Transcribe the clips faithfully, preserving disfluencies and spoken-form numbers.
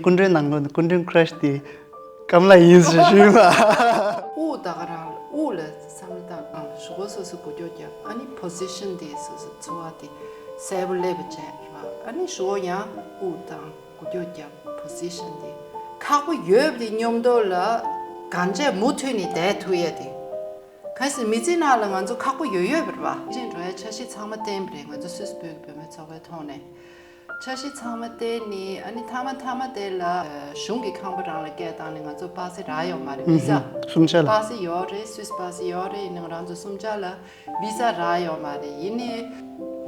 སྐུ་མགྲོན་ནང་ལོགས་ནས་སྐུ་མགྲོན་ཀྲེ་ཤི་དེ་ཀམ་ལ་ཡིན་ཟེར་ཞུས་པ། དབུགས་ད་ག་རང་དབུགས་ལ་བསམ་བློ་བཏང་ཨང་། གཞུག་གུ་སོ་སོ་འགུལ་སྐྱོད་རྒྱབ། ཨ་ནི་པོ་སི་ཤན་དེ་སོ་སོ་འཚོ་བ་དེ་གསལ་པོ་སླེབས་པ་བྱས་ར། ཨ་ནི་གཞུག་གུ་ཡང་དབུགས་བཏང་འགུལ་སྐྱོད་རྒྱབ། པོ་སི་ཤན་དེ་ཁག་པོ་ཡོད་པ་དེ་སྙོམས་འདོར་ལ་གང་བྱས་མུ་མཐུད་ནས་བསྡད་ཐུབ་ཡས་དེ། གལ་སྲིད་མི་ཚེ་ནང་ལ་ང་ཚོ་ཁག་པོ་ཡོད་ཡོད་པ་རེད་བ། ཅིག་འགྲོ་ཡ་འཆར་གཞི་ཚང་མ་བཏིང་པ་རེད། ང་ཚོ་སུད་སི་བོད་ཀྱི་བུད་མེད་ཚོགས་པའི་ཐོག་ནས་འཆར་གཞི་ཚང་མ་བཏིང་ནས། ཨ་ནི་མཐའ་མ་མཐའ་མ་དེ་ལ་གཞུང་གི་ཁང་པ་རང་ལ་སྐད་བཏང་ནས་ང་ཚོ་པ་སེ་རག་ཡོད་མ་རེད། ཝི་ས། སུམ་ཆ་ལ། པ་སེ་ཡོད་རེད། སུད་སི་པ་སེ་ཡོད་རེད། ཡིན་ནའང་ང་རང་ཚོ་སུམ་ཆ་ལ་ཝི་ས་རག་ཡོད་མ་རེད། ཡིན་ནའི་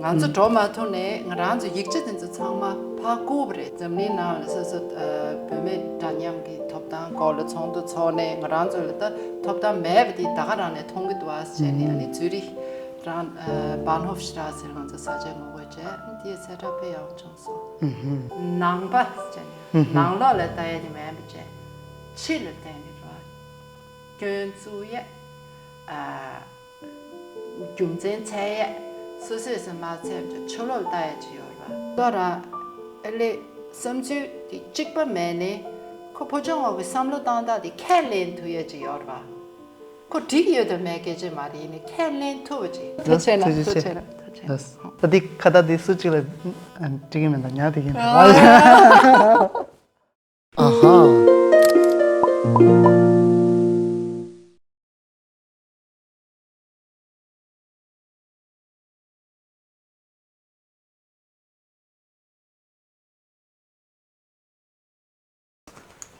ང་ཚོ་འགྲོ་མ་ཐུབ་ནས་ང་རང་ཚོ་ཡིག་ཆ་དེ་ཚོ་ཚང་མ་ཕར་བསྐུར་བ་རེད། འཛམ་གླིང་ནང་ལ་སོ་སོ་བོད་མི་འདྲ་མཉམ་གྱི་ཐོབ་ཐང་སྐོར་ལ་ཚོགས་འདུ་ཚོགས་ནས་ང་རང་ཚོ་ལ་ད་ཐོབ་ཐང་མེད་པ་དེ་ད་ག་རང་ནས་མཐོང་གི་འདུག་ཨ་ཟེར་ནས། ཨ་ནི་ཛུ་རིག་རང་Bahnhofstrasse ཟེར་ང་ཚོ་ས་ཆའི་ངོ་རྒོལ་བྱས། ཨ་ནི་དེའི་གསལ་བསྒྲགས་དཔེ་ཡག་པོ་བྱུང་སོང་། ནང་པ་ཟེར་ནས་ནང་ལོགས་ལ་ལྟ་ཡ་དེ་མེད་པ་བྱས། ཕྱི་ལ་བལྟས་ནས་རོ། སྐྱོན་བཙུགས་ཡས། ཨ། རྒྱུ་མཚན་འཚོལ་ཡས། སོ་སོས་སུ་མ་འཚོལ་བའི་ཕྱི་ལོགས་ལ་ལྟ་ཡས་ཅིག་ཡོད་རེད་བ། ལོ་ར་ཨ་ལེ་བསམ་ཚུལ་དེ་གཅིག་པ་མེད་ནས་ཁོ་ཕོ་བྲང་འོག་གི་བསམ་བློ་བཏང་སྟངས་དེ་ཁས་ལེན་ཐུབ་ཡས་ཅིག་ཡོད་རེད་བ། ཁོ་འགྲིག་ཡོད་དང་མེད་སྐད་ཆ་མ་རེད། ཡིན་ནའི་ཁས་ལེན་ཐུབ་པ་ཅིག་ཐུགས་རྗེ་ཆེ་ལགས། ཐུགས་རྗེ་ཆེ། ད་འདི་ཁ་བརྡ་འདི་སུ་གཅིག་ལ་འགྲིག་གི་མེད་ད་ཉག་འགྲིག་གི་མེད་ད། ཨ་ཧ།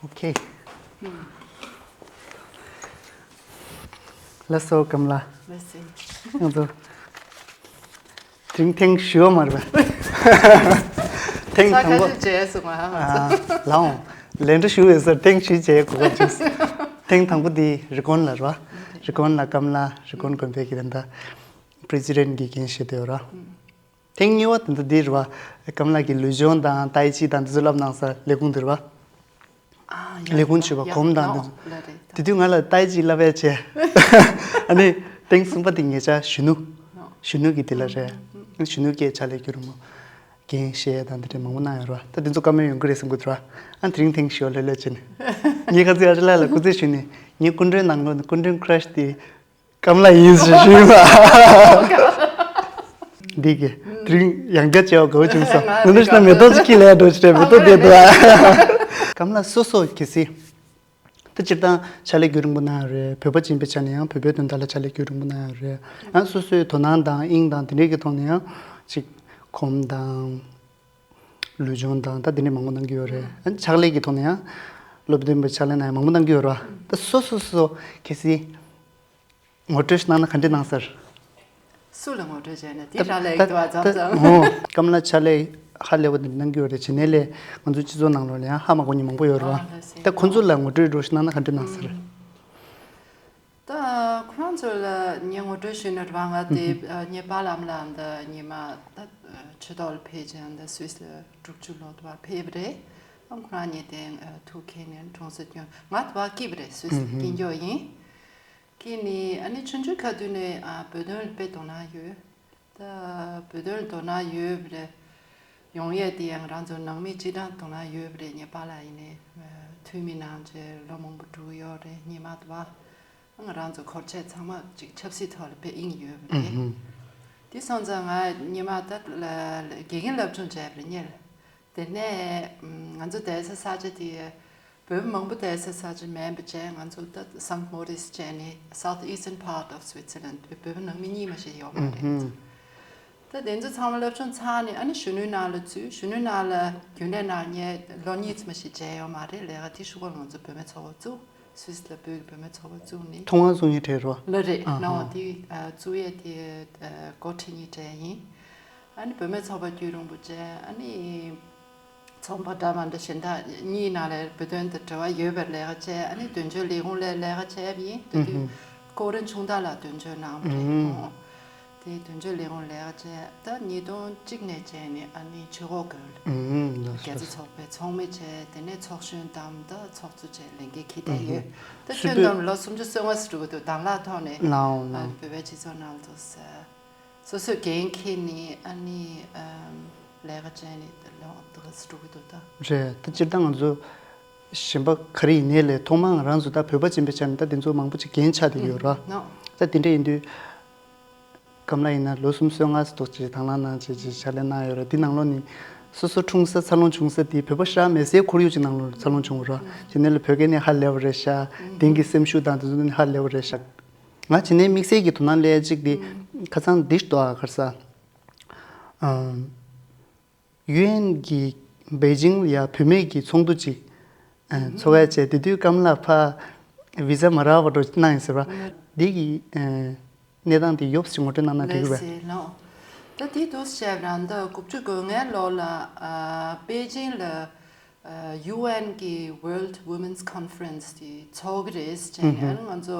ཨོ་ཁེ། ལགས་སོ་ཀམ་ལ། ལགས་སོ། ང་ཚོ། དེ་རིང་ཐེངས་བཞི་པ་མ་རེད་པས། ཐེངས་དང་པོ། ས་ཁ་ཤས་མཇལ་སོང་ང་ང་ཚོ། ལའོ། ལན་འདྲ་ཞུ་བའི་སར་ཐེངས་བཞི་མཇལ་དགོས་པ་བྱུང་། ཐེངས་དང་པོ་འདི་རི་ཀོན་ལ་རེད་བ། རི་ཀོན་ལ་ཀམ་ལ་རི་ཀོན་དགོན་པའི་གི་ད་ལྟ་པྲེ་སི་ཌེན་གི་འགན་བཞེས་བསྡད་ཡོད་ར། ཐེངས་གཉིས་པ་དེ་ཚོ་འདི་རེད་བ། ཀམ་ལགས་ཀྱིས་ལུས་སྦྱོང་དང་ཏའི་ཅི་དང་འདི་ཚོ་བསླབ་གནང་ས་ལས་ཁུངས་འདི་རེད་བ། ལས་ཁུངས་བྱེད་པ་གོམ་དང་འདི་ཚོ། དེ་དུས་ང་ལ་ཏའི་ཅི་བསླབ་ཡས་བྱས། ཨ་ནི་ཐེངས་གསུམ་པ་དེ་ངེད་ཅག་གཞོན་ནུ། གཞོན་ནུ་གི་དེ་ལ་རེད། གཞོན་ནུ་སྐད་ཕྱག་ལས་རྒྱུན་རིང་པོ་འགན་བཞེས་དང་འདི་འདྲ་མང་པོ་གནང་ཡོད་རེད་བ། ད་འདི་ཚོ་བཀའ་མོལ་ཡོང་གི་རེད་བསམ་གི་འདུག་ར། ཨ་དེ་རིང་ཐེངས་ཞོ་ལྷོད་ལྷོད་བྱས་ནས། ངས་ཁ་ཚིག་ཨ་ཅེ་ལགས་ལ་སྐུ་རྩེད་ཞུས་ནས་ངའི་སྐུ་མགྲོན་ནང་ལོགས་ནས་སྐུ་མགྲོན་ཀྲེ་ཤི་དེ། ཀམ་ལ་ཡིན་ཟེར་ཞུས་པ། འདི་གི་དེ་རིང་ཡང་བསྐྱར་མཇལ་བ་དགའ་བོ་བྱུང་སོང་། ང་ཚོ་ཕྱི་ན་མེ་ཏོག་ཅིག་ཁྱེར་ལས་འགྲོ་ཕྱིར་མེ་ཏོག་བསྡད་འདུག་ཨ། ཀམ་ལ་སོ་སོ་གལ་སྲིད། ད་སྤྱིར་བཏང་ཕྱག་ལས་རྒྱུན་རིང་པོ་གནང་ཡོད་རེད། བོད་པ་ཅིག་ཡིན་པའི་ཆ་ནས་ཡང་བོད་པའི་དོན་དག་ལ་ཕྱག་ལས་རྒྱུན་རིང་པོ་གནང་ཡོད་རེད། ཡང་སོ་སོའི་དོ་སྣང་དང་དབྱིངས་དང་དེ་འདྲའི་གི་ཐོག་ནས་ཡང་ཅིག་གོམ་དང་ལུས་སྦྱོང་དང་ད་དེ་འདྲའི་མང་པོ་གནང་གི་ཡོད་རེད། ཡང་ཕྱག་ལས་ཀྱི་ཐོག་ནས་ཡང་སློབ་སྟོན་པའི་ཕྱག་ལས་གནང་ཡ་མང་པོ་གནང་གི་ཡོད་རེད་བ། ད་སོ་སོ་སོ་སོ་གལ་སྲིད། ངོ་སྤྲོད་ཞིག་གནང་ན་ག་འདྲ་གནང་ཟེར། སུ་ལ་ངོ་སྤྲོད་བྱས་ན་དེ་ད་རང་ལ་ད་ཡིག་ཐོག་ད་མཚམས་མཚམས། ཧོ། ཀམ་ལ་ཕྱག་ལས་ཧ་ལས་པ་འདི་གནང་གི་ཡོད་རེད། བྱེད་ནས་ལས་ང་ཚོའི་སྤྱི་ཚོགས་ནང་ལོགས་ལ་ཡང་ཧ་མ་གོ་མཁན་མང་པོ་ཡོད་རེད་བ། ཨ་ལགས་སེ། ད་ཁོང་ཚོ་ལ་ངོ་སྤྲོད་འདྲ་ཞིག་གནང་ན་ག་འདྲ་གནང་ཟེར། ད་ཁོ་རང་ཚོ་ལ་ངས་ངོ་སྤྲོད་ཞུས་ན་རེད་བ། ང་དེ་ངའི་པཱ་ལགས་ཨ་མ་ལགས་ད་ཉི་མ་ད་ཆོས་ཐོག་ལ་ཕེབས་ཀྱང་ད་སུད་སི་ལ་དྲུག་ཅུ་ལོ་དུ་བར་ཕེབས་པ་རེད། ཨ་ཁོ་རང་གཉིས་དེ་ཐུག་མཁན་ནས་གྲོང་གསེབ་སྐྱོང་ང་དུ་བ་སྐྱིད་པ་རེད། སུད་སི་སྐྱིད་འཇོག་ཡིན། ཁྱེད་ནི་ཨ་ནི་ཆུང་ཆུང་ཁ་ཐུག་ནས་ཨ་བོད་དོན་ལ་དཔེ་དོ་སྣང་ཡོད། ད་བོད་དོན་ལ་དོ་སྣང་ཡོད་པ་རེད། ཡོང་ཡས་དེ་ཡང་ང་རང་ཚོ་ནང་མི་སྤྱི་བཏང་དོ་སྣང་ཡོད་པ་རེད། ངའི་པཱ་ལགས་ཡིན་ནའི་འཐུས་མི་གནང་བྱས་ལོ་མང་པོ་འགྲོ་གི་ཡོད་རེད། སྔོན་མ་དུ་བ་ང་རང་ཚོ་འཁོར་ཆས་ཚང་མ་ཅིག་ཆབ་སྲིད་ཐོག་ལ་དཔེ་དབྱིངས་ཡོད་པ་རེད། དེ་སོང་ཙང་ང་སྔོན་མ་ད་དགེ་རྒན་སློབ་སྦྱོང་བྱས་པ་རེད་སྔོན་ལ། དེ་ནས་ང་ཚོ་བསྡད་ས་ས་ཆ་དེ་བོད་མི་མང་པོ་བསྡད་ས་ས་ཆ་མིན་པ་བྱས། ང་ཚོ་ད་སན་ཊི་མོ་རིས་བྱས་ནས་South Eastern part of Switzerland བོད་མི་ནང་མི་གཉིས་མ་ཞིག་ཡོད་མ་རེད། ད་དེ་ཚོ་ཚང་མ་སློབ་སྦྱོང་ཚར་ནས་ཨ་ནི་གཞོན་ནུའི་ནང་ལ་ཚུད། གཞོན་ནུའི་ནང་ལ་རྒྱུན་ལས་ནང་ངས་ལོ་གཉིས་ཙམ་ཞིག་བྱས་ཡོད་མ་རེད། ལས་ཀ་དེ་ཤུགས་པ་ང་ཚོ་བུད་མེད་ཚོགས་པ་བཙུགས། སུད་སི་ལ་བོད་ཀྱི་བུད་མེད་ཚོགས་པ་བཙུགས་ནས། ཐོག་མར་བཙུགས་མཁན་དེ་རེད་བ། ལགས་རེད། ཨ་ཧ། ནའོ་དེ་བཙུགས་ཡས་དེ་འགོ་ཁྲིད་མཁན་དེ་ཡིན། ཨ་ནི་བུད་མེད་ཚོགས་པ་རྒྱུན་རིང་པོ་བྱས། ཨ་ནི་ཚོགས་པ་འདྲ་མི་འདྲ་གཞན་དག་གཉིས་ནང་ལ་བོད་དོན་དང་འབྲེལ་བ་ཡོད་པའི་ལས་ཀ་བྱས། ཨ་ནི་དོན་གཅོད་ལས་ཁུངས་ལ་ལས་ཀ་བྱས་པ་ཡིན། དེ་དུས་ཀོ་རིན་ཆུང་བདག་ལགས་དོན་གཅོད་གནང་བ་རེད། ཨོ། དེ་དོན་གཅོད་ལས་ཁུངས་ལས་ཀ་བྱས། ད་ཉིས་སྟོང་གཅིག་ནས་བྱས་ནས་ཨ་ནི་ཆོས་འཁོར་དགོན་ལ་རྒྱ་མཚོ་ཚོགས་པའི་ཚོགས་མི་བྱས། དེ་ནས་ཚོགས་གཞོན་དམ་ད་ཚོགས་གཙོ་བྱས་ལས་འགན་འཁྱེར་བསྡད་ཡོད། ད་ཁྱོན་བསྡོམས་ལོ་སུམ་ཅུ་སོ་ལྔ་ཙམ་འགྲོ་གི་འདུག་དང་བླངས་ཐོག་ནས་ལའོ་ལའོ་བོད་པའི་སྤྱི་ཚོགས་ནང་དུ་ཟེར། སོ་སོས་འགན་འཁྱེར་ནས་ཨ་ནི་ཨམ། ལས་ཀ་བྱས་ནས་ད་ལོ་འདི་ག་ཙམ་འགྲོ་གི་འདུག་ད། རེད། ད་སྤྱིར་བཏང་ང་ཚོ་གཞན་པ་ག་རེ་ཡིན་ནའི་ལས་ཐོག་མར་ང་རང་ཚོ་ད་བོད་པ་ཅིག་ཡིན་པའི་ཆ་ནས་ད་དེ་ཚོ་མང་པོ་ཅིག་རྒན་ཆགས་བསྡད་ཡོད་ར། ནོ། ད་དེ་འདྲ་ཡིན་དུས། སྐམ་ལགས་ཡིན་ན་ལོ་སུམ་ཅུ་སོ་ལྔ་ཙམ་ཅིག་དང་བླངས་གནང་བྱས་ཅིག་ཕྱག་ལས་གནང་ཡོད་ར། འདི་ནང་ལོགས་ནས་སོ་སོ་འཁྲུངས་ས་འཚར་ལོངས་བྱུང་ས་དེ་བོད་པ་ཤ་མེད་སའི་ཁོར་ཡུག་ཅིག་ནང་ལོགས་འཚར་ལོངས་བྱུང་བ་ར། དེ་ནས་ལ་བོད་སྐད་ནས་ཧ་ལས་པ་རེད་ཤག་དེང་གི་སེམས་ཤུགས་དང་དེ་ཚོ་ནས་ཧ་ལས་པ་རེད་ཤག་ང་བྱས་ནས་དམིགས་བསལ་གྱི་དོ་སྣང་སླེབས་ཅིག་དེ་ཁ་སང་འདི་ཞིག་འདུག་ཨ། ག་རེ་ཟ། ཨམ། ཡུ་ཨེན་གྱི་པེ་ཅིང་ལ་ཡ་བུད་མེད་ཀྱི་ཚོགས་འདུ་ཅིག་ཨ། ཚོགས་ཡ་བྱས། དེ་དུས་སྐམ་ལགས་ཕར་བི་ཟ་མ་རག་པ་འགྲོ་གནང་ཡིན་ཟེར་བ། འདི་གི་ཨ། གནས་སྟངས་དེ་ཡོབ་ཅིག་ངོ་སྤྲོད་གནང་ན་འགྲིག་གི་རེད་པས། ལགས་སེ་ལགས། ད་དེ་འདུག་སེ་བྱས་ན་ད་དགུ་བཅུ་གོ་ལྔའི་ལོ་ལ་ཨ། པེ་ཅིང་ལ་ཨ། ཡུ་ཨེན་གྱི་World Women's Conference དེ་ཚོགས་ཀྱི་རེད་ཟེར་བྱས་ནས། ཨ་ནི་ང་ཚོ་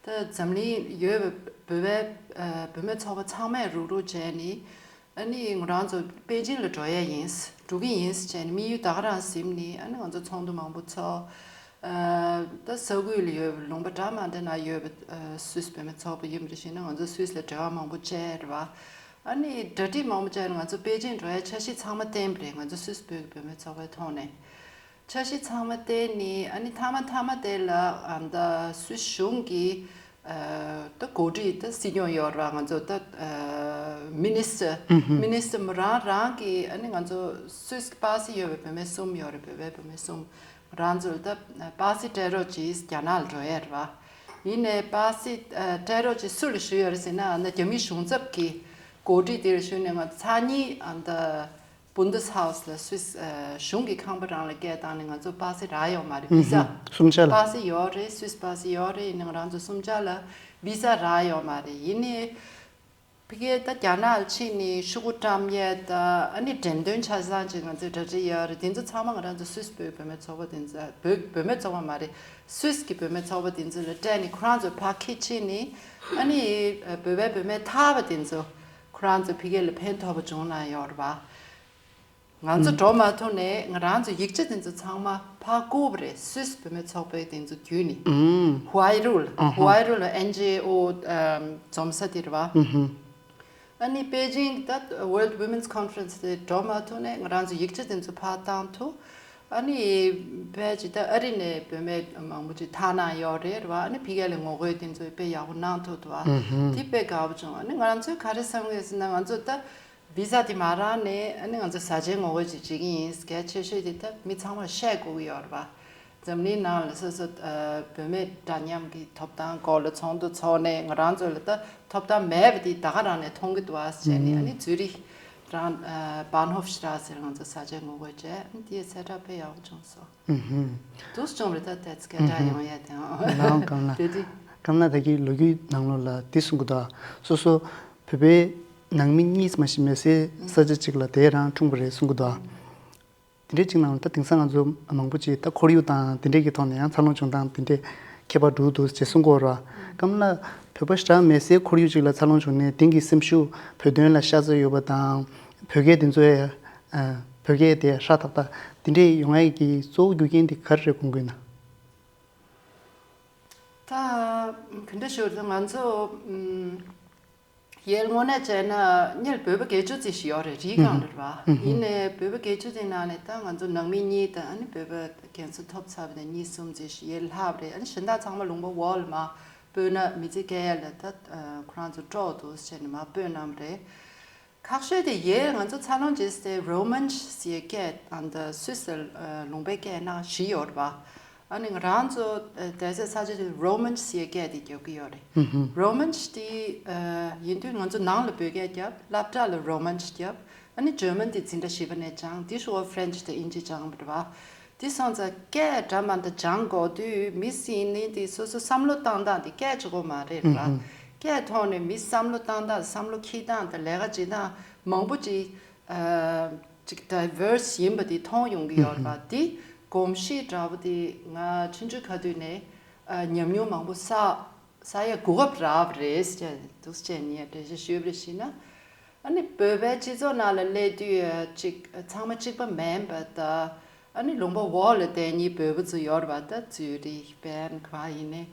ད་འཛམ་གླིང་ཡོད་པའི་བོད་པའི་ཨ། བུད་མེད་ཚོགས་པ་ཚང་མས་རུག་རུག་བྱས་ནས། ཨ་ནི་ང་རང་ཚོ་པེ་ཅིང་ལ་འགྲོ་ཡས་ཡིན། འགྲོ་གི་ཡིན་ཟེར་བྱས་ནས་དམིགས་ཡུལ་ད་ག་རང་ཟིན་ནས། ཨ་ནི་ང་ཚོ་ཚོགས་འདུ་མང་པོ་ཚོགས། ཨ། ད་ས་ཁུལ་ལ་ཡོད་པའི་ལུང་པ་འདྲ་མི་འདྲ་ན་ཡོད་པའི་ཨ། སུད་སི་བུད་མེད་ཚོགས་པ་ཡིན་པ་རེད་ཤེ་ན། ང་ཚོ་སུད་སི་ལ་འབྲེལ་བ་མང་པོ་བྱས་རེད་པ། ཨ་ནི་གྲ་སྒྲིག་མང་པོ་བྱས་ནས་ང་ཚོ་པེ་ཅིང་འགྲོ་ཡས་འཆར་གཞི་ཚང་མ་བཏིང་པ་རེད། ང་ཚོ་སུད་སི་བོད་ཀྱི་བུད་མེད་ཚོགས་པའི་ཐོག་ནས། འཆར་གཞི་ཚང་མ་བཏིང་ནས། ཨ་ནི་མཐའ་མ་མཐའ་མ་དེ་ལ་ཨ། ད་སུད་སི་གཞུང་གི་ཨ། ད་འགོ་ཁྲིད་ད་སྲིད་སྐྱོང་ཡོད་ར། ང་ཚོ་ད་ཨ། མི་ནི་སི་ཊར། མི་ནི་སི་ཊར་མོ་རང་རང་གིས། ཨ་ནི་ང་ཚོ་སུད་སི་པ་སེ་ཡོད་པའི་བུད་མེད་གསུམ་ཡོད་རེད། བོད་པའི་བུད་མེད་གསུམ། ང་རང་ཚོ་ད་པ་སེ་སྤྲད་རོགས་གྱིས། རྒྱ་ནག་ལ་འགྲོ་ཡས་རེད་པ། ཡིན་ནའི་པ་སེ་ཨ། སྤྲད་རོགས་གྱིས་སུ་ལ་ཞུས་ཡོད་རེད་ཟེར་ན། ཨ། ད་རྒྱ་མི་གཞུང་ཚབ་ཀྱི་འགོ་ཁྲིད་དེ་ལ་ཞུས་ནས། ང་ཚོ་ཚར་གཉིས་ཨ། ད་བུན་དེས་ཧའུ་སི་ལ་སུད་སི་ཨ། གཞུང་གི་ཁང་པ་རང་ལ་སྐད་བཏང་ནས་ང་ཚོ་པ་སེ་རག་ཡོད་མ་རེད། བི་ཟ། སུམ་ཆ་ལ། པ་སེ་ཡོད་རེད། སུད་སི་པ་སེ་ཡོད་རེད། ཡིན་ནའི་ང་རང་ཚོ་སུམ་ཆ་ལ་བི་ཟ་རག་ཡོད་མ་རེད། ཡིན་ནའི་ཕ་གིར་ད་རྒྱ་ནག་ལ་ཕྱིན་ནས་ཤོག་གུ་བཀྲམ་ཡས་ད། ཨ་ནི་འགྲེམས་སྟོན་ཆ་ཚང་ཅིག་ང་ཚོས་གྲ་སྒྲིག་ཡོད་རེད། དེ་ཚོ་ཚང་མ་ང་རང་ཚོ་སུད་སི་བོད་བུད་མེད་ཚོགས་པ་དེ་ཚོ། བོད་བུད་མེད་ཚོགས་པ་མ་རེད། སུད་སི་གི་བུད་མེད་ཚོགས་པ་དེ་ཚོ་ལ་སྤྲད་ནས་ཁོ་རང་ཚོ་ཕར་འཁྱེར་ཕྱིན་ནས། ཨ་ནི་བོད་པའི་བུད་མེད་ཐར་པ་དེ་ཚོ་ཁོ་རང་ཚོ་ཕ་གི་ལ་ཕན་ཐོགས་པ་བྱུང་གནང་ཡོད་རེད་པ། ང་ཚོ་འགྲོ་མ་ཐུབ་ནས་ང་རང་ཚོ་ཡིག་ཆ་དེ་ཚོ་ཚང་མ་ཕར་བསྐུར་བ་རེད། སུད་སི་བུད་མེད་ཚོགས་པའི་དེ་ཚོ་བརྒྱུད་ནས། ཧུའེ་རུ་ལ། ཧུའེ་རུ་ལ་ཨེན་ཇི་ཨོ་འཛོམས་ས་དེ་རེད་པ། ཨ་ནི་པེ་ཅིང་ད་World Women's Conference དེ་འགྲོ་མ་ཐུབ་ནས་ང་རང་ཚོ་ཡིག་ཆ་དེ་ཚོ་ཕར་བཏང་ཐུབ། ཨ་ནི་ཕལ་ཆེར་ད་ཨ་རི་ནས་བུད་མེད་མང་པོ་ཅིག་ཐར་གནང་ཡོད་རེད་པ། ཨ་ནི་ཕ་གི་ལ་ངོ་རྒོལ་དེ་ཚོ་དཔེ་ཡག་པོ་གནང་ཐུབ་འདུག་པ། དེ་དཔེ་དགའ་པོ་བྱུང་། ཨ་ནི་ང་རང་ཚོས་ག་རེ་བསམ་གི་ཡོད་ཟེར་ན། ང་ཚོ་ད་བི་ཟ་དེ་མ་རག་ནས། ཨ་ནི་ང་ཚོ་བཟའ་བཅའི་ངོ་རྒོལ་ཅིག་བྱེད་ཀྱི་ཡིན། གལ་ཆེ་ཤོས་དེ་ད་མི་ཚང་མར་བཤད་དགོས་ཀྱི་ཡོད་རེད་པ། འཛམ་གླིང་ནང་ལ་སོ་སོ་ཨ། བུད་མེད་འདྲ་མཉམ་གྱི་ཐོབ་ཐང་སྐོར་ལ་ཚོགས་འདུ་ཚོགས་ནས། ང་རང་ཚོ་ལ་ད་ཐོབ་ཐང་མེད་པ་དེ་ད་ག་རང་ནས་མཐོང་གི་འདུག་ཨ་ཟེར་ནས། ཨ་ནི་ཛུ་རིག་རང་ཨ། བཱན་ཧོབ་ཤི་ར་ཟེར། ང་ཚོ་བཟའ་བཅའི་ངོ་རྒོལ་བྱས། ཨ་ནི་དེའི་གསལ་བསྒྲགས་དཔེ་ཡག་པོ་བྱུང་སོང་། འདུག་སེ་བྱུང་རེད། ད་དེ་སྐད་གྲགས་ཡོང་ཡས་དེ། ཨང་། ལའང་སྐམ་ལགས། དེ་དེ། སྐམ་ལགས་ད་གིན་ལོ་རྒྱུས་ནང་ལོགས་ལ་འདི་གསུང་གི་འདུག་ཨ། སོ་སོ་བོད་པའི་ནང་མི་གཉིས་མ་གཏོགས་མེད་སའི་ས་ཆ་གཅིག་ལ་དེ་རང་འཁྲུངས་པ་རེད་གསུང་གི་འདུག་ཨ། དེ་འདྲའི་གཅིག་ནང་ལ་ད་དེང་སང་ང་ཚོ་མང་པོ་ཅིག་ད་ཁོར་ཡུག་དང་དེ་འདྲའི་གི་ཐོག་ནས་ཡང་འཚར་ལོངས་བྱུང་སྟངས་དེ་འདྲའི་ཁྱད་པར་འདུག་འདུག་ཅེས་གསུང་གི་ཡོད་རེད་པ། སྐམ་ལགས་བོད་པ་ཞེ་དྲག་མེད་སའི་ཁོར་ཡུག་ཅིག་ལ་འཚར་ལོངས་བྱུང་ནས་དེང་གི་སེམས་ཤུགས་བོད་དོན་ལ་ཤ་ཚ་ཡོད་པ་དང་། བོད་སྐད་དེ་ཚོ་ཡ། ཨ། བོད་སྐད་དེ་ཧྲ་ཐག་ཐག་དེ་འདྲའི་ཡོང་ཡས་ཀྱི་གཙོ་བོ་རྒྱུ་རྐྱེན་དེ་ག་རེ་རེད་དགོངས་ཀྱི་ཡོད་ན། ད་ག་འདྲ་ཞུ་དགོས་རེད། ང་ཚོ་ཨམ། ཡར་དངོས་གནས་བྱས་ན་སྔོན་བོད་པ་བརྒྱད་ཅུ་ཙམ་ཞིག་ཡོད་རེད། རིའི་སྒང་རེད་པ། ཡིན་ནའི་བོད་པ་བརྒྱད་ཅུ་ཙམ་ནང་ནས་ད་ང་ཚོ་ནང་མི་གཉིས་དང་། ཨ་ནི་བོད་པ་རྒན་གསོ་ཐོབ་ཚར་བ་དེ་གཉིས་གསུམ་ཙམ་ཞིག་ཡར་ལྷག་པ་རེད། ཨ་ནི་གཞན་དག་ཚང་མ་ལུང་པ་འོག་ལ་མར་སྤོས་ན་མི་ཚེ་སྐྱེལ་ཡ་ལ་ད་ཁོ་རང་ཚོ་སྤྲོ་འདུག་ཟེར་ནས་མར་སྤོས་གནང་བ་རེད། ཁག་ཤོས་དེ་ཡར་ང་ཚོ་འཚར་ལོངས་བྱེད་སའི་རོ་མན་ཟེར་སྐད། ཨ། ད་སུད་སི་ལུང་པའི་སྐད་ནང་བཞི་ཡོད་རེད་པ། ཨ་ནི་ང་རང་ཚོ་བསྡད་སའི་ས་ཆ་དེ་རོ་མན་ཟེར་སྐད་དེ་རྒྱབ་ཀྱི་ཡོད་རེད། རོ་མན་དེ་ཡིན་དུས་ང་ཚོ་ནང་ལ་བོད་སྐད་རྒྱབ། སློབ་གྲྭ་ལ་རོ་མན་རྒྱབ། ཨ་ནི་ཇར་མན་དེ་འཛིན་གྲྭ་བཞི་པ་ནས་སྦྱངས། དེ་ཤུ་བ་ཧྥ་རན་ཆི་དང་དབྱིན་ཇི་སྦྱངས་པ་རེད་པ། དེ་སོང་ཙང་སྐད་འདྲ་མ་འདྲ་སྦྱང་དགོས་དུས། མི་ཟེར་ནི་དེ་སོ་སོ་བསམ་བློ་བཏང་སྟངས་དེ་སྐད་གཅིག་པོ་མ་རེད་པ། སྐད་ཐོག་ནས་མི་བསམ་བློ་བཏང་སྟངས། བསམ་བློ་འཁྱེར་སྟངས་དང་ལས་ཀ་བྱེད་སྟངས་མང་པོ་ཅིག་ཨ། ཅིག་ཌའི་ཝར་སི་ཡིན་པ་དེ་མཐོང་ཡོང་གི་ཡོད་རེད་པ། དེ་གོམས་གཤིས་འདྲ་པོ་དེ་ང་ཆུང་ཆུང་ཁ་དུས་ནས་ཨ། ཉམས་མྱོང་མང་པོ་བསགས་བསགས་ཡ་གོ་སྐབས་རག་པ་རེད་ཟེར་འདུག་ཟེར་ནས་འགྲེལ་བཤད་ཞུས་པ་རེད་ཤེ་ན། ཨ་ནི་བོད་པའི་སྤྱི་ཚོགས་ནང་ལ་སླེབས་དུས་ཅིག་ཚང་མ་གཅིག་པ་མིན་པ་དང་། ཨ་ནི་ལུང་པ་འོག་ལ་བསྡད་མཁན་བོད་པ་ཚོ་ཡོད་རེད་པ། ད་ཛུ་རིག་བྷན་ག་པར་ཡིན་ནའི་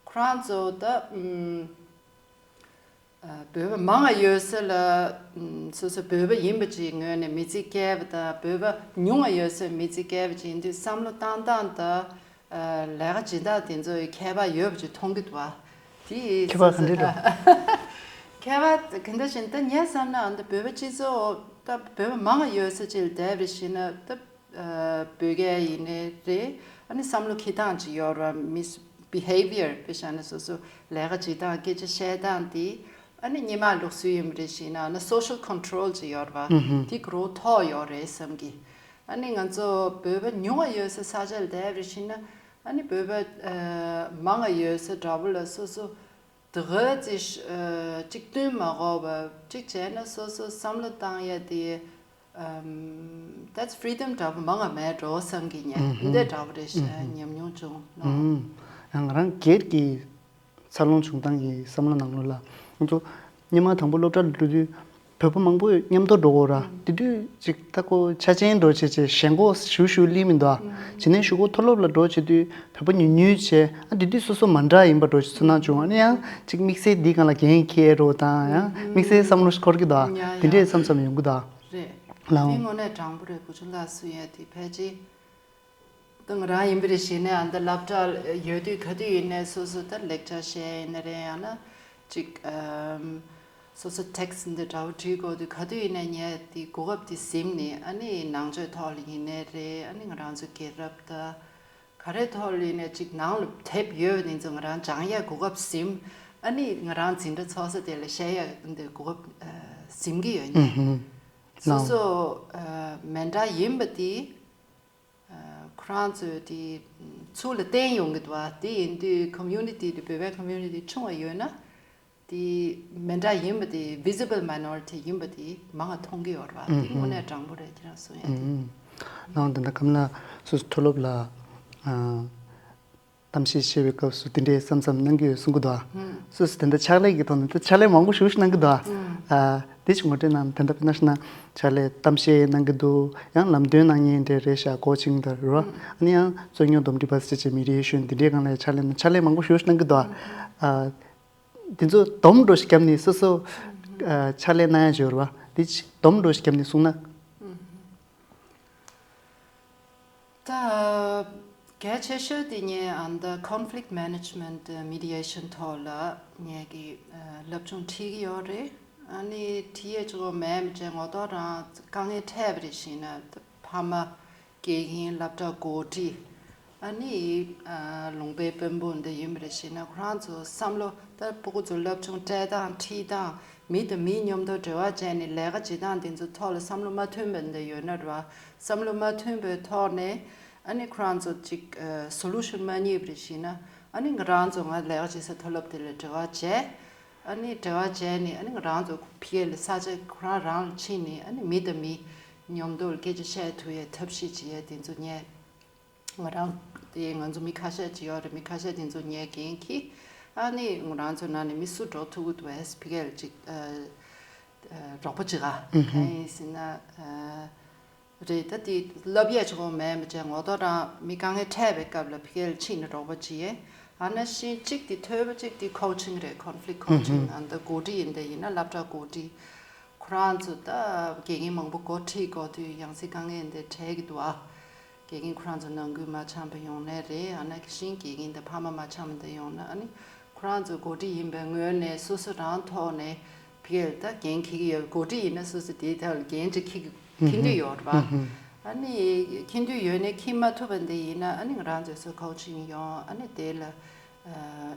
ཁོ་རང་ཚོ་ད་ཨམ། བོད་པ་མང་བ་ཡོད་ས་ལ་སོ་སོ་བོད་པ་ཡིན་པ་ཅིག་ངོས་ནས་མི་ཚེ་སྐྱེལ་བ་དང་། བོད་པ་ཉུང་བ་ཡོད་ས་མི་ཚེ་སྐྱེལ་བ་ཅིག་ཡིན་དུས་བསམ་བློ་བཏང་སྟངས་དང་། ལས་ཀ་བྱེད་སྟངས་དེ་ཚོ་ཁྱད་པར་ཡོད་པ་ཅིག་མཐོང་གི་འདུག་བ། དེ་ཁྱད་པར་ག་འདྲ་འདུག་ཁྱད་པར་ག་འདྲ་ཞིག་ད་ངས་བསམ་ན་ཨ་ནི་བོད་པ་སྤྱི་ཚོགས་ད་བོད་པ་མང་བ་ཡོད་ས་ཅིག་ལ་བསྡད་པ་ཞིག་ན་ད། བོད་སྐད་ཡིན་ནའི་རེད། ཨ་ནི་བསམ་བློ་འཁྱེར་སྟངས་ཅིག་ཡོད་རེད་བ། མི་སུ་behaviour དཔེ་བཞག་ན་སོ་སོ་ལས་ཀ་བྱེད་སྟངས་སྐད་ཆ་བཤད་སྟངས་དེ། ཨ་ནི་སྔོན་མ་ལུགས་སྲོལ་ཡིན་པ་རེད་ཞེ་ན་ཨ་ནི་social control ཅིག་ཡོད་རེད་བ། དེ་གུ་རུ་ཐོག་ཡོད་རེད་བསམ་གི། ཨ་ནི་ང་ཚོ་བོད་པ་ཉུང་བ་ཡོད་ས་ས་ཆ་ལ་བསྡད་པ་རེད་ཞེ་ན་ཨ་ནི་བོད་པ་མང་བ་ཡོད་ས་འདྲ་པོ་ལ་སོ་སོ། དེ་ག་ཚོད་གཅིག་བསྟུན་མ་དགོས་པ་གཅིག་བྱས་ན་སོ་སོ་བསམ་བློ་བཏང་ཡ་དེ། That's freedom འདྲ་པོ་མང་བ་མེད་འགྲོ་བསམ་གི་ཉན། འདི་འདྲ་པོ་རེད་ཤག་ཉམས་མྱོང་བྱུང་ནོ། ཡང་ང་རང་སྒེར་གྱི་འཚར་ལོངས་བྱུང་སྟངས་ཀྱི་བསམ་བློ་ནང་ལོགས་ལ་ང་ཚོ་སྔོན་མ་དང་པོ་སློབ་གྲྭ་ལ་འགྲོ་དུས་བོད་པ་མང་པོས་མཉམ་དུ་འགྲོ་དགོས་ར། དེ་དུས་ཅིག་ད་ཁོ་ཆ་ཆེན་འགྲོ་བྱས་བྱས་ཞེན་ཁོག་ཞུ་ཞུ་སླེབས་མི་འདུག་ཨ། བྱས་ནས་གཞུག་གུ་མཐོ་སློབ་ལ་འགྲོ་བྱེད་དུས་བོད་པ་ཉུང་ཉུང་བྱས། ཨ་དེ་དུས་སོ་སོ་མ་འདྲ་ཡིན་པ་འགྲོ་བྱེད་ཚོར་སྣང་བྱུང་། ཨ་ནི་ཡང་ཅིག་དམིགས་བསལ་འདིའི་སྒང་ལ་འགན་འཁྱེར་རོགས་དང་། ཡང་དམིགས་བསལ་བསམ་བློ་འཁོར་གྱི་འདུག་ཨ། དེ་འདྲས་བསམ་བསམ་ཡོང་གི་འདུག་ཨ། རེད། ལའོ། དེ་དངོས་གནས་དྲང་པོ་རེད། བུ་ཆུང་ལགས་གསུང་ཡ་དེ་ཕལ་ཆེར་ད་ང་རང་ཡིན་པ་རེད་ཞེ་ནས་ཨ་ད་སློབ་གྲྭ་ཡོད་དུས་ག་དུས་ཡིན་ནའི་སོ་སོ་ད་ལེག་ཅར་བཤད་ཡིན་ན་རེད། ཡང་ན་ཅིག་ཨམ། སོ་སོ་ཊེག་སི་འདི་འདྲ་བོ་བྲིས་དགོས་དུས་ག་དུས་ཡིན་ནའི་ངས་དེ་གོ་སྐབས་དེ་ཟིན་ནས། ཨ་ནི་ནང་ཆོས་ཐོག་ལ་ཡིན་ནའི་རེད། ཨ་ནི་ང་རང་ཚོ་རྒྱལ་རབས་ད་ག་རེ་ཐོག་ལ་ཡིན་ནའི་ཅིག་ནང་ལ་དེབ་ཡོད་པ་དེ་ཚོ་ང་རང་སྦྱང་ཡ་གོ་སྐབས་ཟིན། ཨ་ནི་ང་རང་འཛིན་གྲྭ་ཚོགས་ས་དེ་ལ་བཤད་ཡ་འདི་གོ་སྐབས་ཨ་ཟིན་གི་ཡོད་ནས། སོ་སོ་ཨ་མི་འདྲ་ཡིན་པ་དེ། ཁོ་རང་ཚོས་དེ་ཚུར་ལ་བསྟན་ཡོང་གི་འདུག་བ། དེ་ཡིན་དུས་ཀོ་མིའུ་ནི་ཊི་དེ་བོད་པའི་ཀོ་མིའུ་ནི་ཊི་ཆུང་བ་ཡོད་ན་དེ་མི་འདྲ་ཡིན་པ་དེ་ཝི་ཛི་བལ་མའི་ནོ་རི་ཊི་ཡིན་པ་དེ་མང་བ་མཐོང་གི་ཡོད་རེད་བ། དེ་དངོས་གནས་དྲང་པོ་རེད། ཁྱེད་རང་གསུང་ཡ་དེ། ནའང་དེ་འདྲ་ཁམས་ལ་སོ་སོ་མཐོ་སློབ་ལ་ཨ་གཏམ་བཤད་བྱེད་པའི་སྐབས་སུ་དེ་འདྲའི་བསམ་བསམ་གནང་གི་ཡོད་གསུང་གི་འདུག་ཨ། སོ་སོ་དེ་འདྲ་ཕྱག་ལས་ཀྱི་ཐོག་ནས་ད་ཕྱག་ལས་མང་པོ་ཞེ་པོ་ཞིག་གནང་གི་འདུག་ཨ། ཨ་དེ་ཅིག་ངོ་སྤྲོད་གནང་། དེ་འདྲ་དཔེར་ན་ཞུ་ན་ཕྱག་ལས་གཏམ་བཤད་གནང་གི་འདུག་ཡང་ལམ་སྟོན་གནང་མཁན་དེ་རེད་ཤག་ཀོ་ཆིང་དང་རེད་བ། ཨ་ནི་ཡང་རྩོད་རྙོག་འདུམ་འགྲིག་པ་ཟེར་བྱས་མི་རེ་ཞུ་འདི་འདྲའི་སྒང་ལ་ཕྱག་ལས་གནང་། ཕྱག་ལས་མང་པོ་ཞེ་པོ་ཞིག་གནང་གི་འདུག་ཨ། ཨ་དེ་ཚོ་སྡོམ་འདྲ་ཞིག་བརྒྱབ་ནས་སོ་སོ་ཨ་ཕྱག་ལས་གནང་ཡ་ཅིག་ཡོད་རེད་བ། དེ་ཅིག་སྡོམ་འདྲ་ཞིག་བརྒྱབ་ནས་གསུངས་ན། ད་གལ་ཆེ་ཤོས་དེ་ངས་ཨ་ད་conflict management mediation ཐོག་ལ་ངས་ཀྱི་སློབ་སྦྱོང་ཁྲིད་ཀྱི་ཡོད་རེད། ཨ་ནི་ཁྲིད་ཡས་ཅིག་མེད་མི་བྱས་ངོ་ཐོག་རང་དཀའ་ངལ་འཕྲད་པ་རེད་ཞེ་ན་ཕ་མ་དགེ་རྒན་སློབ་གྲྭ་འགོ་ཁྲིད། ཨ་ནི་ཨ་ལུང་པའི་དཔོན་པོ་འདི་ཡིན་པ་རེད་ཞེ་ན་ཁོ་རང་ཚོ་བསམ་བློ་ད་སྤུ་གུ་ཚོ་སློབ་སྦྱོང་སྤྲད་སྟངས་ཁྲིད་སྟངས་མི་དང་མི་མཉམ་དུ་འབྲེལ་བ་བྱས་ནས་ལས་ཀ་བྱེད་སྟངས་འདི་ཚོ་ཐོག་ལ་བསམ་བློ་མ་མཐུན་པ་འདི་ཡོད་ན་རེད་བ། བསམ་བློ་མ་མཐུན་པའི་ཐོག་ནས་ཨ་ནི་ཁོ་རང་ཚོ་ཅིག་ཨ་solution་མ་རྙེད་པ་རེད་ཞེ་ན་ཨ་ནི་ང་རང་ཚོ་ང་ལས་ཀ་བྱེད་ས་མཐོ་སློབ་དེ་ལ་འབྲེལ་བ་བྱས། ཨ་ནི་འབྲེལ་བ་བྱས་ནས་ཨ་ནི་ང་རང་ཚོ་ཕ་གི་ལ་ས་ཆ་ཁོ་རང་རང་ལ་ཕྱིན་ནས་ཨ་ནི་མི་དང་མི་མཉམ་དུ་སྐད་ཆ་བཤད་ཐུབ་ཡའི་ཐབས་ཤེས་བྱེད་ཡ་དེ་ཚོ་ངས་ང་རང་དེ་ང་ཚོ་མི་ཁ་ཤས་ཅིག་ཡོད་རེད། མི་ཁ་ཤས་དེ་ཚོ་ངས་འགན་འཁྱེར། ཨ་ནི་ང་རང་ཚོ་ནང་ནས་མི་སུ་འགྲོ་ཐུབ་ཀྱི་འདུག་ཨེས་ཕ་གི་ལ་ཅིག་ཨ་ཨ་རོགས་པ་བྱེད་ག་གང་ཡིན་ཟེར་ན་ཨ་རེད། ད་དེ་བསླབ་ཡས་ཆོག་མེད་མི་བྱས་ངོ་ཐོག་རང་མི་དཀའ་ངལ་འཕྲད་པའི་སྐབས་ལ་ཕ་གི་ལ་ཕྱིན་ནས་རོགས་པ་བྱེད་ཡས། ཨ་ན་གཞན་གཅིག་དེ་ཐོས་པ་གཅིག་དེ་ཀོ་ཆིང་རེད། conflict coaching ཨ་ད་འགོ་ཁྲིད་ཡིན་དེ་ཡིན་ན་སློབ་གྲྭ་འགོ་ཁྲིད། ཁོ་རང་ཚོ་ད་དགེ་རྒན་མང་པོ་འགོ་ཁྲིད་དགོས་དུས་ཡང་སེ་དཀའ་ངལ་འདི་འཕྲད་ཀྱི་འདུག་ཨ། དགེ་རྒན་ཁོ་རང་ཚོ་ནང་ཁུལ་མ་འཆམ་པ་ཡོང་ནའི་རེད། ཨ་ན་གཞན་དགེ་རྒན་དང་ཕ་མ་མ་འཆམ་པ་འདི་ཡོང་ན་ཨ་ནི་ཁོ་རང་ཚོ་འགོ་ཁྲིད་ཡིན་པའི་ངོས་ནས་སོ་སོ་རང་ཐོག་ནས་ཕ་གིར་ད་འགན་འཁྱེར་གྱི་ཡོད། འགོ་ཁྲིད་ཡིན་ན་སོ་སོ་དེའི་ཐད་ལ་འགན་ཅིག་འཁྱེར་གྱི་འཁྱེར་འདོད་ཡོད་རེད་པ། ཨ་ནི་འཁྱེར་འདོད་ཡོད་ནའི་འཁྱེར་མ་ཐུབ་པ་འདི་ཡིན་ན་ཨ་ནི་ང་རང་ཚོས་སོ་ཀོ་ཆིང་ཡོང་ཨ་ནི་དེ་ལ་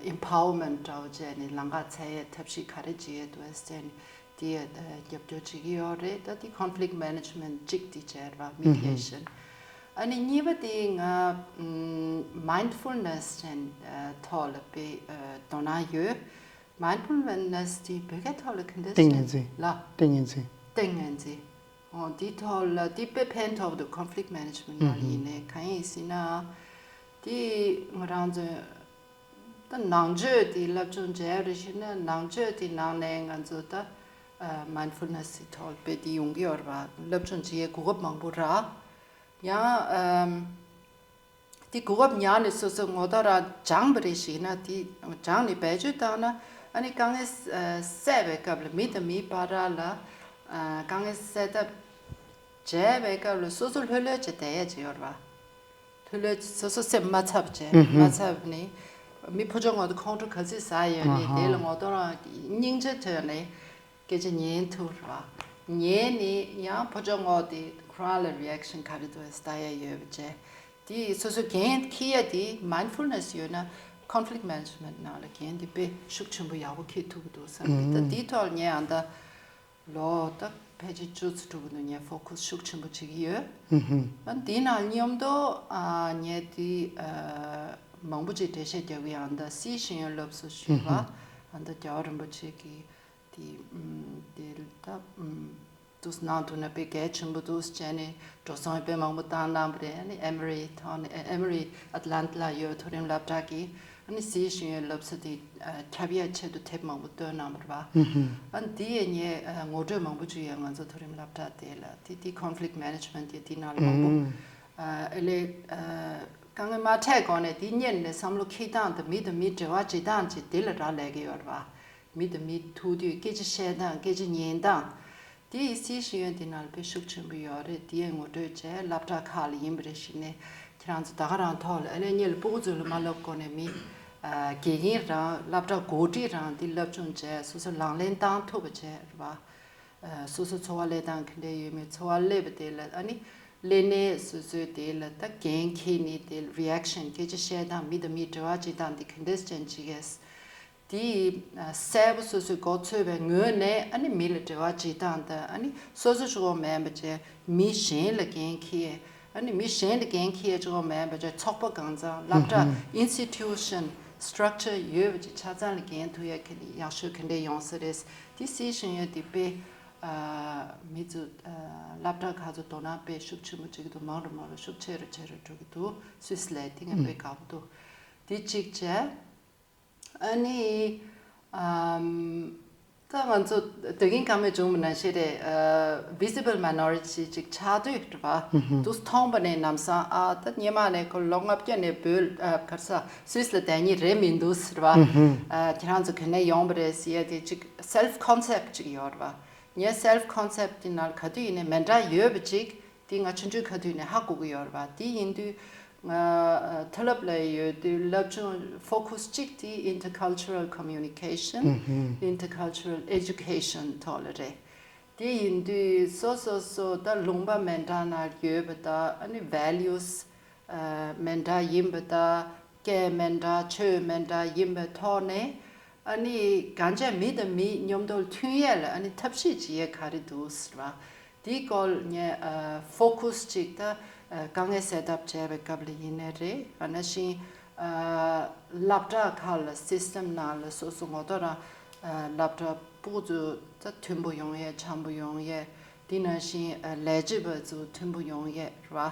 ཨ་empowerment འདྲ་བོ་བྱས་ནས་ལམ་ཁ་འཚོལ་ཡས་ཐབས་ཤེས་ག་རེ་བྱེད་ཡས་འདུག་ཟེར་ནས། དེ་ཡ་རྒྱབ་སྐྱོར་བྱེད་ཀྱི་ཡོད་རེད། ད་དེ་conflict management གཅིག་དེ་བྱས་ར་mediation། ཨ་ནི་གཉིས་པ་དེ་ང་mindfulness ཅན་ཐོག་ལ་དཔེ་དོ་སྣང་ཡོད། mindfulness དེ་བོད་སྐད་ཐོག་ལ་ག་འདྲ་ཏིང་ངེ་འཛིན། ལ་ཏིང་ངེ་འཛིན། ཏིང་ངེ་འཛིན། འོ་དེ་ཐོག་ལ་དེ་དཔེ་ཕན་ཐོགས་འདུག conflict management ནང་ཡིན་ནའི་གང་ཡིན་ཟེར་ན། དེ་ང་རང་ཚོ། ད་ནང་ཆོས་དེ་སློབ་སྦྱོང་བྱས་རེ་ཞུས་ན་ནང་ཆོས་དེ་ནང་ནས་ང་ཚོ་ད་mindfulness གི་ཐོག་དཔེ་དེ་ཡོང་གི་ཡོད་རེད་པ། སློབ་སྦྱོང་བྱེད་ཡས་གོ་སྐབས་མང་པོ་རག་ཡང་དེ་གོ་སྐབས་ཉར་ནས་སོ་སོ་ངོ་ཐོག་རང་སྦྱངས་པ་རེ་ཞུས་ན་དེ་སྦྱངས་ནས་བེད་སྤྱོད་བཏང་ན་ ཨ་ནི་དཀའ་ངལ་སེལ་བའི་སྐབས་ལ་མི་དང་མི་བར་ལ་དཀའ་ངལ་སེལ་ཐབས་བྱས་པའི་སྐབས་ལ་སོ་སོ་ལྷོད་ལྷོད་བྱས་བསྡད་ཡས་ཅིག་ཡོད་རེད་བ། ལྷོད་ལྷོད་སོ་སོ་སེམས་མ་འཚབ་བྱས་མ་འཚབ་ནས་མི་ཕོ་ཕྲུག་ངོ་དེ་ཁོང་ཁྲོ་ག་ཚོད་ཟ་ཡོད་ནས་དེ་ལ་ངོ་གདོང་རང་སྙིང་རྗེ་ཐོན་ནས་སྐད་ཆ་ཉན་ཐུབ་རེད་བ། ཉན་ནས་ཡང་ཕོ་ཕྲུག་ངོ་དེ་ཁོ་རང་ལ་རི་ཨེག་ཤན་ག་རེ་འདུག་ལྟ་ཡས་ཡོད་པ་བྱས། དེ་སོ་སོ་འགན་འཁྱེར་ཡ་དེ་མའིན་ཌ་ཕུལ་ནེ་སི་ཡོད་ན་ཀོན་ཕི་ལིག་ཊི་མེ་ནེ་ཇི་མེན་ཊི་ནང་ལ་འགན་དེ་དཔེ་ཤུགས་ཆེན་པོ་ཡག་པོ་འཁྱེར་ཐུབ་ཀྱི་འདུག་བསམ་གི། ད་དེའི་ཐོག་ལ་ངས་ཨ་ད་ལོ་ད་ཕལ་ཆེར་བཅུ་ཙམ་འགྲོ་གི་འདུག་ངས་ཕོ་ཁུ་སི་ཤུགས་ཆེན་པོ་བྱེད་ཀྱི་ཡོད། ཨ་དེའི་ནང་མཉམ་དུ་ཨ་ངས་དེ་ཨ་མང་པོ་ཅིག་འགྲེལ་བཤད་རྒྱག་གི་ཡང་ད་སི་ཤེས་ཡོན་སློབ་གསོ་ཞུས་པ་ཨ་ད་རྒྱལ་བ་རིན་པོ་ཆེ་གི་དེ་ཨུམ་དེ་ལ་ད་ཨུམ་དུ་གནང་ཐུབ་ན་དཔེ་གལ་ཆེན་པོ་འདུག་ཟེར་བྱས་ནས་འགྲོ་སོང་དཔེ་མང་པོ་བཏང་གནང་བ་རེད། ཨ་ནི་ཨེ་མོ་རི་ཐོག་ནས་ཨེ་མོ་རི་ཨེ་ཊ་ལན་ཊ་ལ་ཡོད་མཐོ་རིམ་སློབ་གྲྭ་གི་ཨ་ནི་སི་ཤེས་ཡོན་སློབ་གསོ་དེ་ཨ་ཁྱབ་ཡས་ཆེད་དུ་དེབ་མང་པོ་བཏོན་གནང་བ་རེད་བ། ཨ་ནི་དེ་ཡས་ངས་ཨ་ངོ་སྤྲོད་མང་པོ་བྱུང་ཡས་ང་ཚོ་མཐོ་རིམ་སློབ་གྲྭ་དེ་ལ་དེ་དེ་ཀོན་ཕི་ལིག་ཊི་མེ་ནེ་ཇི་མེན་ཊི་དེ་དེ་ནང་ལ་མང་པོ་ཨ་ཨེ་ལས་ཨ་དཀའ་ངལ་མ་འཕྲད་གོང་ནས་དེ་གཉེར་ནས་བསམ་བློ་འཁྱེར་སྟངས་དང་མི་དང་མི་འབྲེལ་བ་བྱེད་སྟངས་ཀྱི་དེ་ལ་རག་ལས་ཀྱི་ཡོད་རེད་བ། མི་དང་མི་ཐུག་དུས་སྐད་ཆ་བཤད་སྟངས་སྐད་ཆ་ཉན་སྟངས། དེ་ཡི་སི་ཤེས་ཡོན་དེ་ནང་ལ་དཔེ་ཤུགས་ཆེན་པོ་ཡོད་རེད། དེ་ཡི་ངོ་སྤྲོད་བྱས་སློབ་གྲྭ་ཁག་ལ་ཡིན་པ་རེད་ཞིག་ནས་ཁྱེད་རང་ཚོ་ད་ག་རང་ཐོག་ལ་ཨ་ལས་གཉེར་ལ་སྤུ་གུ་ཚོ་ལ་མ་སློབ་གོང་ནས་མི་དགེ་རྒན་རང་སློབ་གྲྭ་འགོ་ཁྲིད་རང་དེ་སློབ་སྦྱོང་བྱས་སོ་སོ་ལག་ལེན་བསྟར་ཐུབ་པ་བྱས་རེད་བ། སོ་སོ་འཚོ་བ་ལས་སྟངས་ག་འདྲས་ཡོད་མེད་འཚོ་བ་སླེབས་པ་དེ་ལ་ཨ་ནི་ལས་གནས་སོ་སོའི་དེ་ལ་ད་འགན་འཁྱེར་ནས་དེ་རི་ཨེག་ཤན་སྐད་ཆ་བཤད་སྟངས་མི་དང་མི་འབྲེལ་བ་བྱེད་སྟངས་དེ་ག་འདྲས་ཅན་ཅིག་གས། དེ་གསལ་པོ་སོ་སོའི་མགོ་ཚོས་པའི་ངོས་ནས་ཨ་ནི་མི་ལ་འབྲེལ་བ་བྱེད་སྟངས་དང་ཨ་ནི་སོ་སོ་གཅིག་པོ་མིན་པ་བྱས་མི་གཞན་ལ་འགན་འཁྱེར། ཨ་ནི་མི་གཞན་ལ་འགན་འཁྱེར་ཡས་གཅིག་པོ་མིན་པ་བྱས་ཚོགས་པ་གང་ཚང་སློབ་གྲྭ་ཨིན་སི་ཊི་ཊུ་ཤན་སི་ཊྲག་ཅར་ཡོད་པ་ཅིག་ཆ་ཚང་ལ་འགན་ཐུག་ཡས་ཁེ་ཡག་ཤོས་ག་འདྲས་ཡོང་ས་རེད། དེ་སི་ཤེས་ཡོན་དེ་དཔེ་ཨ་མི་ཚོ་ཨ་སློབ་གྲྭ་ཁག་ཚོ་དོ་སྣང་དཔེ་ཤུགས་ཆེན་པོ་བྱེད་ཀྱི་འདུག་མང་རུ་མང་རུ་ཤུགས་ཆེ་རུ་ཆེ་རུ་འགྲོ་གི་འདུག་སུད་སི་ལ་དེ་ངས་དཔེ་དགའ་པོ་འདུག་དེ་གཅིག་བྱས། ཨ་ནི་ཨམ་ད་ང་ཚོ་དེ་རིང་ཁ་མེད་བྱུང་མི་ན་ཤེས་རེད། ཨ་ཝི་ཟི་བལ་མའི་ནོ་རི་ཊི་ཅིག་ཆགས་དུས་རེད་བ། དུ་མཐོང་པ་ནས་ལམ་སང་ཨ་ད་སྔོན་མ་ནས་ཁོ་ལོ་ལྔ་བརྒྱ་ནས་བོད་ཨ་ག་རེ་ཟ་སུད་སི་ལ་བསྡད་མཁན་རེད་མི་འདུག་ཟེར་བ། ཨ་ཁྱེད་རང་ཚོ་ག་ནས་ཡོང་པ་རེད་ཟེར་ཡ་དེ་ཅིག་སེལ་ཕི་ཀོན་སེབ་ཅིག་ཡོད་རེད་བ། ངའི་སེལ་ཕི་ཀོན་སེབ་དེ་ནང་ག་དུས་ཡིན་ནའི་མི་འདྲ་ཡོད་པ་ཅིག་དེ་ང་ཆུང་ཆུང་ག་དུས་ནས་ཧ་གོ་གི་ཡོད་རེད་བ། དེ་ཡིན་དུས་ང་ཨ་མཐོ་སློབ་ལ་ཡོད་དུས་སློབ་སྦྱོང་ཕོ་ཁུ་སི་གཅིག་དེ་intercultural communication, intercultural education ཐོག་ལ་རེད། དེ་ཡིན་དུས་སོ་སོ་སོ་ད་ལུང་པ་མི་འདྲ་ན་ཡོད་པ་དང་ཨ་ནི་ཝེ་ལིའུ་སི་ཨ་མི་འདྲ་ཡིན་པ་དང་སྐད་མི་འདྲ་ཆོས་མི་འདྲ་ཡིན་པའི་ཐོག་ནས་ཨ་ནི་གང་ཅི་མི་དང་མི་མཉམ་དུ་མཐུན་ཡས་ལ་ཨ་ནི་ཐབས་ཤེས་བྱེད་ཡས་ག་རེ་འདུག་ཟེར་བ། དེའི་སྐོར་ངས་ཨ་ཕོ་ཁུ་སི་ཅིག་ད་ཨ་དཀའ་ངལ་སེལ་ཐབས་བྱས་པའི་སྐབས་ལ་ཡིན་ནའི་རེད། ཨ་ནང་བཞིན་ཨ་སློབ་གྲྭ་ཁག་ལ་སི་སི་ཊེམ་ནང་ལ་སོ་སོ་ངོ་ཐོག་རང་ཨ་སློབ་གྲྭ་ཕྲུ་གུ་ཚོ་ད་མཐུན་པོ་ཡོང་ཡས་འཆམ་པོ་ཡོང་ཡས། དེ་ནང་བཞིན་ཨ་ལས་བྱེད་པ་ཚོ་མཐུན་པོ་ཡོང་ཡས་རེད་བ།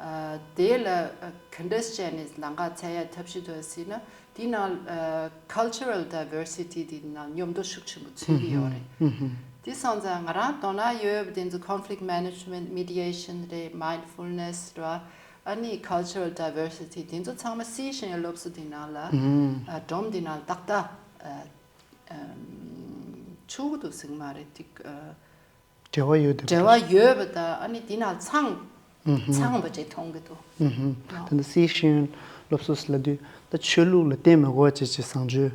ཨ་དེ་ལ་ཨ་ག་འདྲས་བྱས་ནས་ལམ་ཁ་འཚོལ་ཡ་ཐབས་ཤེས་འདུག་ཟེར་ན་དེ་ནང་ཨ་cultural diversity དེ་ནང་མཉམ་དུ་ཤུགས་ཆེན་པོ་ཚུད་ཀྱི་ཡོད་རེད། དེ་སོང་ཙང་ང་རང་དོ་སྣང་ཡོད་པ་དེ་ཚོ་conflict management, mediation རེད། mindfulness རེད་བ། ཨ་ནི་cultural diversity དེ་ཚོ་ཚང་མ་སི་ཤེས་ཡོན་སློབ་གསོ་དེ་ནང་ལ་ཨ་སྒྲོམ་དེ་ནང་ཏག་ཏག་ཨ་ཨམ་ཆུག་འདུག་ཟེར་གི་མ་རེད་དེ་ཨ། འབྲེལ་བ་ཡོད་དེ་འབྲེལ་བ་ཡོད་པ་དང་ཨ་ནི་དེ་ནང་ཚང་ཚང་བ་ཅིག་མཐོང་གི་འདུག་ད་ལྟ་སི་ཤེས་ཡོན་སློབ་གསོ་ལབ་དུས་ད་ཆོས་ལུགས་ལ་བརྟེན་མི་དགོས་པ་བྱས་བྱས་བཟང་སྤྱོད་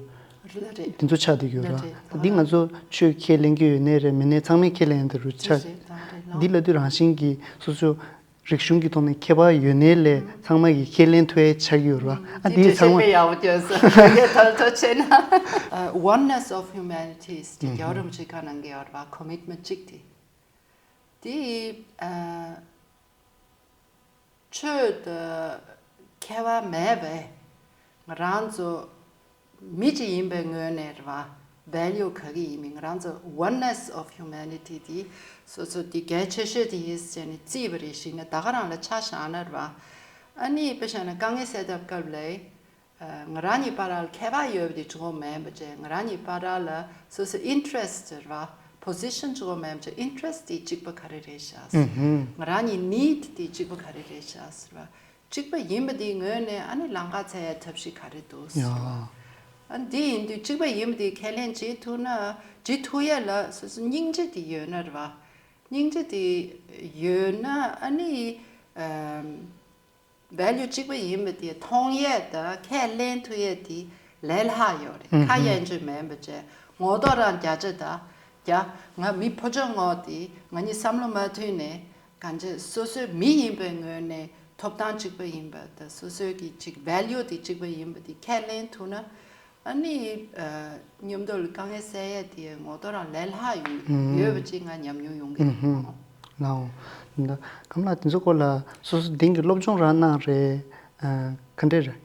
རེད། དེ་ཚོ་ཆགས་བསྡད་ཡོད་ར། རེད། ད་འདི་ང་ཚོ་ཆོས་ཁས་ལེན་གྱི་ཡོད་ནའི་རེད་མེད་ནའི་ཚང་མས་ཁས་ལེན་དེ་རུ་ཆགས། རེད་རེད་རེད། འདི་ལབ་དུས་རང་བཞིན་གྱིས་སོ་སོ་རིག་གཞུང་གི་ཐོག་ནས་ཁྱད་པར་ཡོད་ནའི་ལས་ཚང་མ་གིས་ཁས་ལེན་ཐུབ་ཡས་ཆགས་ཀྱི་ཡོད་ར། ཨ་འདི་འདི་ཚང་མ་དཔེ་ཡག་པོ་སྐྱོན་སོང་། དེ་གའི་ཐོལ་ཐོལ་བྱས་ན། Oneness of humanities དེ་རྒྱལ་བ་རིན་པོ་ཆེ་བཀའ་གནང་གི་ཡོད་ར། commitment གཅིག་དེ། དེ་ཨ་ཆོས་དང་ཁྱད་པར་མེད་པས་ང་རང་ཚོ་མི་གཅིག་ཡིན་པའི་ངོས་ནས་རེད་བ། value ག་གི་ཡིན་མིན་ང་རང་ཚོ་oneness of humanity དེ་སོ་སོ་དེ་གལ་ཆེ་ཤོས་དེ་ཡིན་ཟེར་ནས་བརྩིས་པ་རེད་ཞིག་ན་ད་ག་རང་ལ་ཆ་བཞག་ན་རེད་བ། ཨ་ནི་དཔེ་བཞག་ན་དཀའ་ངལ་སེལ་ཐབས་སྐབས་ལ། ང་རང་གཉིས་བར་ལ་ཁྱད་པར་ཡོད་པ་དེ་གཅིག་པོ་མིན་པ་བྱས་ང་རང་གཉིས་བར་ལ་སོ་སོ་interest རེད་བ། position གཅིག་པོ་མིན་པ་བྱས་interest དེ་གཅིག་པ་ག་རེ་རེད་ཤག་ང་རང་གཉིས་need དེ་གཅིག་པ་ག་རེ་རེད་ཤག་ཟེར་བ། གཅིག་པ་ཡིན་པ་དེའི་ངོས་ནས་ཨ་ནི་ལམ་ཁ་འཚོལ་ཡ་ཐབས་ཤེས་ག་རེ་འདུག་ཟེར་བ། ཨ་འདི་ཡིན་དུས་གཅིག་པ་ཡིན་པ་དེ་ཁས་ལེན་བྱེད་ཐུབ་ན་བྱེད་ཐུབ་ཡ་ལ་སོ་སོ་སྙིང་རྗེ་དེ་ཡོད་ན་རེད་བ། སྙིང་རྗེ་དེ་ཡོད་ན་ཨ་ནི། ཨམ། ཝེ་ལུ་གཅིག་པ་ཡིན་པ་དེ་མཐོང་ཡས་དང་ཁས་ལེན་ཐུབ་ཡས་དེ་ལས་སླ་ཡོད་རེད། ཁ་ཡན་ཆོད་མིན་པ་བྱས་ངོ་ཐོག་རང་བརྒྱ་ཆ་དང་བརྒྱ། ང་མི་ཕོ་ཆོས་ངོ་དེ་ང་གཉིས་བསམ་བློ་མ་མཐུན་ནས་གང་ཅི་སོ་སོའི་མི་ཡིན་པའི་ངོས་ནས་ཐོབ་ཐང་གཅིག་པ་ཡིན་པ་དང་སོ་སོའི་གི་གཅིག་ཝེ་ལུ་དེ་གཅིག་པ་ཡིན་པ་དེ་ཁས་ལེན་ཐུབ་ན། ཨ་ནི། ཨ། མཉམ་དུ་ལ་དཀའ་ངལ་སེལ་ཡས་དེ་ངོ་ཐོག་རང་ལས་སླ་ཡོད་ཡོད་པ་ཅིག་ང་ཉམས་མྱོང་ཡོང་གི་རེད། ལའོ། ད་ཀམ་ལགས་དེ་ཚོ་སྐོར་ལ་སོ་སོ་དེང་གི་སློབ་སྦྱོང་རང་གནང་རེད། ཨ། ག་འདྲས་རེད།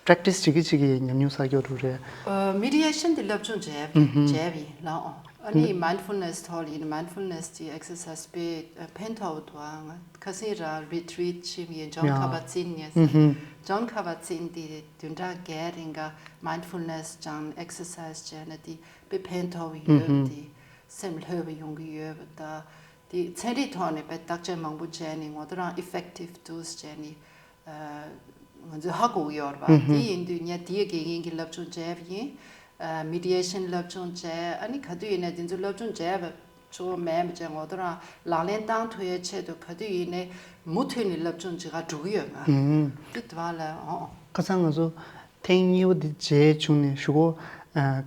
པྲེག་ཊི་སི་བྱེད་ཀྱི་བྱེད་ཀྱི་ཉམས་མྱོང་བསགས་ཀྱི་འདུག་རེད། ཨ། མེ་ཌི་ཡེ་ཤན་དེ་སློབ་སྦྱོང་བྱས་བྱས་པ་ཡིན་ལའོ། ཨ་ནི་མའིན་ཌི་ཕུལ་ནེ་སི་ཐོག་ལ་ཡིན། མའིན་ཌི་ཕུལ་ནེ་སི་དེ་ཨེག་སར་སའི་སི་དཔེ་ཕན་ཐོགས་འདུག་ཨ་ང་ཁ་སང་རང་རི་ཊི་རིཊ་ཕྱིན་ཡིན། ཇོན་ཁ་བ་ཙིན་ཡིན། ཇོན་ཁ་བ་ཙིན་དེ་བདུན་ཕྲག་བརྒྱད་རིང་ག་མའིན་ཌི་ཕུལ་ནེ་སི་སྦྱངས་ཨེག་སར་སའི་སི་བྱས་ན་དེ་དཔེ་ཕན་ཐོགས་ཡོད་པ་དེ་སེམས་ལྷོད་པ་ཡོང་གི་ཡོད་པ་ད་དེ་ཚན་རིག་ཐོག་ནས་དཔེ་བརྟག་དཔྱད་མང་པོ་བྱས་ནས་ངོ་ཐོག་རང་ཨི་ཕེག་ཊིབ་འདུག་བྱས་ནས་ང་ཚོས་ཧ་གོ་གི་ཡོད་རེད་པ། དེ་ཡིན་དུས་ངས་དེའི་དགེ་རྒན་གྱི་སློབ་སྦྱོང་བྱས་པ་ཡིན། མེ་ཌི་ཡེ་ཤན་སློབ་སྦྱོང་བྱས། ཨ་ནི་ག་དུས་ཡིན་ན་དེ་ཚོ་སློབ་སྦྱོང་བྱས་པ་གཙོ་བོ་མེད་པ་བྱས་ངོ་ཐོག་རང་ལག་ལེན་བསྟར་ཐུབ་ཡའི་ཆེད་དུ་ག་དུས་ཡིན་ནའི་མུ་མཐུད་ནས་སློབ་སྦྱོང་བྱེད་ག་འགྲོ་གི་ཡོད་ང་། དེ་དུས་ལ་ཨོ། ཁ་སང་ང་ཚོ་ཐེངས་གཉིས་པ་འདི་མཇལ་བྱུང་ནས་གཞུག་གུ་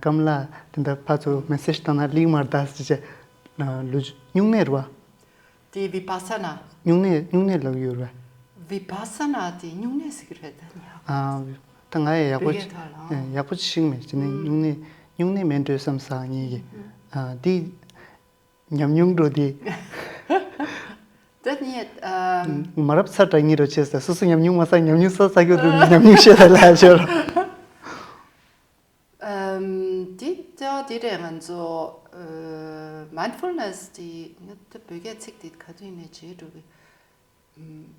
ཀམ་ལགས་དེ་འདྲ་ཕར་ཚུར་མེ་སེ་ཇི་བཏང་ན་ལེགས་མ་རེད་ད་ཟེར་བྱས། ལུས་སྨྱུང་གནས་རེད་བ། དེ་བི་པ་ས་ན། སྨྱུང་གནས་སྨྱུང་གནས་ལབ་ཡོད་རེད། བི་པ་ས་ན་དེ་སྨྱུང་གནས་ཟེར་གི་རེད་ད་ནི། ཨ། ད་ང་ཡང་ཡག་པོ་བོད་སྐད་ཐོག་ལ་ཨ། ཡག་པོ་ཅིག་ཤེས་མེད་ཅེ་ནས་སྨྱུང་གནས་སྨྱུང་གནས་མེད་འགྲོ་བསམ་ས་ངེད་ཀྱི། ཨ། འདི་ཉམས་མྱོང་འགྲོ་དེ། ད་ནི་ཨ། མ་རབས་ཚ་དྲག་ཉེ་རུ་བྱས་ས་སོ་སོ་ཉམས་མྱོང་མ་བསགས་ཉམས་མྱོང་བསགས་བསགས་རྒྱུ་དེ་ཉམས་མྱོང་བཤད་ད་ལ་ཤོར། ཨམ། དེ་ལྟ་བ་དེ་རེད། ང་ཚོ་ཨ། མའིན་ཌི་ཕུལ་ནེ་སི་དེ་ང་ད་བོད་སྐད་ཚིག་དེ་ག་དུས་ནས་བརྗེད་འགྲོ་གི། ཨམ།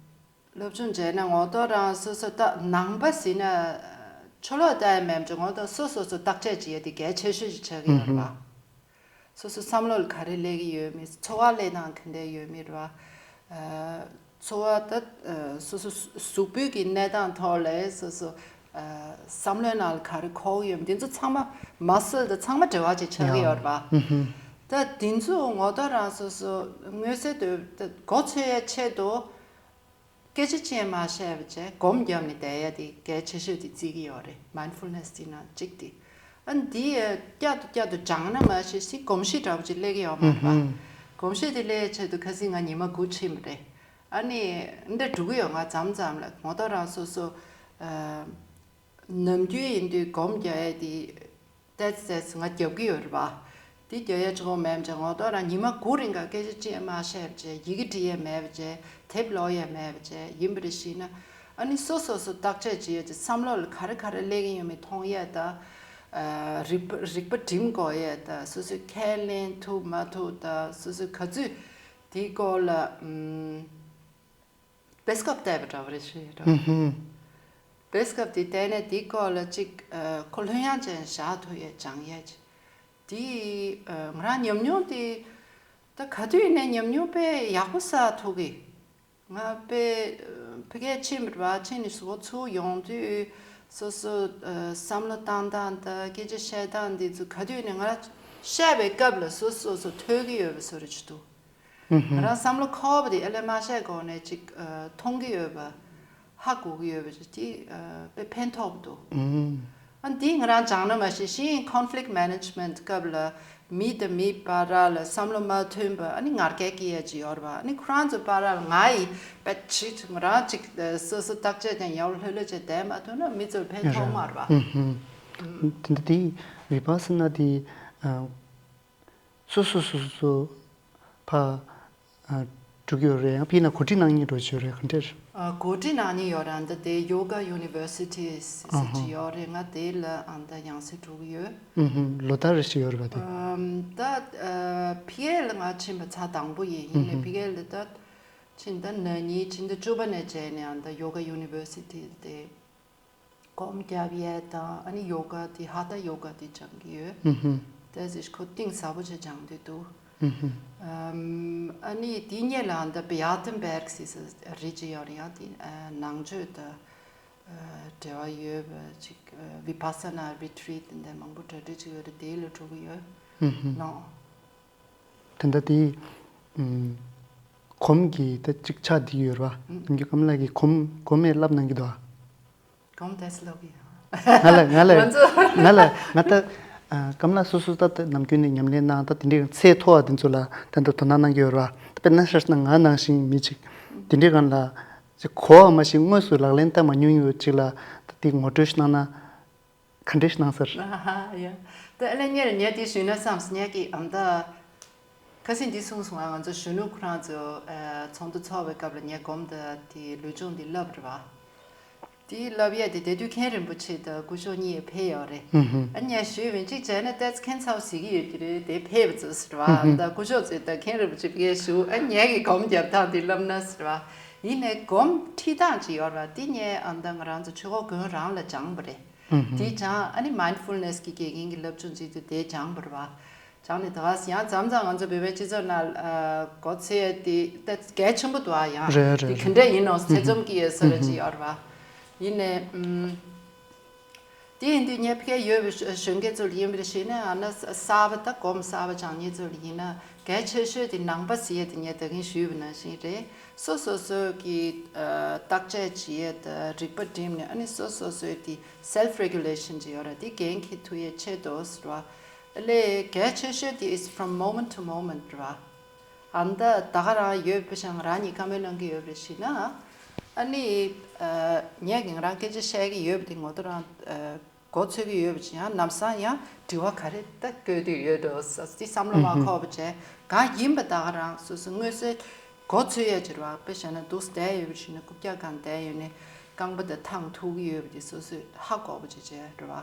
སློབ་སྦྱོང་བྱས་ན་ངོ་ཐོག་རང་སོ་སོ་ད་ནང་པ་ཟིན་ན་ཆོ་ལོ་ལྟ་ཡ་མེད་ཅེ་ངོ་ཐོག་སོ་སོ་སོ་བརྟག་དཔྱད་བྱེད་ཡ་དེ་གལ་ཆེ་ཤོས་ཤིག་ཆགས་ཀྱི་ཡོད་རེད་པ། སོ་སོ་བསམ་བློ་ལ་ག་རེ་སླེབས་ཀྱི་ཡོད་མེད། འཚོ་བ་སླེབས་སྟངས་ག་འདྲ་ཡོད་མེད་རེད་པ། ཨ། འཚོ་བ་ད་ཨ། སོ་སོ་གཟུགས་པོའི་གི་གནས་སྟངས་ཐོག་ལ་སོ་སོ་ཨ། བསམ་བློའི་ནང་ལ་ག་རེ་འཁོར་གྱི་ཡོད་མེད་དེ་ཚོ་ཚང་མ་མ་སལ་དང་ཚང་མ་འབྲེལ་བ་ཅིག་ཆགས་ཀྱི་ཡོད་རེད་པ། ད་དེ་ཚོ་ངོ་ཐོག་རང་སོ་སོ་མངོན་གསལ་དོད་ད་མགོ་ཚོས་ཡའི་ཆེད་དུ། སྐད་ཆ་ཅན་མ་བཤད་པ་བྱས་སྒོམ་བརྒྱབ་ནས་བསྡད་ཡ་དེ་གལ་ཆེ་ཤོས་དེ་བརྩི་གི་ཡོད་རེད། མའིན་ཌི་ཕུལ་ནེ་སི་དེ་ནང་གཅིག་དེ། ཨ་འདི་བསྐྱར་དུ་བསྐྱར་དུ་སྦྱངས་ན་མ་གཞི་སི་གོམས་གཤིས་འདྲ་པོ་ཅིག་སླེབས་ཀྱི་ཡོད་མ་རེད་པ། གོམས་གཤིས་དེ་སླེབས་ཡའི་ཆེད་དུ་ཁ་སང་ང་ཉི་མ་དགུ་ཕྱིན་པ་རེད། ཨ་ནི་འདི་འགྲོ་གི་ཡོད་ང་མཚམས་མཚམས་ལ་ངོ་ཐོག་རང་སོ་སོ་ཨ། ནམ་རྒྱུན་ཡིན་དུས་སྒོམ་རྒྱག་ཡ་དེ། ཏེ་ཙེ་ང་རྒྱབ་ཀྱི་ཡོད་རེད་པ། དེ་རྒྱག་ཡ་གཅིག་པོ་མེད་པ་བྱས་ངོ་ཐོག་རང་ཉི་མ་དགུ་རིང་ག་སྐད་ཆ་གཅིག་མ་བཤད་པ་བྱས་ཡི་གེ་འབྲི་ཡ་མེད་པ་བྱས་དེབ་ཀློག་ཡ་མེད་པ་བྱས་ཡིན་པ་རེད་ཤི་ན། ཨ་ནི་སོ་སོ་སོ་བརྟག་དཔྱད་བྱེད་ཡ་དེ་བསམ་བློ་ལ་ག་རེ་ག་རེ་སླེབས་ཀྱི་ཡོད་མེད་མཐོང་ཡ་ད། ཨ། རིག་པ་རིག་པ་སྒྲིམ་དགོས་ཡ་ད་སོ་སོས་ཁས་ལེན་ཐུབ་མ་ཐུབ་ད་སོ་སོས་ག་ཚོད་དེའི་སྐོར་ལ་ཨམ། བེ་སི་ཀབ་བལྟས་པ་འདྲ་བ་རེད་ཤི་ར། ཨུ་ཧུམ། བེ་སི་ཀབ་དེ་བལྟས་ནས་དེའི་སྐོར་ལ་ཅིག་ཨ། ཁོ་ལྷོད་ཡངས་ཅན་བཞག་ཐུབ་ཡས་སྦྱང་ཡས་ཅིག་དེ་ཨ། ང་རང་ཉམས་མྱོང་དེ་ད་ག་དུས་ནས་ཉམས་མྱོང་དཔེ་ཡག་པོ་བསགས་ཐུབ་གི། ང་དཔེ་ཨ། ཕ་གིར་ཕྱིན་པ་རེད་པ། ཕྱིན་ནས་སོ་ཚུར་ཡོང་དུས་སོ་སོ་ཨ། བསམ་བློ་བཏང་སྟངས་དང་སྐད་ཆ་བཤད་སྟངས་དེ་ཚོ་ག་དུས་ནས་ང་རང་བཤད་པའི་སྐབས་ལ་སོ་སོ་སོ་ཐོས་ཀྱི་ཡོད་པ་བཟོ་འདྲ་ཅིག་འདུག་ང་རང་བསམ་བློ་འཁོར་བ་དེ་ཨེ་ལས་མ་བཤད་གོང་ནས་ཅིག་ཨ། མཐོང་གི་ཡོད་པ། ཧ་གོ་གི་ཡོད་པ་ཅིག་དེ་ཨ། དཔེ་ཕན་ཐོགས་པ་འདུག་ཨ་འདི་ང་རང་སྦྱངས་ན་མ་ཤེས་ཤིང་ཀོན་ཕི་ལིག་མེ་ནེ་ཇི་མེན་ཊི་སྐབས་ལ་མི་དང་མི་བར་ལ་བསམ་བློ་མ་མཐུན་པ་ཨ་ནི་ངར་སྐད་སྐྱེ་ཡ་ཅིག་ཡོད་རེད་པ། ཨ་ནི་ཁོ་རང་ཚོ་བར་ལ་ང་ཡི་དཔེ་ཅིག་ང་རང་ཅིག་སོ་སོ་བརྟག་དཔྱད་ཀྱང་ཡག་པོ་ལྷོད་ལྷོད་བྱས་བསྡད་མ་ཐུབ་ན་མི་ཚོར་ཕན་ཐོགས་མ་རེད་པ། དེ་འདྲ་དེ་བི་པ་སི་ན་དེ་ཨ། སོ་སོ་སོ་སོ་སོ་ཕ་ཨ། འགྲོ་གི་ཡོད་རེད། ཡང་ཕྱིན་ན་གོ་སྒྲིག་གནང་མཁན་འགྲོ་གི་ཡོད་རེད་ག་འདྲས། ཨ། གོ་སྒྲིག་གནང་མཁན་ཡོད་རེད། ཨ་འདི་དེ་ཡོ་ག་ཡུ་ནི་ཝར་སི་ཊི་ཟེར་ཨ་ཧ། གཅིག་ཡོད་རེད། ང་དེ་ལ་ཨ་འདི་ཡང་སེ་འགྲོ་གི་ཡོད། ཨུ་ཧུམ། ལོ་ལྟར་རེ་ཞིག་ཡོད་རེད་པ་དེ། ཨམ། ད་ཨ། ཕ་གིར་ལ་ང་ཕྱིན་པ་ཚར་དང་པོ་ཡིན། ཡིན་ནའི་ཨུ་ཧུམ། ཕ་གིར་ལ་ད་ཕྱིན་ད་ན་ནིང་ཕྱིན་ད་བཅུ་པ་ནས་བྱས་ནས་ཨ་འདི་ཡོ་ག་ཡུ་ནི་ཝར་སི་ཊི་དེ། སྒོམ་རྒྱབ་ཡས་དང་ཨ་ནི་ཡོ་ག་དེ་ཧ་ཐ་ཡོ་ག་དེ་སྦྱང་གི་ཡོད། ཨུ་ཧུམ། དེ་ཟེར་ཁོ་གཏིང་ཟབ་པོ་ཅིག་སྦྱང་འདོད་འདུག་ཨུ་ཧུམ། ཨམ། ཨ་ནི་དེ་སྔོན་ལ་ཨ་འདི་བི་ཨ་ཏན་བེར་ག་ཟེར་རི་ཅིག་ཡོད་རེད། ཡང་དེ་ཨ། ནང་ཆོས་དང་ འབྲེལ་བ་ཡོད་པ་ཅིག་བི་པ་ས་ན་རི་ཊི་རིཊ་འདི་མང་པོ་གྲ་སྒྲིག་ཅིག་ཡོད་རེད། དེ་ལ་འགྲོ་གི་ཡོད། ལོ། དེ་འདྲ་དེ་ཨམ། གོམ་གྱི་ད་ཅིག་ཆ་འདི་ཡོད་ར་བ། ཨམ། ཨམ་རྒྱུ་ཀམ་ལགས་ཀྱིས་གོམ་གོམ་ཡས་ལབ་གནང་གི་འདུག་ཨ། གོམ་དེས་ལོག་གི་ཡོད། ང་ལ་ང་ལ་ང་ཚོ་ང་ལ་ང་ད་ཨ། ཀམ་ལགས་སོ་སོ་ད་ད་ནམ་རྒྱུན་ནས་ཉམས་ལེན་གནང་ད་དེ་འདྲའི་ཚད་མཐོ་བ་དེ་ཚོ་ལ་ད་ད་དོ་སྣང་གནང་གི་ཡོད་ར་བ། ད་དཔེར་ན་ཤར་ན་ང་ནང་བཞིན་མི་ཅིག་དེ་འདྲའི་སྒང་ལ་ཅིག་གོ་བ་མ་ཤེས་དངོས་སུ་ལག་ལེན་བསྟར་མ་མྱོང་ཡོད་ཅིག་ལ་ད་དེ་ངོ་སྤྲོད་ཞིག་གནང་ན། ག་འདྲས་གནང་ཟེར། ཨ་ཧ་ཡ། ད་ཨ་ལས་ཉེར་ཉེར་དེ་ཞུས་ན་བསམ་སོང་ཉེར་གི་ཨམ་ད། ཁ་སང་འདི་གསུངས་སོང་ང་ང་ཚོ་གཞོན་ནུ་ཁོ་རང་ཚོ་ཨ་ཚོགས་འདུ་ཚོགས་པའི་སྐབས་ལ་ངས་སྒོམ་ད་དེ་ལུས་སྦྱོང་འདི་བསླབ་རེད་བ། དེ་བསླབ་ཡས་དེ་དེ་དུས་མཁན་རིན་པོ་ཆེ་དང་སྐུ་ཞབས་གཉིས་ཕེབས་ཡོད་རེད། ཨ་ངས་ཞུས་བྱས་ཅིག་བྱས་ན་ཏེ་ཚ་མཁན་ཚ་བོ་ཟེར་གི་ཡོད་ཀྱི་རེད། དེ་ཕེབས་པ་ཚོ་ཟེར་བ། ཨམ་ད་སྐུ་ཞབས་ཚོས་ད་མཁན་རིན་པོ་ཆེ་ཕེབས་ཞུ་ཨ་ངས་གི་སྒོམ་རྒྱབ་སྟངས་དེ་བསླབ་ན་ཟེར་བ། ཡིན་ནའི་སྒོམ་ཁྲིད་སྟངས་ཅིག་ཡོད་རེད་བ། དེ་ངས་ཨམ་ད་ང་རང་ཚོ་ཆོས་འཁོར་དགོན་རང་ལ་སྦྱངས་པ་རེད། དེ་སྦྱངས་ཨ་ནི་མའིན་ཌི་ཕུལ་ནེས་ཀྱི་དགེ་རྒན་གྱི་བསླབ་སྦྱོང་བྱེད་དུས་དེ་སྦྱངས་པ་རེད་བ། སྦྱངས་ནས་ད་ག་ཡང་མཚམས་མཚམས་ང་ཚོ་བོད་པའི་སྤྱི་ཚོགས་ནང་ལ་མགོ་ཚོས་དེ་ད་གལ་ཆེན་པོ་འདུག་ཨ། ཡང་རེད་རེད་དེ་ག་འདྲ་ཡིན་ནོ་ཚེ་ཚོམ་གྱི་ཡོད་ས་རེད་ཅིག་ཡོད་རེད་བ། ཡིན་ནའི་ཨུམ། དེ་ཡིན་དུས་ངས་ཕ་གིར་ཡོད་པའི་གཞོན་སྐྱེས་ཚོ་ལ་ཡིན་པར་བཤད་ན་ཨ་ན་གསར་པ་ད་སྒོམ་གསར་པ་སྦྱང་མཁན་ཚོ་ལ་ཡིན་ན་གལ་ཆེ་ཤོས་དེ་ནང་པ་ཟེར་ཡས་དེ་ངས་ད་གིན་ཞུས་པ་ནང་བཞིན་རེད། སོ་སོ་སོ་གི་བརྟག་དཔྱད་བྱེད་ཡས་དང་རིག་པ་སྒྲིམ་ནས་ཨ་ནི་སོ་སོ་སོའི་དེ་self regulation་ཅིག་ཡོད་ར། དེ་འགན་འཁྱེར་ཐུབ་ཡས་ཆེད་དུ་ཟེར་བ། ཨ་ལས་གལ་ཆེ་ཤོས་དེ་is from moment to moment་ར། ཨ་ནི་ད་ད་ག་རང་ཡོད་པ་ཤ་ང་རང་གཉིས་བཀའ་མོལ་གནང་གི་ཡོད་རེད་ཞེ་ན། ཨ་ནི་ངས་ཀྱི་ང་རང་སྐད་ཆ་བཤད་ཀྱི་ཡོད་པ་དེ་ངོ་ཐོག་རང་མགོ་ཚོས་ཀྱི་ཡོད་པ་ཅིག་ཡང་ལམ་སང་ཡང་དྲི་བ་ག་རེ་ད་བཀོད་དུས་ཡོད་འགྲོ་ས་དེ་བསམ་བློ་མ་འཁོར་བ་བྱས་གང་ཡིན་པ་ད་ག་རང་སོ་སོ་དངོས་སུ་མགོ་ཚོས་ཡ་ཅིག་རེད་བ། དཔེ་བཞག་ན་འདུག་བསྡད་ཡོད་པ་ཞིག་ན་རྐུབ་བཀྱག་སྒང་བསྡད་ཡོད་ནས་རྐང་པ་དང་ཐང་ཐུག་གི་ཡོད་པ་དེ་སོ་སོས་ཧ་གོ་བ་ཅིག་བྱས་རེད་བ།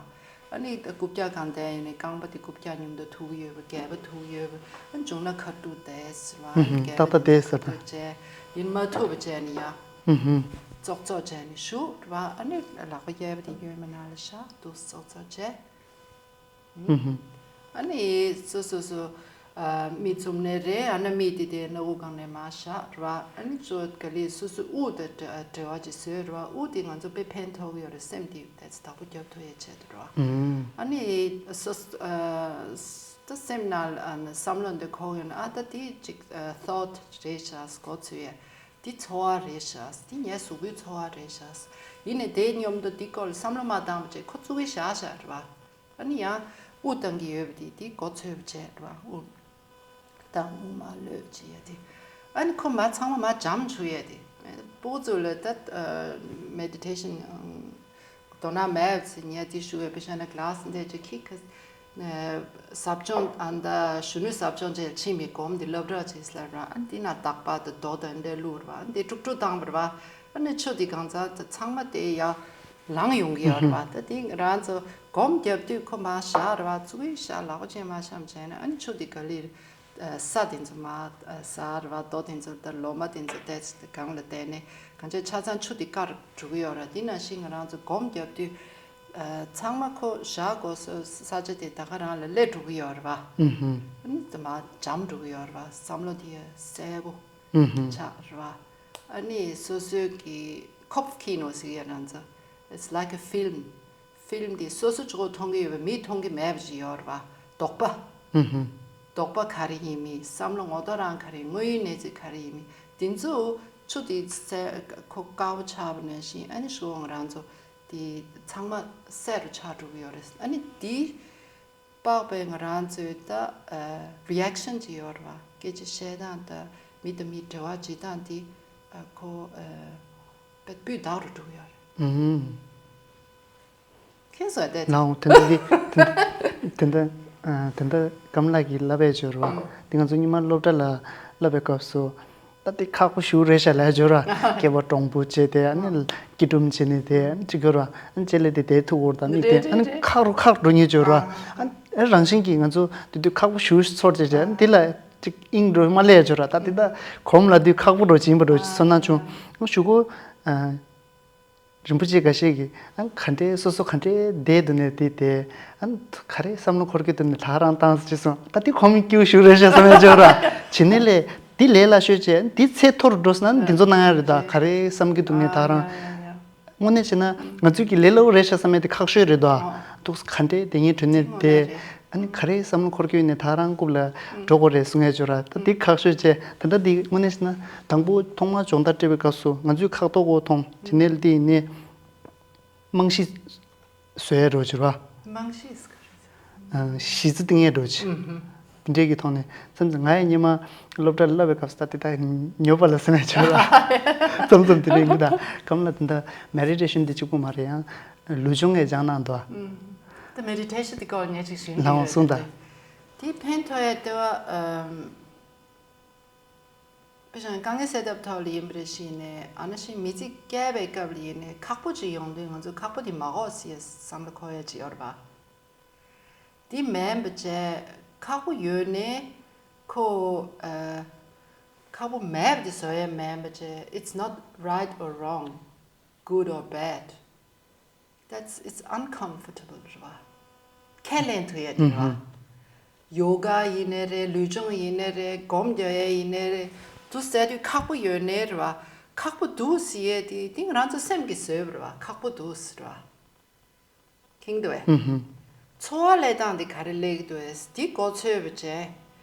ཨ་ནི་རྐུབ་བཀྱག་སྒང་བསྡད་ཡོད་ནས་རྐང་པ་དེ་རྐུབ་བཀྱག་མཉམ་དུ་ཐུག་གི་ཡོད་པ་སྒལ་པ་ཐུག་གི་ཡོད་པ་ཨ་བྱུང་ན་ཁ་ཐུག་བསྡད་ཟེར་བ། ཨ་ནི་སྒལ་ཏག་པ་ཏག་བསྡད་ཟེར་ཐུག་ད། བྱས་ཡིན་མ་ཐུབ་པ་བྱས་ནས་ཡ། ཙོག་ཙོག་བྱས་ནས་བཞུགས་རེད་བ། ཨ་ནི་ལག་པ་གཡས་པ་དེ་གཡོན་མའི་ནང་ལ་བཞག་འདུག་ཙོག་ཙོག་བྱས། ཨ་ནི་སོ་སོ་སོ་མིག་བཙུམ་ནས་རེད། ཨ་ན་མིག་དེ་དེ་སྣ་བུག་སྒང་ནས་མར་བཞག་རེད་བ། ཨ་ནི་ཅོ་ག་ལེ་སོ་སོའི་དབུགས་དང་འབྲེལ་བ་ཅིག་བཟོས་རེད་བ། དབུགས་དེ་ང་ཚོ་དཔེ་ཕན་ཐོགས་ཀྱི་ཡོད་རེད། སེམས་དེ་དེ་ཚོ་བདག་པོ་རྒྱབ་ཐུབ་ཡས་ཆེད་དུ་རེད་བ། ཨ་ནི་སོ་སོ་ད་སེམས་ནང་ལ་བསམ་བློ་འདི་འཁོར་ཡོད་ན་ཨ་ད་དེ་ཅིག་thought་རེད་ཤག་མགོ་ཚོས་ཡས། འདི་ཚོར་བ་རེད་ཤག་འདི་ངའི་གཟུགས་པོའི་ཚོར་བ་རེད་ཤག་ཡིན་ནའི་དེའི་སྙོམས་དུ་འདི་སྐོར་ལ་བསམ་བློ་མ་བཏང་བ་བྱས་ཁོ་བཙུགས་ཀྱི་བཞག་བཞག་རེད་བ། ཨ་ནི་ཡང་དབུགས་བཏང་གི་ཡོད་པ་དེ་དེ་མགོ་ཚོས་པ་བྱས་རེད་བ། དབུགས་བཏང་དབུགས་མར་གློད་བྱེད་ཡ་དེ། ཨ་ནི་ཁོ་མ་ཚང་མ་མ་འཇམ་བྱུག་ཡ་དེ། སྤུ་གུ་ཚོ་ལ་ད་མེ་ཌི་ཊེ་ཤན་དོ་སྣང་མེད་པ་ཚོས་ངས་དེ་ཞུ་བའི་པེ་ཤ་ན་ག་ལ་སི་འདས་ཀྱི་ཁི་ཁ་ཟབ་སྦྱོང་ཨ་ད་གཞོན་ནུ་ཟབ་སྦྱོང་བྱས་ཕྱིན་པའི་སྒོམ་དེ་སློབ་གྲྭ་བྱས་ལ་ར་ཨ་དེ་ན་རྟག་པ་དང་རྡོ་དང་འདྲ་བླུགས་ར་ཨ་དེ་དཀྲུག་དཀྲུག་བཏང་བ་ར་ཨ་ནི་ཆུ་དེ་གང་ཚ་ཚང་མ་དེ་ཡ། ལངས་ཡོང་གི་ཡོད་རེད་བ། ད་དེ་ང་རང་ཚོ་སྒོམ་རྒྱབ་དུས་ཁོ་མར་བཞག་རེད་བ། ཙུ་གུའི་ཤ་ལག་པ་ཅན་མར་བཤམས་བྱས་ན་ཨ་ནི་ཆུ་དེ་ག་ལེར་ས་དེ་ཚོ་མར་ཟག་རེད་བ། རྡོ་དེ་ཚོ་ད་ལོ་མ་དེ་ཚོ་བལྟས་ཚེ་སྒང་ལ་བལྟས་ནས་གང་ཅི་ཆ་ཚང་ཆུ་དེ་བཀར་འགྲོ་གི་ཡོད་རེད། དེ་ནང་བཞིན་ང་རང་ཚོ་སྒོམ་རྒྱབ་དུས་ཚང་མ་ཁོ་བཞག་དགོས་ས་ས་ཆ་དེ་ད་ག་རང་ལ་སླེབས་འགྲོ་གི་ཡོད་རེད་བ། ཨ་ནི་དེ་མར་འཇམ་འགྲོ་གི་ཡོད་རེད་བ། བསམ་བློ་དེ་གསལ་པོ་ཆགས་རེད་བ། ཨ་ནི་སོ་སོའི་གི་ཁོབ་ཁི་ནོ་ཟེར་ཡ་རང་ཚོ། It's like a film. ཕིལམ་དེ་སོ་སོ་གཅིག་པོ་མཐོང་གི་ཡོད་པ་མིས་མཐོང་གི་མེད་པ་ཞིག་ཡོད་རེད་བ། དོགས་པ། དོགས་པ་ག་རེ་ཡིན་མིན་བསམ་བློ་ངོ་ཐོག་རང་ག་རེ་དངོས་ཡོད་གནས་ཚུལ་ག་རེ་ཡིན་མིན་དེ་ཚོ་ཆུ་དེ་ཚ་ཁོ་དཀར་པོ་ཆགས་པ་ནང་བཞིན་ཨ་ནི་ཤོག་ང་རང་ཚོ་དེ་ཚང་མ་གསལ་རུ་ཆགས་འགྲོ་གི་ཡོད་རེད། ཨ་ནི་དེ། དཔག་པའི་ང་རང་ཚོའི་ད་རི་ཨེག་ཤན་ཅིག་ཡོད་རེད་བ། སྐད་ཆ་བཤད་སྟངས་དང་མི་དང་མི་འབྲེལ་བ་བྱེད་སྟངས་དེ་ཁོ་སྤུས་དག་རུ་འགྲོ་གི་ཡོད་རེད། ཁྱེད་ཚོ་བལྟས་ནའོ་དེ་འདྲ་དེ་འདྲ་དེ་འདྲ་ཀམ་ལགས་ཀྱིས་ལབ་པའི་ཅིག་ཡོད་རེད་བ། དེ་ང་ཚོ་སྔོན་མ་སློབ་གྲྭ་ལ་བསླབ་པའི་སྐབས་སུ། ད་དེ་ཁག་པོ་ཞེ་པོ་རེད་ཤག་ལབ་ཡ་ཅིག་ཡོད་ར། སྐེད་པ་དྲོང་པོ་བྱས་ཏེ་ཨ་ནི་སྐྱིལ་ཀྲུང་བྱས་ནས་དེ་ཨ་ནི་ཅིག་ཡོད་ར། ཨ་ནི་ལྕེ་ལེ་དེ་དེ་ཐུག་འོར་ད་མིག་དེ་ཨ་ནི་ཁག་རུ་ཁག་འགྲོ་ཉེ་ཅིག་ཡོད་ར། ཨ་ནི་རང་བཞིན་གྱིས་ང་ཚོ་དེ་དུས་ཁག་པོ་ཞེ་པོ་ཚོར་བྱས་བྱས་ཨ་ནི་དེ་ལ་ཅིག་དབྱིངས་འགྲོ་མ་སླེབས་ཡ་ཅིག་ཡོད་ར། ད་དེ་ད་གོམས་ལ་དུས་ཁག་པོ་འགྲོ་ཅིག་ཡིན་པ་འགྲོ་ཅིག་ཚོར་སྣང་བྱུང་། ཨ་ཞུ་གོ་ཨ། རིན་པོ་ཆེ་འགའ་ཤས་ཀྱིས་ཨ་ག་འདྲའི་སོ་སོ་ག་འདྲའི་བསྡད་འདུག་ནས་དེ་དེ་ཨ་ག་རེ་བསམ་བློ་འཁོར་གྱི་འདུག་ནས་ད་རང་བཏང་ཟེར་གྱི་སོང་། ད་དེ་ཁོམ་སྐྱིད་པོ་ཞེ་པོ་རེད་ཤག་བསམ་ཡ་ཅིག་ཡོད་ར། བྱེད་ནས་ལས་དེ་ལས་སླ་ཤོས་བྱས་དེ་ཚད་མཐོ་རུ་འགྲོ་སོང་ན་འདི་ཚོ་གནང་ཡ་རེད། ད་ག་རེ་བསམ་གྱི་འདུག་ནས་ད་རང་ དངོས་གནས་བྱས་ན་ང་ཚོས་ཀྱི་ལས་སླ་པོ་རེད་ཤག་བསམ་ཡས་དེ་ཁག་ཤོས་རེད་དོ། འདུག་ག་འདྲས་དེ་ངས་དྲན་ནས་དེ་ཨ་ནི་ག་རེ་བསམ་བློ་འཁོར་གྱི་ཡོད་ནས་ད་རང་རྐུབ་ལ་འགྲོ་དགོས་རེད་གསུང་ཡས་ཅོ་ར་ད་དེ་ཁག་ཤོས་བྱས་ད་ལྟ་དེ་དངོས་གནས་བྱས་ན་དང་པོ་ཐོག་མར་སྦྱོང་བརྡར་སྤྲད་པའི་སྐབས་སུ་ང་ཚོས་ཁག་ཐོག་གོ་མཐོང་དེ་ནས་དེ་ནས་རྨང་གཞི་བཟོ་ཡས་རོ་ཅོ་ར། རྨང་གཞི་གཞི་རྩ་བཏིང་ཡས་འགྲོ་ཆེ། དེ་འདྲས་ཀྱི་ཐོག་ནས་མཚམས་མཚམས་ང་ཡང་སྙེ་མ་སློབ་གྲྭ་ལ་བསླབ་པའི་སྐབས་སུ་ད་དེ་དག་ཉོབ་པ་ལ་སེམས་ཡ་ཆེ་བ་མཚམས་མཚམས་དེ་འདྲས་ཡིན་གི་ད་གམ་ལ་དེ་འདྲ་མེ་ཌི་ཊེ་ཤན་དེ་གཅིག་པུ་མ་རེད་ཡང་ལུས་སྦྱོང་ངས་སྦྱང་གནང་འདུག་ད་མེ་ཌི་ཊེ་ཤན་དེ་སྐོར་ངས་ཅིག་ཞུ་ཡིན་ལའང་གསུངས་ད། དེ་ཕན་ཐོགས་ཡ་ལྟེ་བ། དཔེ་བཞག་ན་དཀའ་ངལ་སེལ་ཐབས་ཐོག་ལ་ཡིན་པ་རེད་ཤི་ནས་ཨ་ན་ཤི་མི་ཚེ་སྐྱེལ་བའི་སྐབས་ལ་ཡིན་ནས་ཁག་པོ་ཅིག་ཡོང་དུས་ང་ཚོ་ཁག་པོ་དེ་མ་འགོག་སྲིད་བསམ་བློ་འཁོར་ཡ་ཅིག་ཡོད་རེད་པ། དེ་མིན་པ་བྱས་ཁག་པོ་ཡོད་ནས་ཁོ་ཨ། ཁག་པོ་མེད་པ་དེ་བཟོ་ཡ་མིན་པ་བྱས། It's not right or wrong, good or bad. That's, it's uncomfortable རེད་བ། ཁས་ལེན་ཐུབ་ཡ་དེ་རེད་བ། ཡོ་ག་ཡིན་ནའི་རེད། ལུས་སྦྱོང་ཡིན་ནའི་རེད། སྒོམ་རྒྱག་ཡ་ཡིན་ནའི་རེད། དུ་ཟེར་དུས་ཁག་པོ་ཡོད་ནའི་རེད་བ། ཁག་པོ་འདུག་ཟེར་ཡས་དེ་དེ་ང་རང་ཚོ་སེམས་ཀྱིས་བཟོས་པ་རེད་བ། ཁག་པོ་འདུག་ཟེར་བ། མཁྱེན་འདུག་བས། འཚོ་བ་ལས་སྟངས་འདི་ག་རེ་སླེབས་ཀྱི་འདུག་བས། འདི་མགོ་ཚོས་པ་བྱས།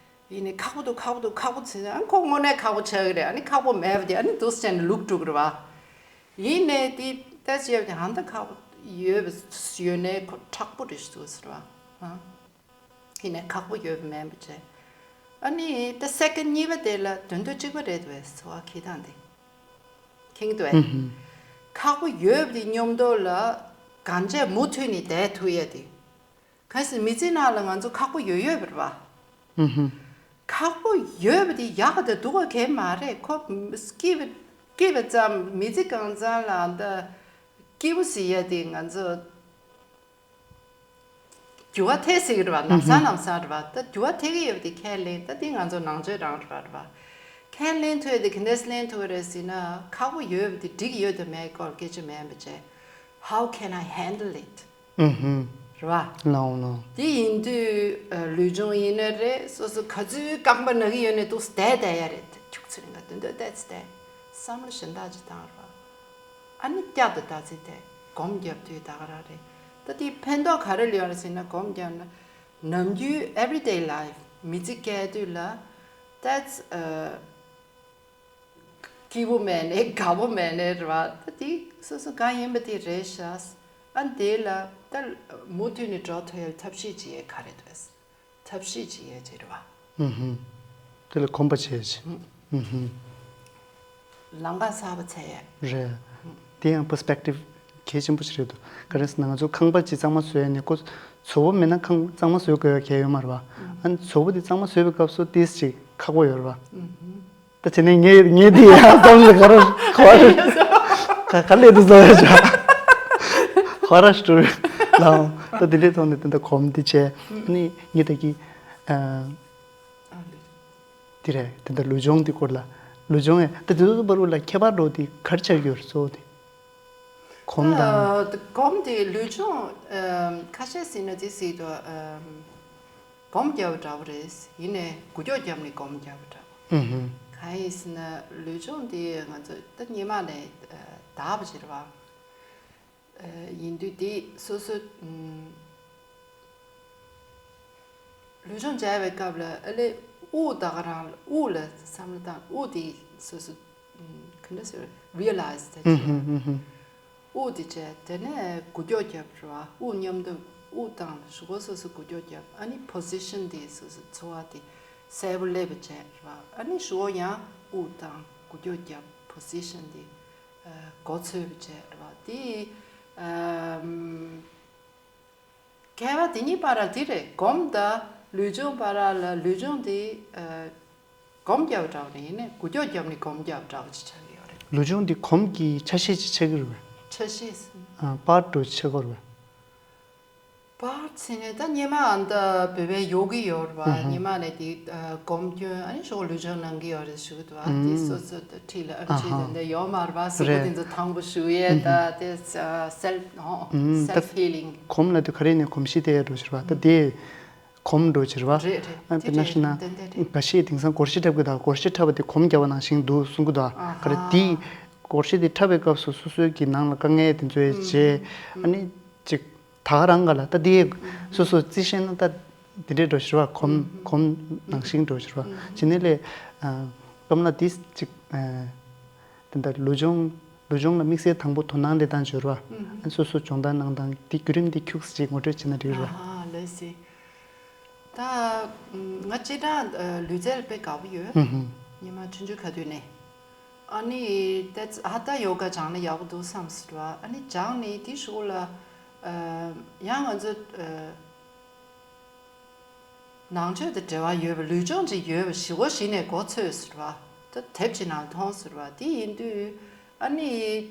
ཡིན་ནའི་ཁག་པོ་འདུག་ཁག་པོ་འདུག་ཁག་པོ་ཚིག་ཨ་ཁོ་དངོས་གནས་ཁག་པོ་ཆགས་ཀྱི་རེད། ཨ་ནི་ཁག་པོ་མེད་པ་དེ་ཨ་ནི་འདུག་སེ་བྱས་ནས་ལུག་འགྲོ་གི་རེད་བ། ཡིན་ནའི་དེ་ལྟ་བྱས་པ་དེ་ཧ་ད་ཁག་པོ་ཡོད་པ་ཡོད་ནའི་ཁོ་དྲག་པོ་རེད་འདུག་ཟེར་བ། ཨ། ཡིན་ནའི་ཁག་པོ་ཡོད་པ་མིན་པ་བྱས། ཨ་ནི་ད་སེ་ཀེན་གཉིས་པ་དེ་ལ་དོན་དུ་གཅིག་པ་རེད་འདུག་བས། འཚོ་བ་ཁེ་དང་དེ། མཁྱེན་གྱི་འདུག་ཨེ། ཁག་པོ་ཡོད་པ་དེ་སྙོམས་འདོར་ལ་གང་བྱས་མུ་མཐུད་ནས་བསྡད་ཐུབ་ཡ་དེ། གལ་སྲིད་མི་ཚེ་ནང་ལ་ང་ཚོ་ཁག་པོ་ཡོད་ཡོད་པ་རེད་བ། ཁག་པོ་ཡོད་པ་དེ་ཡག་ག་དང་སྡུག་ག་གང་མ་རེད། ཁོ་སྐྱིད་པ་སྐྱིད་པ་ཙམ་མི་ཚེ་གང་ཙམ་ལ་འདི་སྐྱིད་པོ་ཟེར་ཡ་དེ་ང་ཚོ། འགྱུར་བ་ཐེབས་སྲིད་ཀྱི་རེད་བ། ལམ་སང་ལམ་སང་རེད་བ། ད་འགྱུར་བ་ཐེབས་ཀྱི་ཡོད་པ་དེ་ཁས་ལེན། ད་དེ་ང་ཚོ་ནང་ཆོས་རང་རེད་བ། རེད་བ། ཁས་ལེན་ཐུབ་ཡ་དེ་ག་འདྲས་ལེན་ཐུབ་ཀྱི་རེད་ཟེར་ན། ཁག་པོ་ཡོད་པ་དེ་འགྲིག་ཡོད་དང་མེད་སྐོར་སྐད་ཆ་མིན་པ་བྱས། How can I handle it? རེད་བ། ལའོ་ནོ། དེ་ཡིན་དུས་ལུས་སྦྱོང་ཡིན་ནའི་རེད། སོ་སོ་ག་ཚོད་རྐང་པ་ན་གི་ཡོད་ནའི་འདུག་སེ་བསྡད་བསྡད་ཡ་རེད། ཁྱུག་ཚོད་རིང་ག་དོན་དུ་བསྡད་བསྡད་བསམ་བློ་གཞན་དག་ཅིག་བཏང་རེད་བ། ཨ་ནི་བསྐྱར་དུ་ད་ཚིག་དེ་སྒོམ་རྒྱབ་དུས་ད་ག་རང་རེད། ད་དེའི་ཕན་ཐོགས་ག་རེ་ལ་ཡོད་རེད་ཟེར་ན། སྒོམ་རྒྱབ་ན་ནམ་རྒྱུན་everyday life མི་ཚེ་སྐྱེལ་དུས་ལ། That's སྐྱིད་པོ་མེད་ནའི་དགའ་པོ་མེད་ནའི་རེད་བ། ད་དེ་སོ་སོ་གང་ཡིན་པ་དེ་རེད་ཤག་ཨ་དེ་ལ་ད་མུ་མཐུད་ནས་འགྲོ་ཐུབ་ཡ་ཐབས་ཤེས་ཅིག་ཡས་ག་རེ་འདུག་ཐབས་ཤེས་ཅིག་ཡོད་ཅེས་རེད་བ། ཨུ་ཧུམ། དེ་ལ་གོམས་པ་བྱེད་ཅིག་ཨུ་ཧུམ། ལམ་ཁ་གསར་པ་འཚོལ་ཡས། རེད། དེ་ཡང་པར་སི་པེག་ཊིབ་གལ་ཆེན་པོ་ཞིག་རེད་འདུག་ག་རེ་ཟེར་ན་ང་ཚོ་ཁང་པ་ཅིག་གཙང་མ་བཟོ་ཡས་ནས་ཁོ་བཟོ་བོ་མེད་ན་ཁང་གཙང་མ་བཟོ་དགོས་ཡ་གལ་ཡོད་མ་རེད་བ། ཨ་ནི་བཟོ་བོ་དེ་གཙང་མ་བཟོས་པའི་སྐབས་སུ་ཏིས་ཅིག་ཁག་པོ་ཡོད་རེད་བ། ད་བྱས་ནས་ངས་ངས་འདི་ཡང་བསམ་ནས་ག་རེ་ག་རེ་ག་ག་ལས་དུ་བཟོ་ཡ་ཆ་ག་རེ་སྤྲུལ་ལའང་ད་འདི་འདྲའི་ཐོག་ནས་ད་ལྟ་གོམ་འདི་བྱས་ནི་ངས་ད་གི་ཨ་འདི་རེད། ད་ལྟ་ལུས་སྦྱོང་འདི་སྐོར་ལ་ལུས་སྦྱོང་ཡང་ད་དེ་ཚོ་བར་དུ་ལ་ཁྱད་པར་འགྲོ་འདི་ག་རེ་ཆགས་ཡོད་རེད། གཙོ་བོ་དེ་གོམ་དང་། ཨ་གོམ་དེ་ལུས་སྦྱོང་ཨ་ཁ་ཤས་ཟིན་ན་དེ་སྲིད་དུ་ཨ། སྒོམ་རྒྱབ་པ་འདྲ་བོ་རེད། ཡིན་ནའི་འགུལ་སྐྱོད་བརྒྱབ་ནས་སྒོམ་རྒྱབ་པ་འདྲ་བོ། ཨུ་ཧུམ། གང་ཡིན་ཟེར་ན་ལུས་སྦྱོང་འདི་ང་ཚོ་ད་སྔོན་མ་ནས་ཨ་དར་བ་ཞིག་རེད་བ། ཨ་ཡིན་དུས་འདི་སོ་སོ་ཨུམ་ལུས་སྦྱོང་བྱས་པའི་སྐབས་ལ་ཨ་ལས་དབུགས་ད་ག་རང་དབུགས་ལ་བསམ་བློ་བཏང་། དབུགས་འདི་སོ་སོ་ཨུམ་ག་འདྲ་ཟེར་རི་ཡ་ལའི་ཛི་ད་ཨུ་ཧུམ་ཨུ་ཧུམ། དབུགས་དེ་བྱས། དེ་ནས་འགུལ་སྐྱོད་བརྒྱབ་རེད་བ། དབུགས་མཉམ་དུ་དབུགས་བཏང་། གཞུག་གུ་སོ་སོ་འགུལ་སྐྱོད་བརྒྱབ། ཨ་ནི་པོ་ཟི་ཤན་དེ་སོ་སོ་འཚོ་བ་དེ་གསལ་པོ་སླེབས་པ་བྱས་རེད་བ། ཨ་ནི་གཞུག་གུ་ཡང་དབུགས་བཏང་། འགུལ་སྐྱོད་བརྒྱབ། པོ་ཟི་ཤན་དེ་ཨ་མགོ་ཚོས་པ་བྱས་རེད་བ། དེ་ཨམ། ཁྱད་པར་དེ་གཉིས་བར་ལ་དེ་རེད། སྒོམ་དང་ལུས་སྦྱོང་བར་ལ་ལུས་སྦྱོང་དེ་ཨ་སྒོམ་རྒྱབ་པ་འདྲ་བོ་རེད། ཡིན་ནའི་འགུལ་སྐྱོད་བརྒྱབ་ནས་སྒོམ་རྒྱབ་པ་འདྲ་བོ་ཅིག་ཆགས་ཀྱི་ཡོད་རེད། ལུས་སྦྱོང་དེ་གོམས་ཀྱི་ཆ་ཤས་ཅིག་ཆགས་ཀྱི་རེད་པས། ཆ་ཤས་ཟེར་ན། ཨ་པར་འདྲ་བོ་ཅིག་ཆགས་ཀྱི་རེད་པས། པར་ཟེར་ནས་ད་སྔོན་མ་ཨ་ད་བོད་པའི་ཡོ་གི་ཡོད་རེད་པ། ཨུ་ཧུ། སྔོན་མ་ནས་དེ་ཨ་སྒོམ་སྐྱོན། ཨ་ནི་ཞོགས་ལུས་སྦྱོང་གནང་གི་ཡོད་རེད་ཞུ་གི་འདུག་ཨ་དེ་ཨུམ། སོ་སོ་ད་ཁྲིད་ལ་ཨ་ཨ་ཁྲིད་ཧ། དེ་འདྲ་ཡོད་མ་རེད་པ། སོ་སོ་རེད། དེ་ཚོ་དང་པོ་ཞུ་ཡས། ཨུ་ཧུ། ད་དེ་self ཨོ་ཨུམ། ད་self healing གོམས་ལ་དུས་ག་རེ་ནས་གོམས་གཤིས་དེ་ཡོད་འགྲོ་ཞུ་བ། ད་དེ་གོམས་འགྲོ་ཕྱིར་བ། རེད་རེད། ཨ་དེ་དེ་ནང་བཞིན་ན་རེད་རེད་རེད། འགའ་ཤས་དེང་སང་སྒོར་གཞས་འཁྲབ་གི་ད། སྒོར་གཞས་འཁྲབ་པ་དེ་གོམས་བརྒྱབ་པ་ནང་བཞིན་འདུག་གསུང་གི་འདུག་ཨ་ག་རེ་ཧ། དེ་ སྒོར་གཞས་དེ་འཁྲབ་པའི་སྐབས་སུ་སོ་སོའི་གི་ནང་ལ་དཀའ་ངལ་དེ་ཚོའི་རྗེས་ཨ་ནི་ཅིག་ད་ག་རང་ག་ལ་ད་དེ་སོ་སོ་རྩིས་ཤེས་ན་ད་དེ་འདྲའི་འགྲོ་ཤེས་ར་བ། གོམ་གོམ་ནང་བཞིན་འགྲོ་ཤེས་ར་བ། བྱས་ནས་ལས་སྐམ་ལ་དེ་ཅིག་དེ་འདྲ་ལུས་སྦྱོང་ལུས་སྦྱོང་ལ་དམིགས་བསལ་དང་པོ་དོ་སྣང་ལས་དང་འབྱོར་བ། སོ་སོ་སྦྱོང་བརྡར་གནང་སྟངས་དེ་བརྒྱུད་རིམ་དེ་ཁྱུག་ཙམ་ཅིག་ངོ་སྤྲོད་བྱས་ན་འགྲིག་ར་བ། ཨ་ཧ་ལགས་སེ། ད་ང་སྤྱིར་བཏང་ལུས་རྩལ་དཔེ་དགའ་པོ་ཡོད། ཉི་མ་ཆུང་ཆུང་ག་དུས་ནས། ཨ་ནི་ད་ཧ་ཏ་ཡོ་ག་སྦྱངས་ན་ཡག་པོ་འདུག་བསམ་ཟེར་བ། ཨ་ནི་སྦྱངས་ནས་དེ་ཧྲུལ་པོ་ལ་ཡང་ང་ཚོ་ནང་ཆོས་དང་འབྲེལ་བ་ཡོད་པའི་ལུས་སྦྱོང་ཅིག་ཡོད་པ་ཞི་གོ་ཞི་ནས་གོ་ཚོད་ཟེར་བ། ད་དེབ་ཅིག་ནང་མཐོང་ཟེར་བ། དེ་ཡིན་དུས་ཨ་ནི་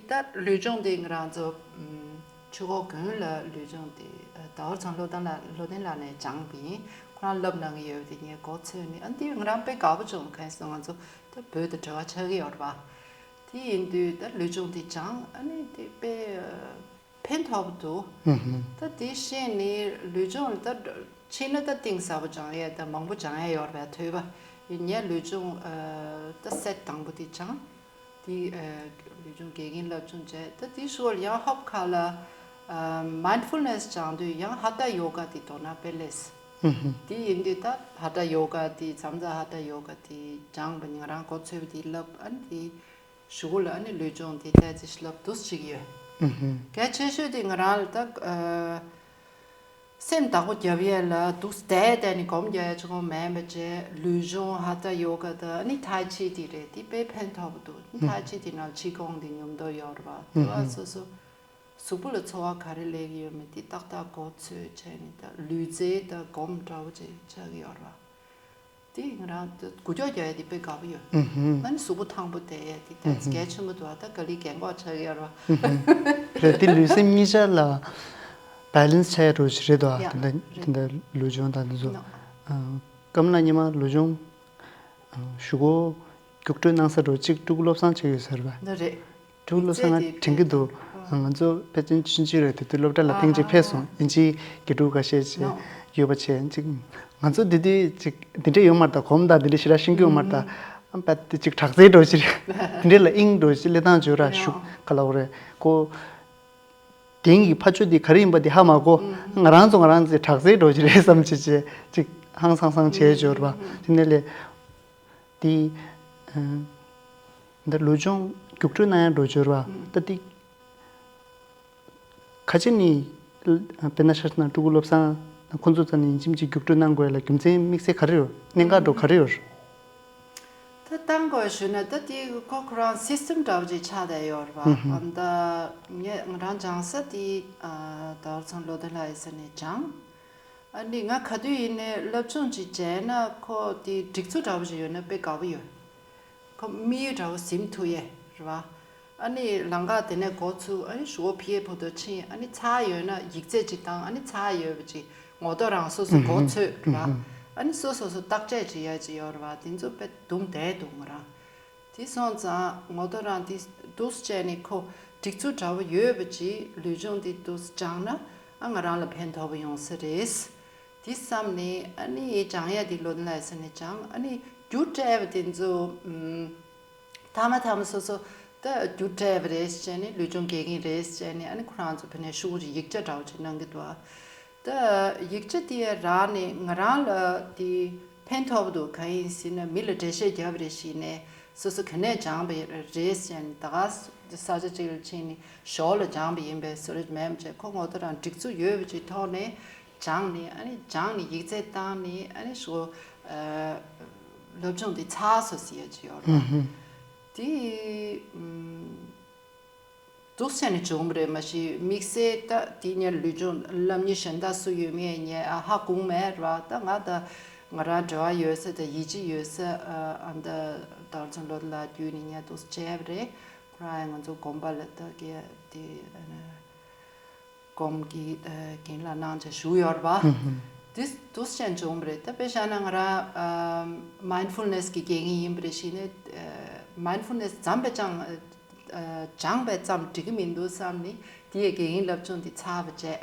ད་ལུས་སྦྱོང་དེ་ང་རང་ཚོ་ཆུ་འགོ་དགོན་ལ་ལུས་སྦྱོང་དེ་ཟླ་བ་ཚང་བློ་ལྡན་ལགས་བློ་ལྡན་ལགས་ནས་སྦྱངས་པ་ཡིན། ཁོ་རང་བསླབ་གནང་གི་ཡོད་པ་དེ་ངས་གོ་ཚོད་ནས། ཨ་ནི་དེ་ང་རང་དཔེ་དགའ་པོ་བྱུང་། གང་ཡིན་ཟེར་ན་ང་ཚོ་ད་བོད་དང་འབྲེལ་བ་ཆགས་ཀྱི་ཡོད་རེད་པ། དེ་ཡིན་དུས་ད་ལུས་སྦྱོང་དེ་སྦྱངས། ཨ་ནི་དེ་དཔེ་ཕན་ཐོགས་པོ་འདུག་ད་དེ་ཤེས་ནས་ལུས་སྦྱོང་ད་ཕྱིན་ན་ད་གཏིང་ཟབ་པོ་སྦྱང་ཡས་ད་མང་པོ་སྦྱང་ཡས་ཡོད་རེད་པ། དོས་པ་ཡིན། ངས་ལུས་སྦྱོང་ད་སེ་ཊི་དང་པོ་དེ་སྦྱངས། དེ་ལུས་སྦྱོང་དགེ་རྒན་བསླབ་སྦྱོང་བྱས། ད་དེ་ཧྲུལ་པོ་ཡང་ཧོབ་ཁ་ལ་mindfulness སྦྱང་དུས་ཡང་ཧ་ཏ་ཡོ་ག་དེ་དོ་སྣང་དཔེ་སླེབས། དེ་ཡིན་དུས་ད་ཧ་ཏ་ཡོ་ག་དེ་མཚམས་མཚམས་ཧ་ཏ་ཡོ་ག་དེ་སྦྱངས་པ་ཡིན། ང་རང་གོ་ཚོད་པ་དེ་བསླབ། ཨ་ནི་དེ་གཞུག་གུ་ལ་ཨ་ནི་ལུས་སྦྱོང་དེ་ཏོག་ཙམ་བསླབ་འདུག་སེ་བྱེད་ཀྱི་ཡོད། གལ་ཆེ་ཤོས་དེ་ང་རང་ལ་ད་སེམས་བདག་པོ་རྒྱབ་ཡས་ལ་འདུག་སེ་བསྡད་བསྡད་ནས་སྒོམ་རྒྱག་ཡས་ཅིག་ཁོ་མེད་པ་བྱས། ལུས་སྦྱོང་ཧ་ཏ་ཡོ་ག་དང་ཨ་ནི་ཐའི་ཆི་དེ་རེད། དེ་དཔེ་ཕན་ཐོགས་པོ་འདུག་ཨ་ནི་ཐའི་ཆི་དེ་ནང་ཕྱི་ཁོག་དེ་ཉུང་མཐོ་ཡོད་རེད་པ། དེ་བ་སོ་སོ་གཟུགས་པོ་ལ་ཚོར་བ་ག་རེ་སླེབས་ཀྱི་ཡོད་མེད་དེ་ཏག་ཏག་གོ་ཚོད་བྱས་ནས་ད་ལུས་རྩལ་ད་སྒོམ་འདྲ་བོ་ཅིག་ཆགས་ཀྱི་ཡོད་རེད་པ། དེ་ང་རང་ད་འགུལ་སྐྱོད་རྒྱག་ཡས་དེ་དཔེ་དགའ་པོ་ཡོད། ཨ་ནི་གཟུགས་པོ་ཐང་པོ་བསྡད་ཡས་དེ་ད་གལ་ཆེན་པོ་འདུག་ཨ་ད་ག་ལེར་རྒན་གོག་ཆགས་ཀྱི་ཡོད་རེད་པ། རེད། དེ་ལུས་སེམས་གཉིས་ཆ་ལ་བེ་ལེན་སི་བྱས་འགྲོ་ཞིག་རེད་དོ། ཡ། དེ་འདྲ་རེད། དེ་འདྲ་ལུས་སྦྱོང་དང་དེ་ཚོ། ནོ། སྐམ་ལ་ཉི་མ་ལུས་སྦྱོང་ཞུ་གོ་རྒྱུགས་སྤྲོད་གནང་ས་འགྲོ་གཅིག་ཕྲུ་གུ་བློ་བཟང་ཆགས་ཡོད་ཟེར་བ། འདི་རེད། ཕྲུ་གུ་བློ་བཟང་ང་དྲན་གྱི་འདུག་ང་ཚོ་ཕལ་ཆེར་ཆུང་ཆུང་རེད། དེ་དུས་སློབ་གྲྭ་ལ་ཐེངས་གཅིག་ཕེབས་སོང་། ཨིན་ཇིའི་དགེ་ཕྲུག་ཁ་ཤས་ཅིག་ཡོད་པ་བྱས་ཅིག་ང་ཚོ་དེ་དུས་ཅིག་འདི་འདྲས་ཡོད་མ་རེད་ད། གོམ་དང་དེ་འདྲས་ཞེ་དྲག་ཤེས་ཀྱི་ཡོད་མ་རེད་ད། ཨ་པད་དེ་ཅིག་དྲག་རྩལ་འགྲོ་ཞིག་རེད། དེ་འདྲས་ལ་དབྱིངས་འགྲོ་ཞིག་ལས་སྟངས་བྱོས་ར་ཞུ་ག་ལ་འོ་རེད་ཁོ། དེང་གི་ཕ་ཆོས་འདི་ག་རེ་ཡིན་པ་འདི་ཧ་མ་གོ། ང་རང་ཚོ་ང་རང་ཚོའི་དྲག་རྩལ་འགྲོ་གི་རེད་བསམ་བྱས་བྱས་ཅིག་ཧང་སང་སང་བྱས་འབྱོར་བ། དེ་ནས་ལས་འདི་འདི་ལུས་སྦྱོང་རྒྱུགས་སྤྲོད་གནང་ཡ་འགྲོ་འབྱོར་བ་ད་འདི་ཁ་ཆེ་ནི་དཔེར་ན་ཆ་བཞག་ན་ཕྲུ་གུ་བློ་བཟང་ཁོང་ཚོ་ཚོ་ནི་ཡིན་གཅིག་མིན་གཅིག་རྒྱུགས་སྤྲོད་གནང་དགོས་ལ་རྒྱུ་མཚན་དམིགས་བསལ་ག་རེ་ཡོད། གནད་འགག་འགྲོ་ག་རེ་ཡོད། ད་བཏང་དགོས་ཞུས་ན་ད་དེ་ཁོ་ཁོ་རང་སིས་ཊམ་འདྲ་བོ་ཅིག་ཆགས་བསྡད་ཡོད་རེད་པ། ཨ་ད་ངས་ང་རང་སྦྱང་ས་དེ་ཟླ་བ་ཚང་བློ་ལྡན་ལགས་ཡིན་ས་ནས་སྦྱངས། ཨ་ནི་ང་ག་དུས་ཡིན་ནའི་སློབ་སྦྱོང་ཅིག་བྱས་ན་ཁོ་དེ་སྒྲིག་འཛུགས་འདྲ་བོ་ཅིག་ཡོད་ན་དཔེ་དགའ་པོ་ཡོད། ཁོ་དམིགས་ཡུལ་འདྲ་བོ་ཟིན་ཐུབ་ཡས་རེད་པ། ཨ་ནི་ལམ་ཁ་དེ་ནས་འགོ་ཚུགས། ཨ་ནི་ཞོགས་ཕི་ཡེ་བུ་དོ་ཕྱིན། ཨ་ནི་ཚར་ཡོད་ན་ཡིག་ཚད་ཅིག་བཏང་། ཨ་ནི་ཚར་ཡོད་པ་ཅིག་ངོ་ཐོག་རང་སོ་སོ་འགོ་ཚུགས་ར། ཨ་ནི་སོ་སོ་སོ་བརྟག་དཔྱད་བྱེད་ཡ་ཅིག་ཡོད་ར་བ། དེ་ཚོ་དཔེ་དུང་བསྡད་འདུག་ང་རང་། དེ་སོང་ཙང་ངོ་ཐོག་རང་དེ་འདུག་སེ་བྱས་ནས་ཁོ་སྒྲིག་འཛུགས་འདྲ་བོ་ཡོད་པ་ཅིག་ལུས་སྦྱོང་དེ་འདུག་སེ་སྦྱངས་ན་ཨ་ང་རང་ལ་ཕན་ཐོགས་པོ་ཡོང་ས་རེད། དེ་བསམ་ནས་ཨ་ནི་སྦྱང་ཡ་དེ་བློ་ལྡན་ལགས་ཟེར་ནས་སྦྱངས། ཨ་ནི་རྒྱུགས་སྤྲད་པ་དེ་ཚོ་ཨམ། ཐ་མ་ཐ་མ་སོ་སོ་ད་རྒྱུགས་སྤྲད་པ་རེད་ཟེར་ནས་ལུས་སྦྱོང་དགེ་རྒན་རེད་ཟེར་ནས་ཨ་ནི་ཁོ་རང་ཚོ་ཕ་ནས་ཤོག་བུ་ཅིག་ཡིག་ཆ་འདྲ་བོ་ཅིག་གནང་གི་འདུག་ཨ། ད་ཡིག་ཆ་དེ་རག་ནས་ང་རང་ལ་དེ་ཕན་ཐོགས་པོ་འདུག་གང་ཡིན་ཟེར་ན་མི་ལ་འགྲེལ་བཤད་རྒྱབ་པ་རེད་ཟེར་ནས་སོ་སོ་ག་ནས་སྦྱངས་པ་རེད་ཟེར་ནས་ད་ག་ས་ཆ་གཅིག་ལ་ཕྱིན་ནས་ཞོར་ལ་སྦྱངས་པ་ཡིན་པས་བཟོ་འདྲ་མེད་པ་བྱས། ཁོ་ངོ་ཐོག་རང་སྒྲིག་འཛུགས་ཡོད་པ་ཅིག་ཐོག་ནས་སྦྱངས་ནས་ཨ་ནི་སྦྱངས་ནས་ཡིག་ཚད་བཏང་ནས་ཨ་ནི་ཞོ་སློབ་སྦྱོང་དེ་ཚར་སོང་ཟེར་ཡ་ཅིག་ཡོད་རེད། དེ་འདུག་སེ་བྱས་ནས་བྱུང་བ་རེད། མ་གཞི་དམིགས་བསལ་ད་དེ་ཉིད་ལུས་སྦྱོང་སློབ་གཉེར་གཞན་དག་སུ་ཡོད་མེད་ངས་ཨ་ཧ་གོ་མེད་ར། ད་ང་ད་ང་རང་འབྲེལ་བ་ཡོད་ས་དང་ཡིད་ཆེས་ཡོད་ས་ཨ་ད་ད་བར་ཚང་ལོ་ལ་བརྒྱུད་ནས་ངས་འདུག་སེ་བྱས་པ་རེད། ཁོ་རང་ཡང་ང་ཚོ་དགོན་པ་ལ་ད་གི་དེ་ཨ་ནི་སྒོམ་གྱི་ཨ་རྒན་ལགས་གནང་བྱས་བཞུགས་ཡོད་རེད་པ། དེ་འདུག་སེ་བྱས་བྱུང་བ་རེད། ད་དཔེ་བཞག་ན་ང་རང་ཨ་མའིན་ཌ་ཕུལ་ནེ་སི་གི་དགེ་རྒན་ཡིན་པ་རེད་ཟེར་ནས་ཨ་མའིན་ཌ་ཕུལ་ནེ་སི་ཙམ་པ་སྦྱང་ཨ་སྦྱངས་པ་ཙམ་འགྲིག་གི་མི་འདུག་བསམ་ནས་དེ་ཡི་དགེ་རྒན་སློབ་སྦྱོང་དེ་ཚར་བ་བྱས།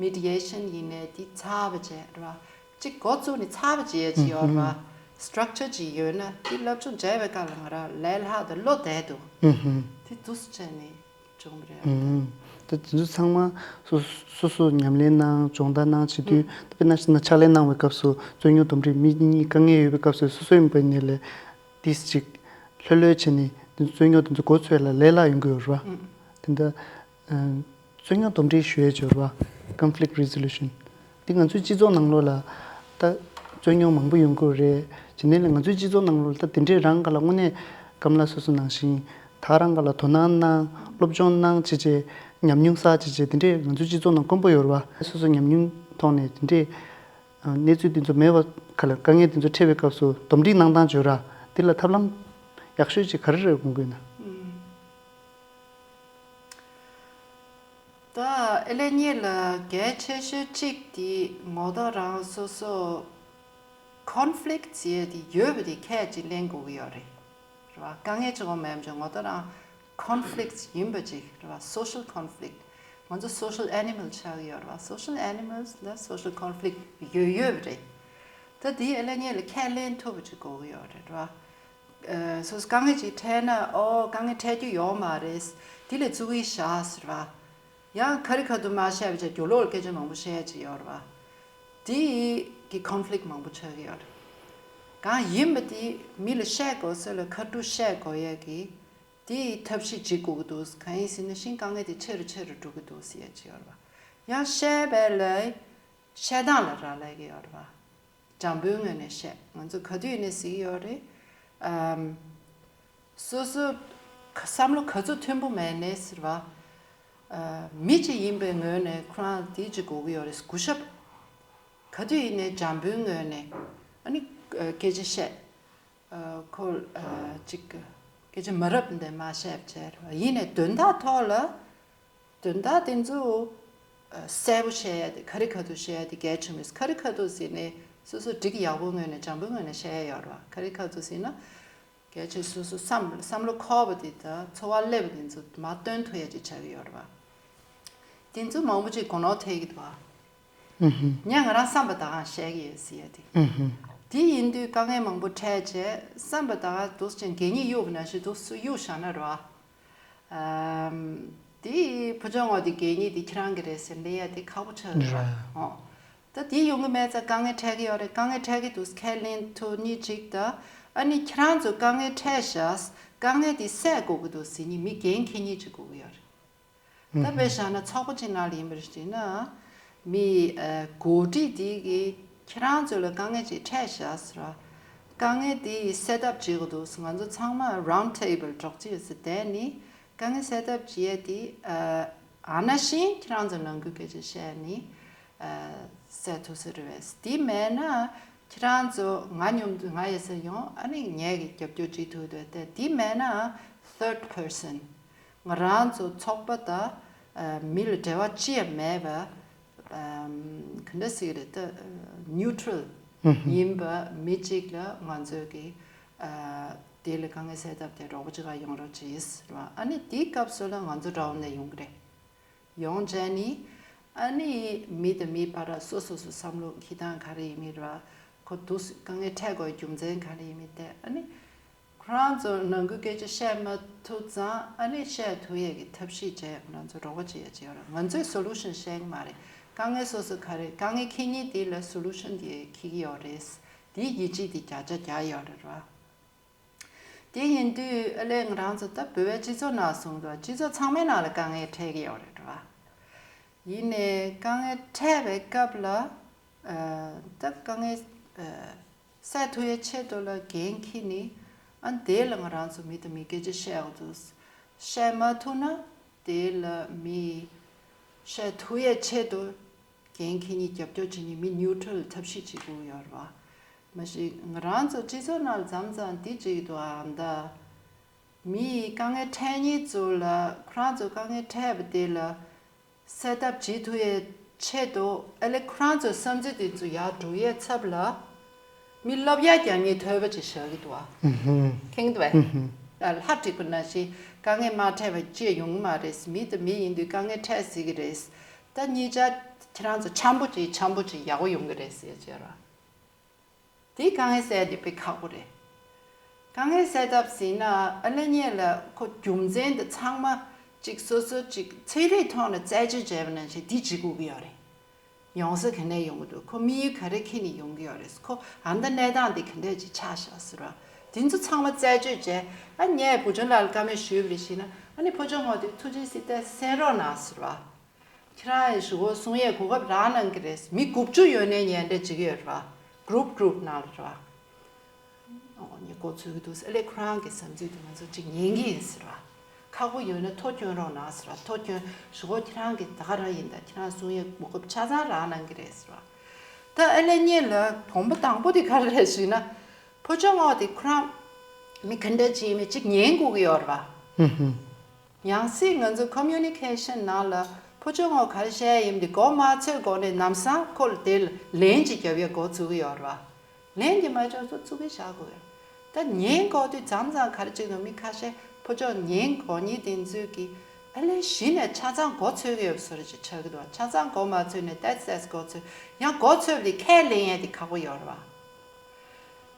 མེ་ཌི་ཊེ་ཤན་ཡིན་ནའི་དེ་ཚར་བ་བྱས་རེད་པ། གཅིག་འགོ་བཙུགས་ནས་ཚར་བ་བྱས་ཡ་ཅིག་ཡོད་རེད་པ། སི་ཊག་ཅར་ཅིག་ཡོད་ན་དེ་སློབ་སྦྱོང་བྱས་པའི་སྐབས་ལ་ང་རང་ལས་སླ་དང་བློ་བདེ་འདུག་ཨུ་ཧུམ། དེ་འདུག་སེ་བྱས་ནས་བྱུང་བ་རེད། ཨུ་ཧུམ། ད་དེ་ཚོ་ཚང་མ་སོ་སོ་སོ་ཉམས་ལེན་གནང་སྦྱོང་བརྡར་གནང་བྱེད་དུས། ཨུ། ད་དཔེར་ན་ཕྱག་ལས་གནང་བའི་སྐབས་སུ་རྩོད་རྙོག་འདུམ་འགྲིག་མི་གཉིས་དཀའ་ངལ་ཡོད་པའི་སྐབས་སུ་སོ་སོ་ཡིན་པ་ཡིན་ནའི་ལས་ཏིས་ཅིག་ལྷོད་ལྷོད་བྱས་ནས་དེ་ཚོ་རྩོད་རྙོག་དེ་ཚོ་མགོ་ཚོས་ལ་ལས་སླ་ཡོང་གི་ཡོད་རེད་བ། ཨུ། དེ་འདྲ། ཨ། རྩོད་རྙོག་འདུམ་འགྲིག་ཞུ་ཡས་ཡོད་རེད་བ། Conflict resolution། འདི་ང་ཚོའི་སྤྱི་ཚོགས་ནང་ལོགས་ལ་ད་རྩོད་རྙོག་མང་པོ་ཡོང་གི་རེད། བྱས་ནས་ལ་ང་ཚོའི་སྤྱི་ཚོགས་ནང་ལོགས་ལ་ད་དེ་འདྲས་རང་ག་ལ་དངོས་གནས་སྐམ་ལགས་སོ་སོ་ནང་བཞིན་ད་རང་ག་ལ་དོ་སྣང་གནང་སློབ་སྦྱོང་གནང་བྱས་བྱས་ཉམས་མྱོང་བསགས་བྱས་བྱས་དེ་འདྲས་ང་ཚོའི་སྤྱི་ཚོགས་ནང་དཀོན་པོ་ཡོད་རེད་བ། སོ་སོ་ཉམས་མྱོང་ཐོག་ནས་དེ་འདྲས་གནས་ཚུལ་དེ་ཚོ་མེད་པ་ག་ལ་དཀའ་ངལ་དེ་ཚོ་འཕྲད་པའི་སྐབས་སུ་འདུམ་འགྲིག་གནང་སྟངས་བརྗོད་ར། དེ་ལ་ཐབས་ལམ་ཡག་ཤོས་ཅིག་ག་རེ་རེད་དགོངས་ཀྱི་ཡོད་ན། ད་ཨེ་ལེ་གཉིས་ལ་གལ་ཆེ་ཤོས་གཅིག་དེ་ངོ་ཐོག་རང་སོ་སོ་conflict་ཟེར་ཡས་དེ་ཡོད་པ་དེ་ཁས་ཅིག་ལེན་དགོས་ཀྱི་ཡོད་རེད། རེད་བ། དཀའ་ངལ་གཅིག་པོ་མིན་པ་ཅིག་ངོ་ཐོག་རང་conflict་ཡིན་པ་ཅིག་རེད་བ། Social conflict། ང་ཚོ་social animal་ཆགས་ཀྱི་ཡོད་རེད་བ། Social animals་ལ་social conflict་ཡོད་ཡོད་པ་རེད། ད་དེ་ཨེ་ལེ་གཉིས་ལ་ཁས་ལེན་ཐུབ་པ་ཅིག་དགོས་ཀྱི་ཡོད་རེད། རེད་བ། ཨ། སོ་སོ་དཀའ་ངལ་ཅིག་འཕྲད་ན། ཨོ་དཀའ་ངལ་འཕྲད་རྒྱུ་ཡོད་མ་རེད། དེ་ལ་བཙུགས་ཡས་བཞག་ཟེར་བ། ཡང་ཁ་རི་ཁ་ཐུག་མ་བཤད་པ་བྱས་རྒྱུ་ལོག་ལ་སྐད་ཆ་མང་པོ་བཤད་ཡས་ཅིག་ཡོད་རེད་བ། དེ་གི་conflict་མང་པོ་ཆགས་ཀྱི་ཡོད་རེད། གང་ཡིན་པ་དེ་མི་ལ་བཤད་དགོས་ས་ལ་ཁ་ཐུག་བཤད་དགོས་ཡས་ཀྱི་དེ་ཐབས་ཤེས་བྱེད་དགོས་ཀྱི་འདུག་གང་ཡིན་ཟེར་ན་ཤིང་དཀའ་ངལ་དེ་ཆེ་རུ་ཆེ་རུ་འགྲོ་གི་འདུག་ཟེར་ཡས་ཅིག་ཡོད་རེད་བ། ཡང་བཤད་པའི་ལས་བཤད་སྟངས་ལ་རག་ལས་ཀྱི་ཡོད་རེད་བ། འཇམ་པོའི་ངོས་ནས་བཤད། ང་ཚོ་ག་དུས་ནས་ཟེར་གྱི་ཡོད་རེད། ཨམ། སོ་སོ་ག- བསམ་བློ་ག་ཚོད་མཐུན་པོ་མེད་ནའི་ཟེར་བ། ཨ། མི་གཅིག་ཡིན་པའི་ངོས་ནས་ཁོ་རང་དེ་གཅིག་དགོས་ཀྱི་ཡོད་རེད། གུས་ཞབས། ག་དུས་ཡིན་ནའི་འཇམ་པོའི་ངོས་ནས་ཨ་ནི་སྐད་ཆ་བཤད། ཨ། ཁོ། ཨ། ཅིག་སྐད་ཆ་མ་རབས་འདི་མ་བཤད་བྱས་རེད་བ། ཡིན་ནའི་དོན་དག་ཐོག་ལ། དོན་དག་དེ་ཚོ་གསལ་པོ་བཤད་ཡ་དེ། ཁ་རི་ཁ་ཐུག་བཤད་ཡ་དེ་གལ་ཆེན་པོ་རེད། ཁ་རི་ཁ་ཐུག་ཟེར་ནས་སོ་སོ་འགྲིག་ཡག་པོའི་ངོས་ནས་འཇམ་པོའི་ངོས་ནས་བཤད་ཡ་ཡོད་རེད་བ། ཁ་རི་ཁ་ཐུག་ཟེར་ན་གལ་ཆེ་སོ་སོ་བསམ་བསམ་བློ་འཁོར་བ་དེ་དང་ཚོར་བ་སླེབས་པ་དེ་ཚོ་མར་སྟོན་ཐུབ་ཡ་ཅིག་ཆགས་ཀྱི་ཡོད་རེད་བ། དེ་ཚོ་མང་པོ་ཅིག་གོ་ནོར་ཐེབས་ཀྱི་འདུག་བ། ངས་ང་རང་བསམ་པ་ད་གང་བཤད་ཀྱི་ཡོད་ཟེར་ཡ་དེ། དེ་ཡིན་དུས་དཀའ་ངལ་མང་པོ་འཕྲད་བྱས་བསམ་པ་ད་གང་འདུག་སེ་གད་སྙིགས་གཡུག་པ་ནང་བཞིན་འདུག་སེ་གཡུག་བཞག་ན་རེད་བ། ཨམ། དེ་ཕུ་ཆུང་ངོ་དེ་གད་སྙིགས་དེ་ཁྱེད་རང་གི་རེད་ཟེར་ལབ་ཡ་དེ་ཁག་པོ་ཆགས་ཀྱི་རེད་བ། ཨོ། ད་དེ་ཡོང་གི་མེད་ཙང་དཀའ་ངལ་འཕྲད་ཀྱི་ཡོད་རེད། དཀའ་ངལ་འཕྲད་ཀྱི་འདུག་ཁས་ལེན་ཐུབ་ནི་གཅིག་དང་། ཨ་ནི་ཁྱེད་རང་ཚོ་དཀའ་ངལ་འཕྲད་ཤག་དཀའ་ངལ་དེ་སེལ་དགོས་ཀྱི་འདུག་ཟེར་ནི་མི་འགན་འཁྱེར་ནི་གཅིག་དགོས་ཀྱི་ཡོད་རེད། ད་དཔེ་བཞག་ན་ཚོགས་པ་གཅིག་ནང་ལ་ཡིན་པར་བྱས་ན། མི། ཨ། འགོ་ཁྲིད་དེ་གིས་ཁྱེད་རང་ཚོ་ལ་དཀའ་ངལ་ཅིག་འཕྲད་ཤག་ཟེར་བ། དཀའ་ངལ་དེ་སེལ་ཐབས་བྱེད་དགོས་འདུག་ང་ཚོ་ཚང་མ་round table་གྲོགས་གཅིག་ཟེར་བསྡད་ནི་དཀའ་ངལ་སེལ་ཐབས་བྱེད་ཡས་དེ། ཨ། ཨ་ན་བཞིན་ཁྱེད་རང་ཚོ་ནང་ཁུལ་སྐད་ཆ་བཤད་ནི། ཨ། སེལ་ཐུབ་ས་རེད་བས། དེ་མེད་ན་ཁྱེད་རང་ཚོ་ང་མཉམ་དུ་ང་ཡི་སར་ཡོང་། ཨ་ནི་ངས་ཀྱི་རྒྱབ་སྐྱོར་བྱེད་ཐུབ་འདུག་དེ་དེ་མེད་ན་third person། ང་རང་ཚོ་ཚོགས་པ་དང་། ཨ། མི་ལ་འབྲེལ་བ་ཅི་ཡང་མེད་པ། ཨམ། ག་འདྲ་ཟེར་གྱི་རེད། ད་neutral་ཡིན་པ་མི་གཅིག་ལ་ང་ཚོས་ཀྱི། ཨ། དེ་ལ་དཀའ་ངལ་སེལ་ཐབས་དེ་རོགས་པ་ཅིག་ག་ཡོང་རོགས་གྱིས་ཟེར་བ། ཨ་ནི་དེའི་སྐབས་སུ་ལ་ང་ཚོ་འདྲ་བོ་ནས་ཡོང་གི་རེད། ཡོང་བྱས་ནི། ཨ་ནི་མི་དང་མི་བར་སོ་སོ་སོ་བསམ་བློ་འཁྱེར་སྟངས་ག་རེ་ཡིན་མིན་ར། ཁོ་འདུག་སེ་དཀའ་ངལ་འཕྲད་དགོས་རྒྱུ་མཚན་ག་རེ་ཡིན་མིན་དེ། ཨ་ནི་ཁོ་རང་ཚོ་ནང་ཁུལ་སྐད་ཆ་བཤད་མ་ཐུབ་ཙང་། ཨ་ནི་བཤད་ཐུབ་ཡས་ཀྱི་ཐབས་ཤེས་བྱས་ང་ཚོ་རོགས་པ་བྱེད་ཡས་བྱེད་ཡོད་རེད། ང་ཚོས་solution་བཤད་ཀྱི་མ་རེད། དཀའ་ངལ་སོ་སོ་ག་རེ་དཀའ་ངལ་འཁྱེར་མཁན་དེ་ལ་solution་དེ་འཁྱེར་གྱི་ཡོད་རེད། དེ་ཡིད་ཆེས་དེ་བརྒྱ་ཆ་བརྒྱ་ཡོད་རེད་ར། དེ་ཡིན་དུས་ཨ་ལས་ང་རང་ཚོ་ད་བོད་པའི་སྤྱི་ཚོགས་ནང་སོང་དུས་སྤྱི་ཚོགས་ཚང་མའི་ནང་ལ་དཀའ་ངལ་འཕྲད་ཀྱི་ཡོད་རེད་བ། ཡིན་ནའི་དཀའ་ངལ་འཕྲད་པའི་སྐབས་ལ། ཨ། ད་དཀའ་ངལ། ཨ། སེལ་ཐུབ་ཡའི་ཆེད་དུ་ལ་འགན་འཁྱེར་ནི། ཨ། དེ་ལ་ང་རང་ཚོ་མི་དང་མི་སྐད་ཆ་བཤད་དགོས་འདུག་བཤད་མ་ཐུབ་ན་དེ་ལ་མི་བཤད་ཐུབ་ཡའི་ཆེད་དུ། འགན་འཁྱེར་མཁན་རྒྱབ་སྐྱོར་བྱེད་མཁན་མི་neutral་ཐབས་ཤེས་བྱེད་དགོས་ཡོད་རེད་བ། མ་གཞི་ང་རང་ཚོ་སྤྱི་ཚོགས་ནང་ལ་མཚམས་མཚམས་འདི་བྱེད་ཀྱི་འདུག་ཨ། ད་མི་ཡིས་དཀའ་ངལ་འཕྲད་མཁན་ཚོ་ལ་ཁོ་རང་ཚོ་དཀའ་ངལ་འཕྲད་པ་དེ་ལ་སེལ་ཐབས་བྱེད་ཐུབ་ཡའི་ཆེད་དུ་ཨ་ལས་ཁོ་རང་ཚོའི་བསམ་ཚུལ་དེ་ཚོ་ཡར་འགྲོ་ཡའི་ཚབ་ལ་མི་སློབ་ཡ་རྒྱག་མཁན་ཐོལ་པ་ཅིག་བཞག་གི་འདུག་ཨ། ཨུ་ཧུམ། མཁྱེན་གྱི་འདུག་བས། ཨུ་ཧུམ། ལྷ་བྲིས་པ་ནང་བཞིན་དཀའ་ངལ་མ་འཕྲད་པ་ཅི་ཡང་ཡོང་གི་མ་རེད། མི་དང་མི་ཡིན་དུས་དཀའ་ངལ་འཕྲད་སྲིད་ཀྱི་རེད། ད་གཉིས་ཆ་ཁྱེད་རང་ཚོ་འཆམ་པོ་ཅིག་འཆམ་པོ་ཅིག་ཡག་པོ་ཡོང་གི་རེད་ཟེར་བྱས་ར། དེ་དཀའ་ངལ་སེལ་དེ་དཔེ་ཁག་པོ་རེད། དཀའ་ངལ་སེལ་ཐབས་ཟེར་ན་ཨ་ལེ་གཉིས་ལ་ཁོ་རྒྱུ་མཚན་དེ་ཚང་མ་གཅིག་སོ་སོ་གཅིག་ཚན་རིག་ཐོག་ནས་རྩད་གཅོད་བྱས་པ་ནང་བཞིན་དེ་བྱེད་དགོས་ཀྱི་ཡོད་རེད། ཡོང་ས་ག་ནས་ཡོང་གི་འདུག་ཁོ་དམིགས་ཡུལ་ག་རེ་འཁྱེར་ནས་ཡོང་གི་ཡོད་རེད། ཁོ་ཨ་མདའ་གནས་སྟངས་དེ་ག་འདྲས་ཅིག་ཆགས་བཞག་ཟེར་བ། དེ་ཚོ་ཚང་མ་རྩད་གཅོད་བྱས། ཨ་ངས་བུ་ཆུང་ལགས་ལ་བཀའ་མོལ་ཞུས་པ་རེད་ཞེ་ན། ཨ་ནི་ཕོ་བྲང་ངོགས་དེ་ཐུགས་རྗེ་གཟིགས་ཏེ་གསན་རོགས་གནང་ཟེར་བ། ཁྱེད་རང་ཡི་གཞུག་གུ་གསུང་ཡས་གོ་སྐབས་རག་གནང་གི་རེད། མི་དགུ་བཅུ་ཡོད་ནའི་ངས་འདྲ་བྱེད་ཀྱི་ཡོད་རེད་བ། གུ་རུབ་གུ་རུབ་ནང་ལ་རེད་བ། ཨོ་ངས་འགོ་ཚུགས་ཀྱི་འདུག་ཟེར། ཨ་ལས་ཁོ་རང་གི་བསམ་ཚུལ་དེ་ང་ཚོ་གཅིག་ཉན་གྱི་ཡིན་ཟེར་བ། ཁག་པོ་ཡོད་ན་ཐོ་སྐྱོན་རོགས་གནང་ཟེར་བ། ཐོ་སྐྱོན་གཞུག་གུ་ཁྱེད་རང་གི་ད་ག་རང་ཡིན་ད། ཁྱེད་རང་གསུང་ཡས་གོ་སྐབས་ཆ་ཚང་རག་གནང་གི་རེད་ཟེར་བ། ད་ཨ་ལས་གཉིས་ལ་དོགས་པ་དང་པོ་དེ་ག་རེ་རེད་ཞུས་ན། ཕོ་བྲང་ངོགས་དེ་ཁོ་རང་མི་ག་འདྲ་ཅིག་ཡིན་མིན་གཅིག་ཉན་དགོས་ཀྱི་ཡོད་རེད་བ། ཡང་སྲིད་ང་ཚོ་ཁོ་མིའུ་ནི་ཀེ་ཤན་ནང་ལ་ཕོ་བྲང་ངོགས་ག་རེ་བཤད་ཡིན་དེ་མགོ་མ་ཚོས་གོང་ནས་ལམ་སང་ཁོ་ལ་དེ་ལ་ལན་ཅིག་རྒྱབ་ཡ་འགོ་ཚུགས་ཀྱི་ཡོད་རེད་བ། ལན་དེ་མ་འབྱོར་ཚོ་ཚུགས་ཀྱི་བཞག་དགོས་ཡོད། ད་ཉན་དགོས་དུས་མཚམས་མཚམས་ག་རེ་བྱེད་འདུག་མི་ཁ་ཤས་ཕོ་བྲང་ཉན་དགོས་མཁན་དེ་ཚོས་ཀྱིས་ཨ་ལས་གཞི་ནས་ཆ་ཚང་མགོ་ཚོས་ཀྱི་ཡོད་པ་བཟོ་འདྲ་ཅིག་ཆགས་ཀྱི་འདུག་ཆ་ཚང་མགོ་མ་ཚོས་ནས་ཏོག་ཙམ་མགོ་ཚོས། ཡང་མགོ་ཚོས་པ་དེ་ཁས་ལེན་ཡས་དེ་ཁག་པོ་ཡོད་རེད་བ།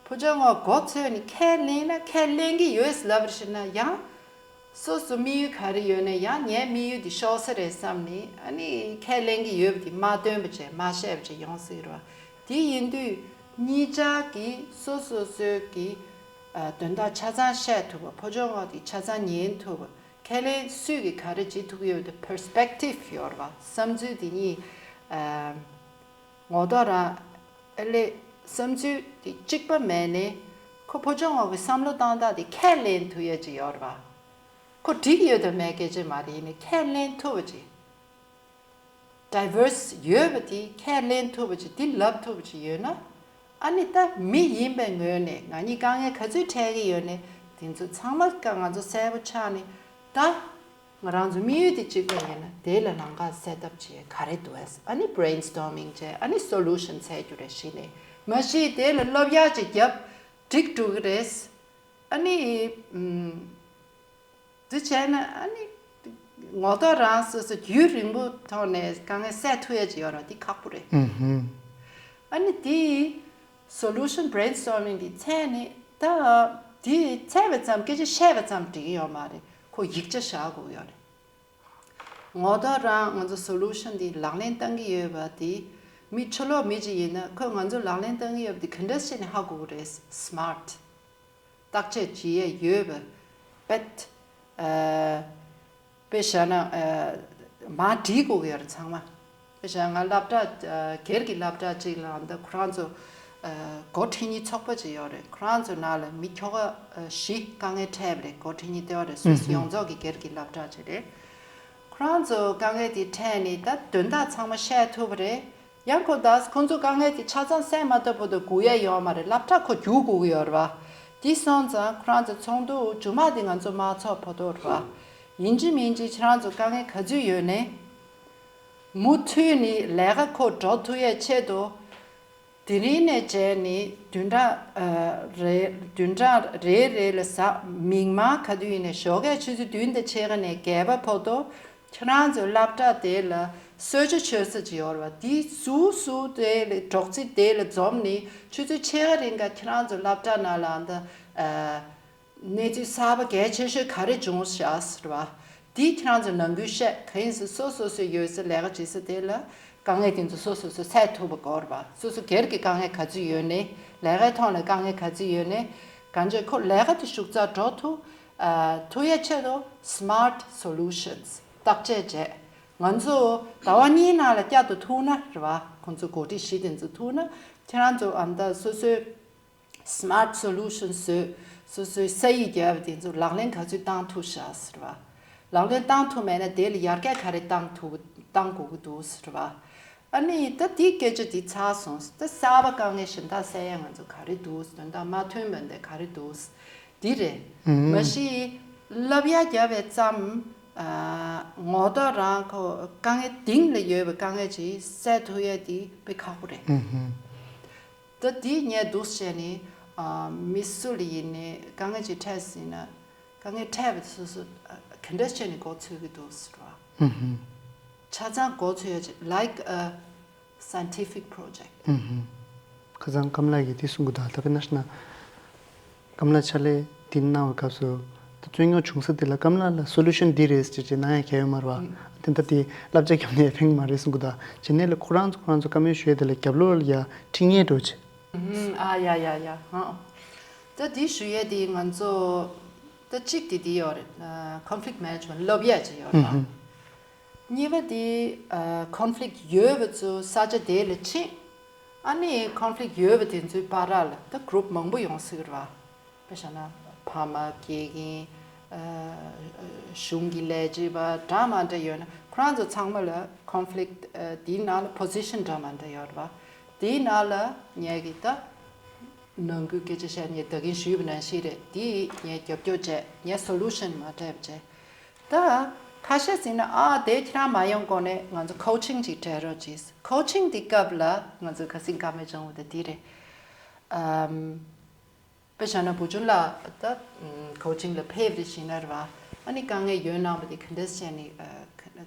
ཕོ་བྲང་ངོགས་མགོ་ཚོས་ནས་ཁས་ལེན་ན་ཁས་ལེན་གྱི་ཡོད་ལབ་པ་ཞིག་ན་ཡང་། སོ་སོ་དམིགས་ཡུལ་ག་རེ་ཡོད་ནའི་ཡང་ངའི་དམིགས་ཡུལ་འདི་ཤོར་ས་རེད་བསམ་ནས་ཨ་ནི་ཁས་ལེན་གྱི་ཡོད་པ་དེ་མ་སྟོན་པ་བྱས་མ་བཤད་པ་བྱས་ཡོང་སྲིད་རེད་བ། དེ་ཡིན་དུས་གཉིས་ཆར་གྱིས་སོ་སོ་སོའི་གི་ཨ་དོན་དག་ཆ་ཚང་བཤད་ཐུབ་པ། ཕོ་བྲང་ངོགས་དེ་ཆ་ཚང་ཉན་ཐུབ་པ། ཁས་ལེན་སུས་ཀྱིས་ག་རེ་བྱེད་ཐུབ་ཀྱི་ཡོད་པ་དེ་པར་སི་པེག་ཊིབ་ཡོད་རེད་བ། བསམ་ཚུལ་དེ་གཉིས་ཨ། ངོ་ཐོག་རང་ཨ་ལས་བསམ་ཚུལ་དེ་གཅིག་པ་མེད་ནས་ཁོ་ཕོ་བྲང་ངོགས་ཀྱི་བསམ་བློ་བཏང་སྟངས་དེ་ཁས་ལེན་ཐུབ་ཡ་ཅིག་ཡོད་རེད་བ། ཁོ་འགྲིག་ཡོད་དམ་མེད་སྐད་ཆ་མ་རེད། ཡིན་ནའི་ཁས་ལེན་ཐུབ་པ་ཅིག་ཌའི་ཝར་སི་ཡོད་པ་དེ་ཁས་ལེན་ཐུབ་པ་ཅིག་དེ་ལབ་ཐུབ་པ་ཅིག་ཡོད་ན། ཨ་ནི་ད་མི་ཡིན་པའི་ངོས་ནས་ང་གཉིས་དཀའ་ངལ་ག་ཚོད་འཕྲད་ཀྱི་ཡོད་ནའི་དེ་ཚོ་ཚང་མ་ཀ་ང་ཚོ་གསལ་པོ་ཆགས་ནས་ད། ང་རང་ཚོ་དམིགས་ཡུལ་དེ་གཅིག་པ་ཡིན་ན་དེ་ལ་ལམ་ཁ་སེ་ཊི་ཨབ་བྱེད་ག་རེ་འདུག་ཨེ། ཨ་ནི་བྷི་རེན་སི་ཊོར་མིང་བྱས། ཨ་ནི་སོ་ལུ་ཤན་འཚོལ་རྒྱུ་རེད་གཞི་ནས། མ་གཞི་དེ་ལ་སློབ་ཡག་ཅིག་བརྒྱབ་འགྲིག་འགྲོ་གི་རེད། ཨ་ནི་ཨམ། དེ་བྱས་ན་ཨ་ནི་ངོ་ཐོག་རང་སོ་སོ་རྒྱུན་རིང་པོ་ཐོག་ནས་དཀའ་ངལ་སེལ་ཐུབ་ཡ་ཅིག་ཡོད་ར་དེ་ཁག་པོ་རེད། ཨ་ནི་དེ་སོ་ལུ་ཤན་བྷི་རེན་སི་ཊོར་མིང་དེ་འཚོལ་ནས་ད་དེ་འཚོལ་བ་ཙམ་སྐད་ཆ་བཤད་པ་ཙམ་འགྲིག་གི་ཡོད་མ་རེད། ཁོ་ཡིག་ཆ་བཞག་དགོས་ཡོད་རེད། ངོ་ཐོག་རང་ང་ཚོ་སོ་ལུ་ཤན་དེ་ལག་ལེན་བསྟར་གྱི་ཡོད་པ་དེ་མི་ཕྱི་ལོགས་མི་ཅིག་ཡིན་ན་ཁོས་ང་ཚོ་ལག་ལེན་བསྟར་གྱི་ཡོད་པ་དེ་ག་འདྲ་བྱས་ནས་ཧ་གོ་གི་རེད། སི་མཱར་ཊི། བརྟག་དཔྱད་བྱེད་ཡས་ཡོད་པ། དཔེ་ཨ། དཔེ་བཞག་ན་ཨ། མར་བྲིས་དགོས་ཀྱི་ཡོད་རེད་ཚང་མ། དཔེ་བཞག་ང་སློབ་གྲྭ་ཨ། སྒེར་གྱི་སློབ་གྲྭ་གཅིག་ལ་འདི་ཁོ་རང་ཚོ་ཨ། འགོ་ཁྲིད་མཁན་ཚོགས་པ་ཅིག་ཡོད་རེད། ཁོ་རང་ཚོ་ནང་ལ་མི་ཁྱོ་ག་ཨ། བཞི་དཀའ་ངལ་འཕྲད་པ་རེད། འགོ་ཁྲིད་མཁན་དེ་བ་རེད། སུད་སི་ཡོངས་རྫོགས་ཀྱི་སྒེར་གྱི་སློབ་གྲྭ་ཅིག་རེད། ཁོ་རང་ཚོ་དཀའ་ངལ་དེ་འཕྲད་ནས་ད་དོན་དག་ཚང་མ་བཤད་ཐུབ་པ་རེད། ཡང་ཁོ་ད་ཁོང་ཚོ་དཀའ་ངལ་དེ་ཆ་ཚང་སེལ་མ་ཐུབ་བར་དུ་སྒུག་ཡ་ཡོད་མ་རེད། སློབ་གྲྭ་ཁོ་རྒྱུགས་དགོས་ཀྱི་ཡོད་རེད་བ། དེ་སོང་ཙང་ཁོ་རང་ཚོ་ཚོགས་འདུ་རྗེས་མ་དེ་ང་ཚོ་མ་ཚོགས་བར་དུ་རེད་བ། ཡིན་གཅིག་མིན་གཅིག་ཁྱེད་རང་ཚོ་དཀའ་ངལ་ག་ཚོད་ཡོད་ནའི་མུ་མཐུད་ནས་ལས་ཀ་ཁོ་འགྲོ་ཐུབ་ཡའི་ཆེད་དུ། དེ་རིང་ནས་བྱས་ནས་བདུན་ཕྲག་ཨ། རེ་བདུན་ཕྲག་རེ་རེ་ལ་གཟའ་མིག་དམར་ག་དུས་ཡིན་ནའི་ཞོགས་ཀས་ཆུ་ཚོད་བདུན་དང་ཕྱེད་ཀ་ནས་བརྒྱད་པ་བར་དུ་ཁྱེད་རང་ཚོའི་སློབ་གྲྭ་དེ་ལ་གསོལ་ཇ་མཆོད་ས་ཅིག་ཡོད་རེད་བ། དེ་སུ་སུ་དེ་ལ་གྲོགས་ཚིག་དེ་ལ་འཛོམས་ནས་ཆུ་ཚོད་ཕྱེད་ཀ་རིང་ག་ཁྱེད་རང་ཚོའི་སློབ་གྲྭ་ནང་ལ་འདི་ཨ། གནས་ཚུལ་གསར་པ་གལ་ཆེ་ཤོས་ག་རེ་བྱུང་ཤག་ཟེར་བ། དེ་ཁྱེད་རང་ཚོ་ནང་ཁུལ་བཤད། གང་ཡིན་ཟེར་སོ་སོ་སོའི་ཡོད་ས་ལས་ཀ་བྱེད་ས་དེ་ལ་དཀའ་ངལ་དེ་ཚོ་སོ་སོ་སོས་སེལ་ཐུབ་པ་དགོས་རེད་བ། སོ་སོ་སྒེར་གྱི་དཀའ་ངལ་ག་ཚོད་ཡོད་ནའི་ལས་ཀའི་ཐོག་ལ་དཀའ་ངལ་ག་ཚོད་ཡོད་ནའི་གང་ཅི་ཁོ་ལས་ཀ་དེ་ཤུགས་ཚ་འགྲོ་ཐུབ་ཨ། ཐུབ་ཡ་ཆེད་དུ་སི་མཱར་ཊི་སོ་ལུ་ཤན་སི་བརྟག་དཔྱད་བྱས། ང་ཚོ་ཟླ་བ་གཉིས་ནང་ལ་བསྐྱར་དུ་ཐུག་ན་རེད་བ། ཁོང་ཚོ་འགོ་ཁྲིད་བཞི་དེ་ཚོ་ཐུག་ན་ཁྱེད་རང་ཚོ་ཨ་ད་སོ་སོའི་སི་མཱར་ཊི་སོ་ལུ་ཤན་སི་བཟོས། སོ་སོའི་ས་ཡིག་བརྒྱབ་པ་དེ་ཚོ་ལག་ལེན་ག་ཚོད་བཏང་ཐུབ་ཤག་ཟེར་བ། ལག་ལེན་བཏང་ཐུབ་མེད་ན་དེ་ལ་ཡར་རྒྱས་ག་རེ་བཏང་ཐུབ་བཏང་དགོས་ཀྱི་འདུག་ཟེར་བ། ཨ་ནི་ད་དེའི་སྐད་ཆ་དེ་ཚར་སོང་། ད་གསར་པ་དཀའ་ངལ་གཞན་དག་སེལ་ཡ་ང་ཚོ་ག་རེ་འདུག་དོན་དག་མ་ཐོན་པ་འདི་ག་རེ་འདུག་འདི་རེད། མ་གཞི་བསླབ་ཡ་བརྒྱབ་པའི་ཙམ། ཨ། ངོ་ཐོག་རང་ཁོ་དཀའ་ངལ་གཏིང་ལ་ཡོད་པའི་དཀའ་ངལ་ཅིག་སེལ་ཐུབ་ཡ་དེ་དཔེ་ཁག་པོ་རེད། ད་དེ་ངས་འདུག་བྱས་ནས་ཨ། མི་སུ་ལ་ཡིན་ནའི་དཀའ་ངལ་ཅིག་འཕྲད་ཟིན་ན་དཀའ་ངལ་འཕྲད་པ་དེ་སོ་སོ་ཨ། ག་འདྲ་བྱས་ནས་འགོ་ཚུགས་ཀྱི་འདུག་ཟེར་བ། ཆ་ཚང་འགོ་ཚུགས་ཡ་ཅིག་like a scientific project། ཁ་སང་ཀམ་ལགས་ཀྱིས་དེ་གསུང་གི་འདུག་ད་ག་ནང་བཞིན་ན། ཀམ་ལགས་ཕྱག་ལས་དེ་གནང་བའི་སྐབས་སུ། ད་རྩོད་རྙོག་བྱུང་ས་དེ་ལ་ཀམ་ལགས་ལ་སོ་ལུ་ཤན་འདི་རེད་ཟེར་ཅིག་གནང་ཡ་གལ་ཡོད་མ་རེད་བ། དེ་ད་དེ་བསླབ་བྱ་བརྒྱབ་ནས་ཕན་གྱི་མ་རེད་གསུང་གི་འདུག་བྱས་ནས་ལ་ཁོ་རང་ཚོ་ཁོ་རང་ཚོ་བཀའ་མོལ་ཞུ་ཡ་དེ་ལ་རྒྱབ་ལོགས་ལ་ཡ་ཁྲིད་མཁན་འགྲོ་ཆེ། ཨ་ཡ་ཡ་ཡ། ཧང་། ད་དེ་ཞུ་ཡ་དེ་ང་ཚོ་ད་གཅིག་དེ་དེ་ཡོད་རེད། conflict management སློབ་ཡ་ཅིག་ཡོད་རེད། གཉིས་པ་དེ་conflict ཡོད་པ་ཚོ་ས་ཆ་དེ་ལ་ཕྱིན། ཨ་ནི་conflict ཡོད་པ་དེ་ཚོའི་བར་ལ་ད་group མང་པོ་ཡོང་སྲིད་རེད་བ། དཔེ་བཞག་ན་ཕ་མ་དགེ་རྒན། གཞུང་གི་ལས་བྱེད་པ་འདྲ་མ་འདྲ་ཡོད་ན་ཁོ་རང་ཚོ་ཚང་མ་ལ་conflict དེའི་ནང་ལ་position འདྲ་མ་འདྲ་ཡོད་རེད་བ། དེའི་ནང་ལ་ངས་ཀྱི་ད་ནང་ཁུལ་སྐད་ཆ་བཤད་ནས་ད་གིན་ཞུས་པ་ནང་བཞིན་རེད། དེ་ངས་རྒྱབ་སྐྱོར་བྱས། ངས་solution མ་སྤྲད་པ་བྱས། ད་ཁ་ཤས་ཟིན་ན་ཨ་དེ་ཁྱེད་རང་མ་ཡོང་གོང་ནས་ང་ཚོ་coaching ཅིག་སྤྲད་རོགས་གྱིས། coaching དེ་སྐབས་ལ་ང་ཚོ་ཁ་སང་བཀའ་མོལ་བྱུང་བ་དེ་དེ་རེད། ཨམ། དཔེ་བཞག་ན་བུ་ཆུང་ལགས་ད་coaching ལ་ཕེབས་རེ་བཞིན་ན་རེད་བ། ཨ་ནི་དཀའ་ངལ་ཡོད་སྣང་བ་དེ་ག་འདྲས་བྱས་ནས་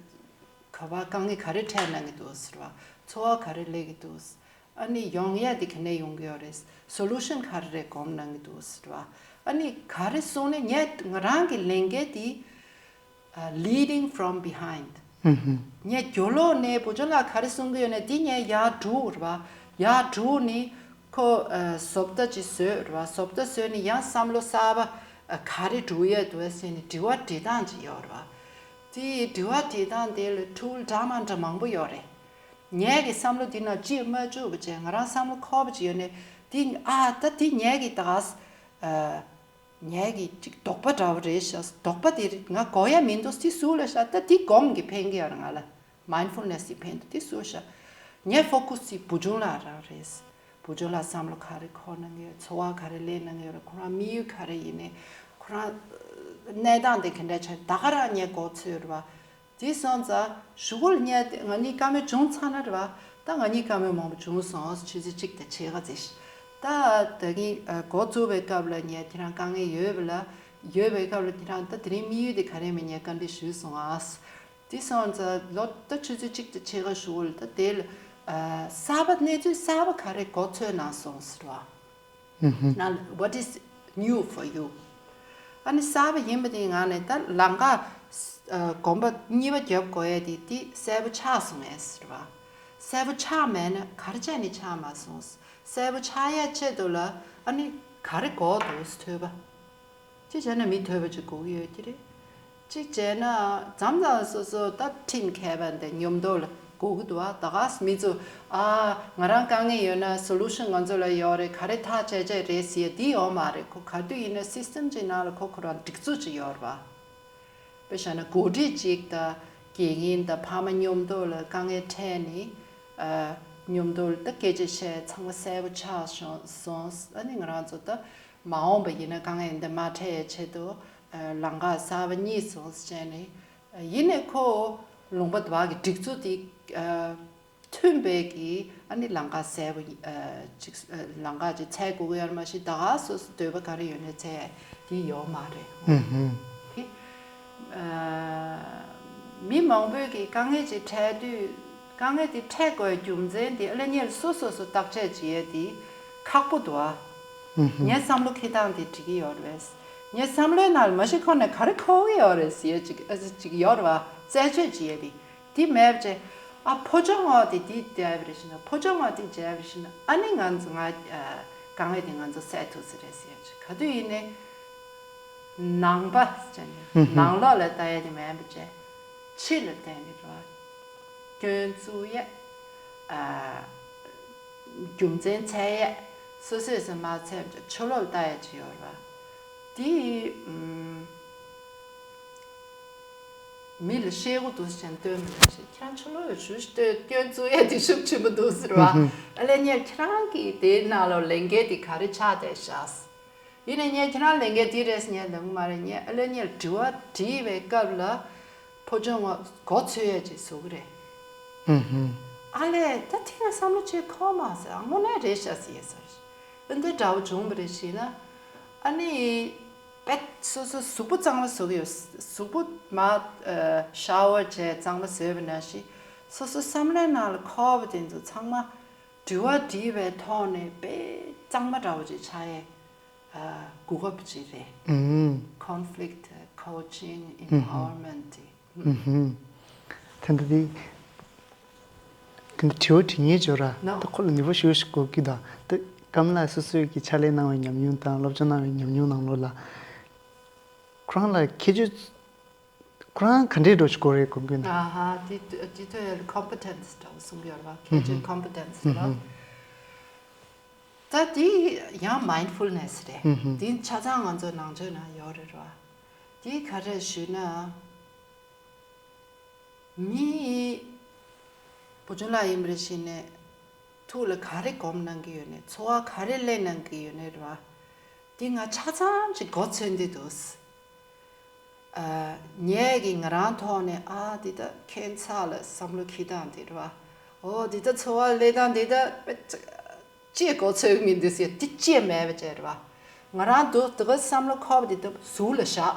ག་བ་དཀའ་ངལ་ག་རེ་འཕྲད་གནང་གི་འདུག་ཟེར་བ། ཚོར་བ་ག་རེ་སླེབས་ཀྱི་འདུག་ཨ་ནི་ཡོང་ཡ་དེ་ག་ནས་ཡོང་གི་ཡོད་རེད། solution ག་རེ་རེད་སྒོམ་གནང་གི་འདུག་ཟེར་བ། ཨ་ནི་ག་རེ་གསུངས་ནས་ངས་ང་རང་གི་ལས་འགན་དེ། Leading from behind. ངས་རྒྱབ་ལོགས་ནས་བུ་ཆུང་ལགས་ག་རེ་གསུང་གི་ཡོད་ན་དེ་ངས་ཡར་སྒྲུག་རེད་བ། ཡར་སྒྲུག་ནས་ཁོ་བཟོ་ལྟ་ཅིག་བཟོས་རེད་བ། བཟོ་ལྟ་བཟོས་ནས་ཡང་བསམ་བློ་གསར་པ་ག་རེ་འགྲོ་ཡས་འདུག་ཟེར་ནས་དྲི་བ་དྲི་སྟངས་ཅིག་ཡོད་རེད་བ། དེ་དྲི་བ་དྲི་སྟངས་དེ་ལ་tool འདྲ་མ་འདྲ་མང་པོ་ཡོད་རེད། ངས་ཀྱི་བསམ་བློ་འདི་ནང་ཅིག་མ་བཅུག་པ་བྱས་ང་རང་བསམ་བློ་འཁོར་བ་ཅིག་ཡོད་ནས་འདི་ཨ་ད་འདི་ངས་ཀྱི་ད་ག་ངས་ཀྱི་ཅིག་དོགས་པ་འདྲ་བོ་རེད་ཤག་དོགས་པ་དེ་ང་གོ་ཡ་མི་འདུག་དེ་སུ་ལ་ཤག་ད་འདི་སྒོམ་གྱི་ཕན་གྱི་ཡོད་རེད་ང་ལ། mindfulness དེ་ཕན་འདུག་དེ་སུ་ཤག་ངས་focus དེ་བུ་ཆུང་ལགས་རང་རེད། བུ་ཆུང་ལགས་བསམ་བློ་ག་རེ་འཁོར་གནང་གི་ཡོད། ཚོར་བ་ག་རེ་སླེབས་གནང་གི་ཡོད་རེད། ཁོ་རང་དམིགས་ཡུལ་ག་རེ་ཡིན་ནའི་ཁོ་རང་གནས་སྟངས་དེ་ག་འདྲ་ཆགས་ད་ག་རང་ངས་མགོ་ཚོས་རེད་བ། དེ་སོང་ཙང་གཞུག་གུ་ལ་ངས་ང་གཉིས་བཀའ་མོལ་བྱུང་ཚར་ན་རེད་བ། ད་ང་གཉིས་བཀའ་མོལ་མང་པོ་བྱུང་སོང་། ཆུ་ཚོད་གཅིག་དང་ཕྱེད་ཀ་ཙམ་ཞིག་ད་ད་གིན་འགོ་བཙུགས་པའི་སྐབས་ལ་ངས་ཁྱེད་རང་དཀའ་ངལ་ཡོད་པ་ལ་ཡོད་པའི་སྐབས་ལ་ཁྱེད་རང་ད་དེ་རིང་དམིགས་ཡུལ་དེ་ག་རེ་མིན་ངས་བཀའ་འདྲི་ཞུས་སོང་ཨ། དེ་སོང་ཙང་ལོ་ད་ཆུ་ཚོད་གཅིག་དང་ཕྱེད་ཀ་གཞུག་གུ་ལ་ད་དེ་ལ་གསར་པ་གནས་ཚུལ་གསར་པ་ག་རེ་མགོ་ཚོས་གནང་སོང་ཟེར་བ། Now, what is new for you? ཨ་ནི་གསར་པ་ཡིན་པ་དེའི་ངང་ནས་ད་ལམ་ཁ་གོམ་པ་གཉིས་པ་རྒྱབ་དགོས་ཡས་དེ་དེ་གསལ་པོ་ཆགས་སོང་ངས་ཟེར་བ། གསལ་པོ་ཆགས་མེད་ན་ག་རེ་བྱས་ནས་ཆགས་མ་སོང་། གསལ་པོ་ཆགས་ཡས་ཆེད་དུ་ལ་ཨ་ནི་ག་རེ་དགོས་འདུག་ཐོས་པ། ཅི་བྱས་ན་མི་ཐོས་པ་ཅིག་དགོས་ཀྱི་ཡོད་ཀྱི་རེད། གཅིག་བྱས་ན་མཚམས་མཚམས་སོ་སོ་ད་ཁྲིམས་མཁས་པ་འདི་མཉམ་དུ་ལ་སྒུག་གི་འདུག་ཨ། ད་ག་མི་ཚོ་ཨ་ང་རང་དཀའ་ངལ་ཡོད་ན་solution ང་ཚོ་ལ་ཡོད་རེད། ག་རེ་ཐག་བཅད་བཅད་རེད་ཟེར་ཡ་འདི་ཡོད་མ་རེད། ཁོ་ག་དུས་ཡིན་ན་system ཅིག་ནང་ལ་ཁོ་ཁོ་རང་སྒྲིག་འཛུགས་ཅིག་ཡོད་རེད་བ། དཔེ་བཞག་ན་འགོ་ཁྲིད་ཅིག་དང་དགེ་རྒན་དང་ཕ་མ་མཉམ་དུ་ལ་དཀའ་ངལ་འཕྲད་ནས་ཨ་མཉམ་དུ་ལ་ད་སྐད་ཆ་བཤད་ཚང་མ་གསལ་པོ་ཆགས་སོང་། ཨ་ནི་ང་རང་ཚོ་ད། མ་འོངས་པ་ཡིན་ན་དཀའ་ངལ་འདི་མ་འཕྲད་ཡའི་ཆེད་དུ་ལམ་ཁ་གསར་པ་གཉིས་བཟུང་བྱས་ནས་ཡིན་ནའི་ཁོ་ལུང་པ་དུ་བ་གི་སྒྲིག་འཛུགས་འདི་མཐུན་པའི་གི་ཨ་ནི་ལམ་ཁ་གསལ་པོ་ཅིག་ལམ་ཁ་ཅིག་འཚོལ་དགོས་ཀྱི་ཡོད་མ་གཞི་ད་ག་སོ་སོ་འདོད་པ་ག་རེ་ཡོད་ནའི་འཚོལ་འདི་ཡོད་མ་རེད། ཧུམ་ཧུམ། དེ་མི་མང་པོས་ཀྱི་དཀའ་ངལ་ཅིག་འཕྲད་དུས་དཀའ་ངལ་དེ་འཕྲད་དགོས་རྒྱུ་མཚན་དེ་ཨ་ལེ་ཉེར་སོ་སོ་སོ་བརྟག་དཔྱད་བྱེད་ཡས་དེ་ཁག་པོ་འདུག་ཨ། ངའི་བསམ་བློ་འཁྱེར་སྟངས་དེ་འགྲིག་གི་ཡོད་རེད། ངའི་བསམ་བློའི་ནང་ལ་མ་གཞི་ཁོ་ནས་ག་རེ་འཁོར་གི་ཡོད་རེད་ཟེར་ཡས་ཅིག་ཨ་ཙི་ཅིག་ཡོད་རེད་བ། རྩད་གཅོད་བྱེད་ཡས་དེ་དེ་མེད་པ་བྱས། ཨ་ཕོ་ཅོ་ངོ་དེ་དེ་བྱས་པ་རེད་ཤི་ན། ཕོ་ཅོ་ངོ་དེ་བྱས་པ་རེད་ཤི་ན། ཨ་ནི་ང་ཚོ་ང་དཀའ་ངལ་དེ་ང་ཚོ་སེལ་ཐུབ་ས་རེད་ཟེར་ཡས་ཅིག་ག་དུས་ཡིན་ནའི། ནང་པ་ཟེར་ནས་ཧུམ་ཧུམ། ནང་ལོགས་ལ་ལྟ་ཡ་དེ་མེད་པ་བྱས། ཕྱི་ལ་བལྟས་ནས་རེད་བ། སྐྱོན་བཙུགས་ཡས། ཨ། རྒྱུ་མཚན་འཚོལ་ཡས། སོ་སོས་སུ་མ་འཚོལ་བ་ཕྱི་ལོགས་ལ་ལྟ་ཡས་ཅིག་ཡོད་རེད་བ། དེ་ཨམ། མི་ལ་ཤེས་དགོས་འདུག་ཟེར་ནས་སྟོན་མི་འདུག་ཟེར། ཁྱེད་རང་ཕྱི་ལོགས་ལ་ཞུ་ཞུ་སྟོན། སྐྱོན་བཙུགས་ཡས་དེ་ཤུགས་ཆེན་པོ་འདུག་ཟེར་བ། ཧུམ་ཧུམ། ཨ་ལེ་ཉེར་ཁྱེད་རང་གིས་དེའི་ནང་ལ་ལས་འགན་དེ་ག་རེ་ཆགས་བསྡད་ཤག་ཡིན་ནའི་ངས་ཁྱེད་རང་ལས་འགན་འདི་རེད་ཟེར་ངས་ལབ་གི་མ་རེད། ངས་ཨ་ལེ་ཉེར་དྲི་བ་དྲིས་པའི་སྐབས་ལ་ཕོ་ཅོ་ངོ་མགོ་ཚོས་ཡས་ཅིག་བཟོ་གི་རེད། ཧུམ་ཧུམ། ཨ་ལེ་ད་དེ་ང་བསམ་བློ་བྱེད་ཁོམ་མ་སོང་། ཨ་དངོས་གནས་རེད་ཤག་ཟེར་ཡས་ཟེར། ཨ་འདི་འདྲ་བོ་བྱུང་བ་རེད་ཞེ་ན། ཨ་ནི་པད་སོ་སོ་གཟུགས་པོ་གཙང་མ་བཟོ་གི་ཡོད། གཟུགས་པོ་མ་ཨ་ཤ་ཝར་བྱས་གཙང་མ་བཟོས་པ་ནང་བཞིན་སོ་སོ་བསམ་བློའི་ནང་ལ་འཁོར་བ་དེ་ཚོ་ཚང་མ། དྲི་བ་དྲིས་པའི་ཐོག་ནས་དཔེ་གཙང་མ་འདྲ་བོ་ཅིག་ཆགས་ཡས་གོ་སྐབས་ཅིག་རེད། ཨུམ། Conflict Coaching Empowerment དེ། ཨུམ། དེ་འདྲ་དེ། དེ་འདྲ་དྲི་བ་དྲི་མཁན་ཅིག་ཡོད་ར། ནོ། ད་ཁོ་ལ་ནུས་པ་ཞེ་པོ་ཞིག་དགོས་ཀྱི་འདུག་ད་ཀམ་ལགས་སོ་སོས་ཀྱི་ཕྱག་ལས་གནང་བའི་ཉམས་མྱོང་དང་སློབ་སྦྱོང་གནང་བའི་ཉམས་མྱོང་ནང་ལོགས་ལ། ཁོ་རང་ལ་ཁྱད་ཆོས། ཁོ་རང་ག་འདྲའི་འགྲོ་ཆོག་གོ་རེད་གོ་གི་ན། ཨ་ཧ། དེ་དེ་ཐོས་ཡ་ལ་competence འདྲ་བོ་གསུང་གི་ཡོད་རེད་བ། ཁྱད་ཆོས་competence རེད་བ། ད་དེ་ཡང་mindfulness རེད། དེ་ཆ་ཚང་ང་ཚོ་ནང་ཆོས་ནང་ཡོད་རེད་བ། དེ་ག་རེ་ཞུས་ན། མི་བུ་ཆུང་ལགས་ཡིན་པ་རེད་བཞིན་ནས་ཐུགས་ལ་ག་རེ་སྒོམ་གནང་གི་ཡོད་ནས་ཚོར་བ་ག་རེ་ལེན་གནང་གི་ཡོད་ནས་རེད་བ། འདི་ང་ཆ་ཚང་ཅིག་མགོ་ཚོས་འདི་འདུག་ཨ། ངས་ཀྱི་ང་རང་ཐོག་ནས་ཨ་འདི་ད་ཁྱད་མཚར་ལ་བསམ་བློ་འཁྱེར་སྟངས་འདི་རེད་བ། ཨོ་འདི་ད་ཚོར་བ་ལེན་སྟངས་འདི་ད་དཔེ་ཅིག་ཅེས་གོ་ཚོད་མི་འདུག་ཟེར་དེ་ཅེས་མེད་པ་ཅེས་རེད་བ། ང་རང་འདུག་འདུག་ག་བསམ་བློ་འཁོར་བ་དེ་དུ་ཟུར་ལ་བཞག་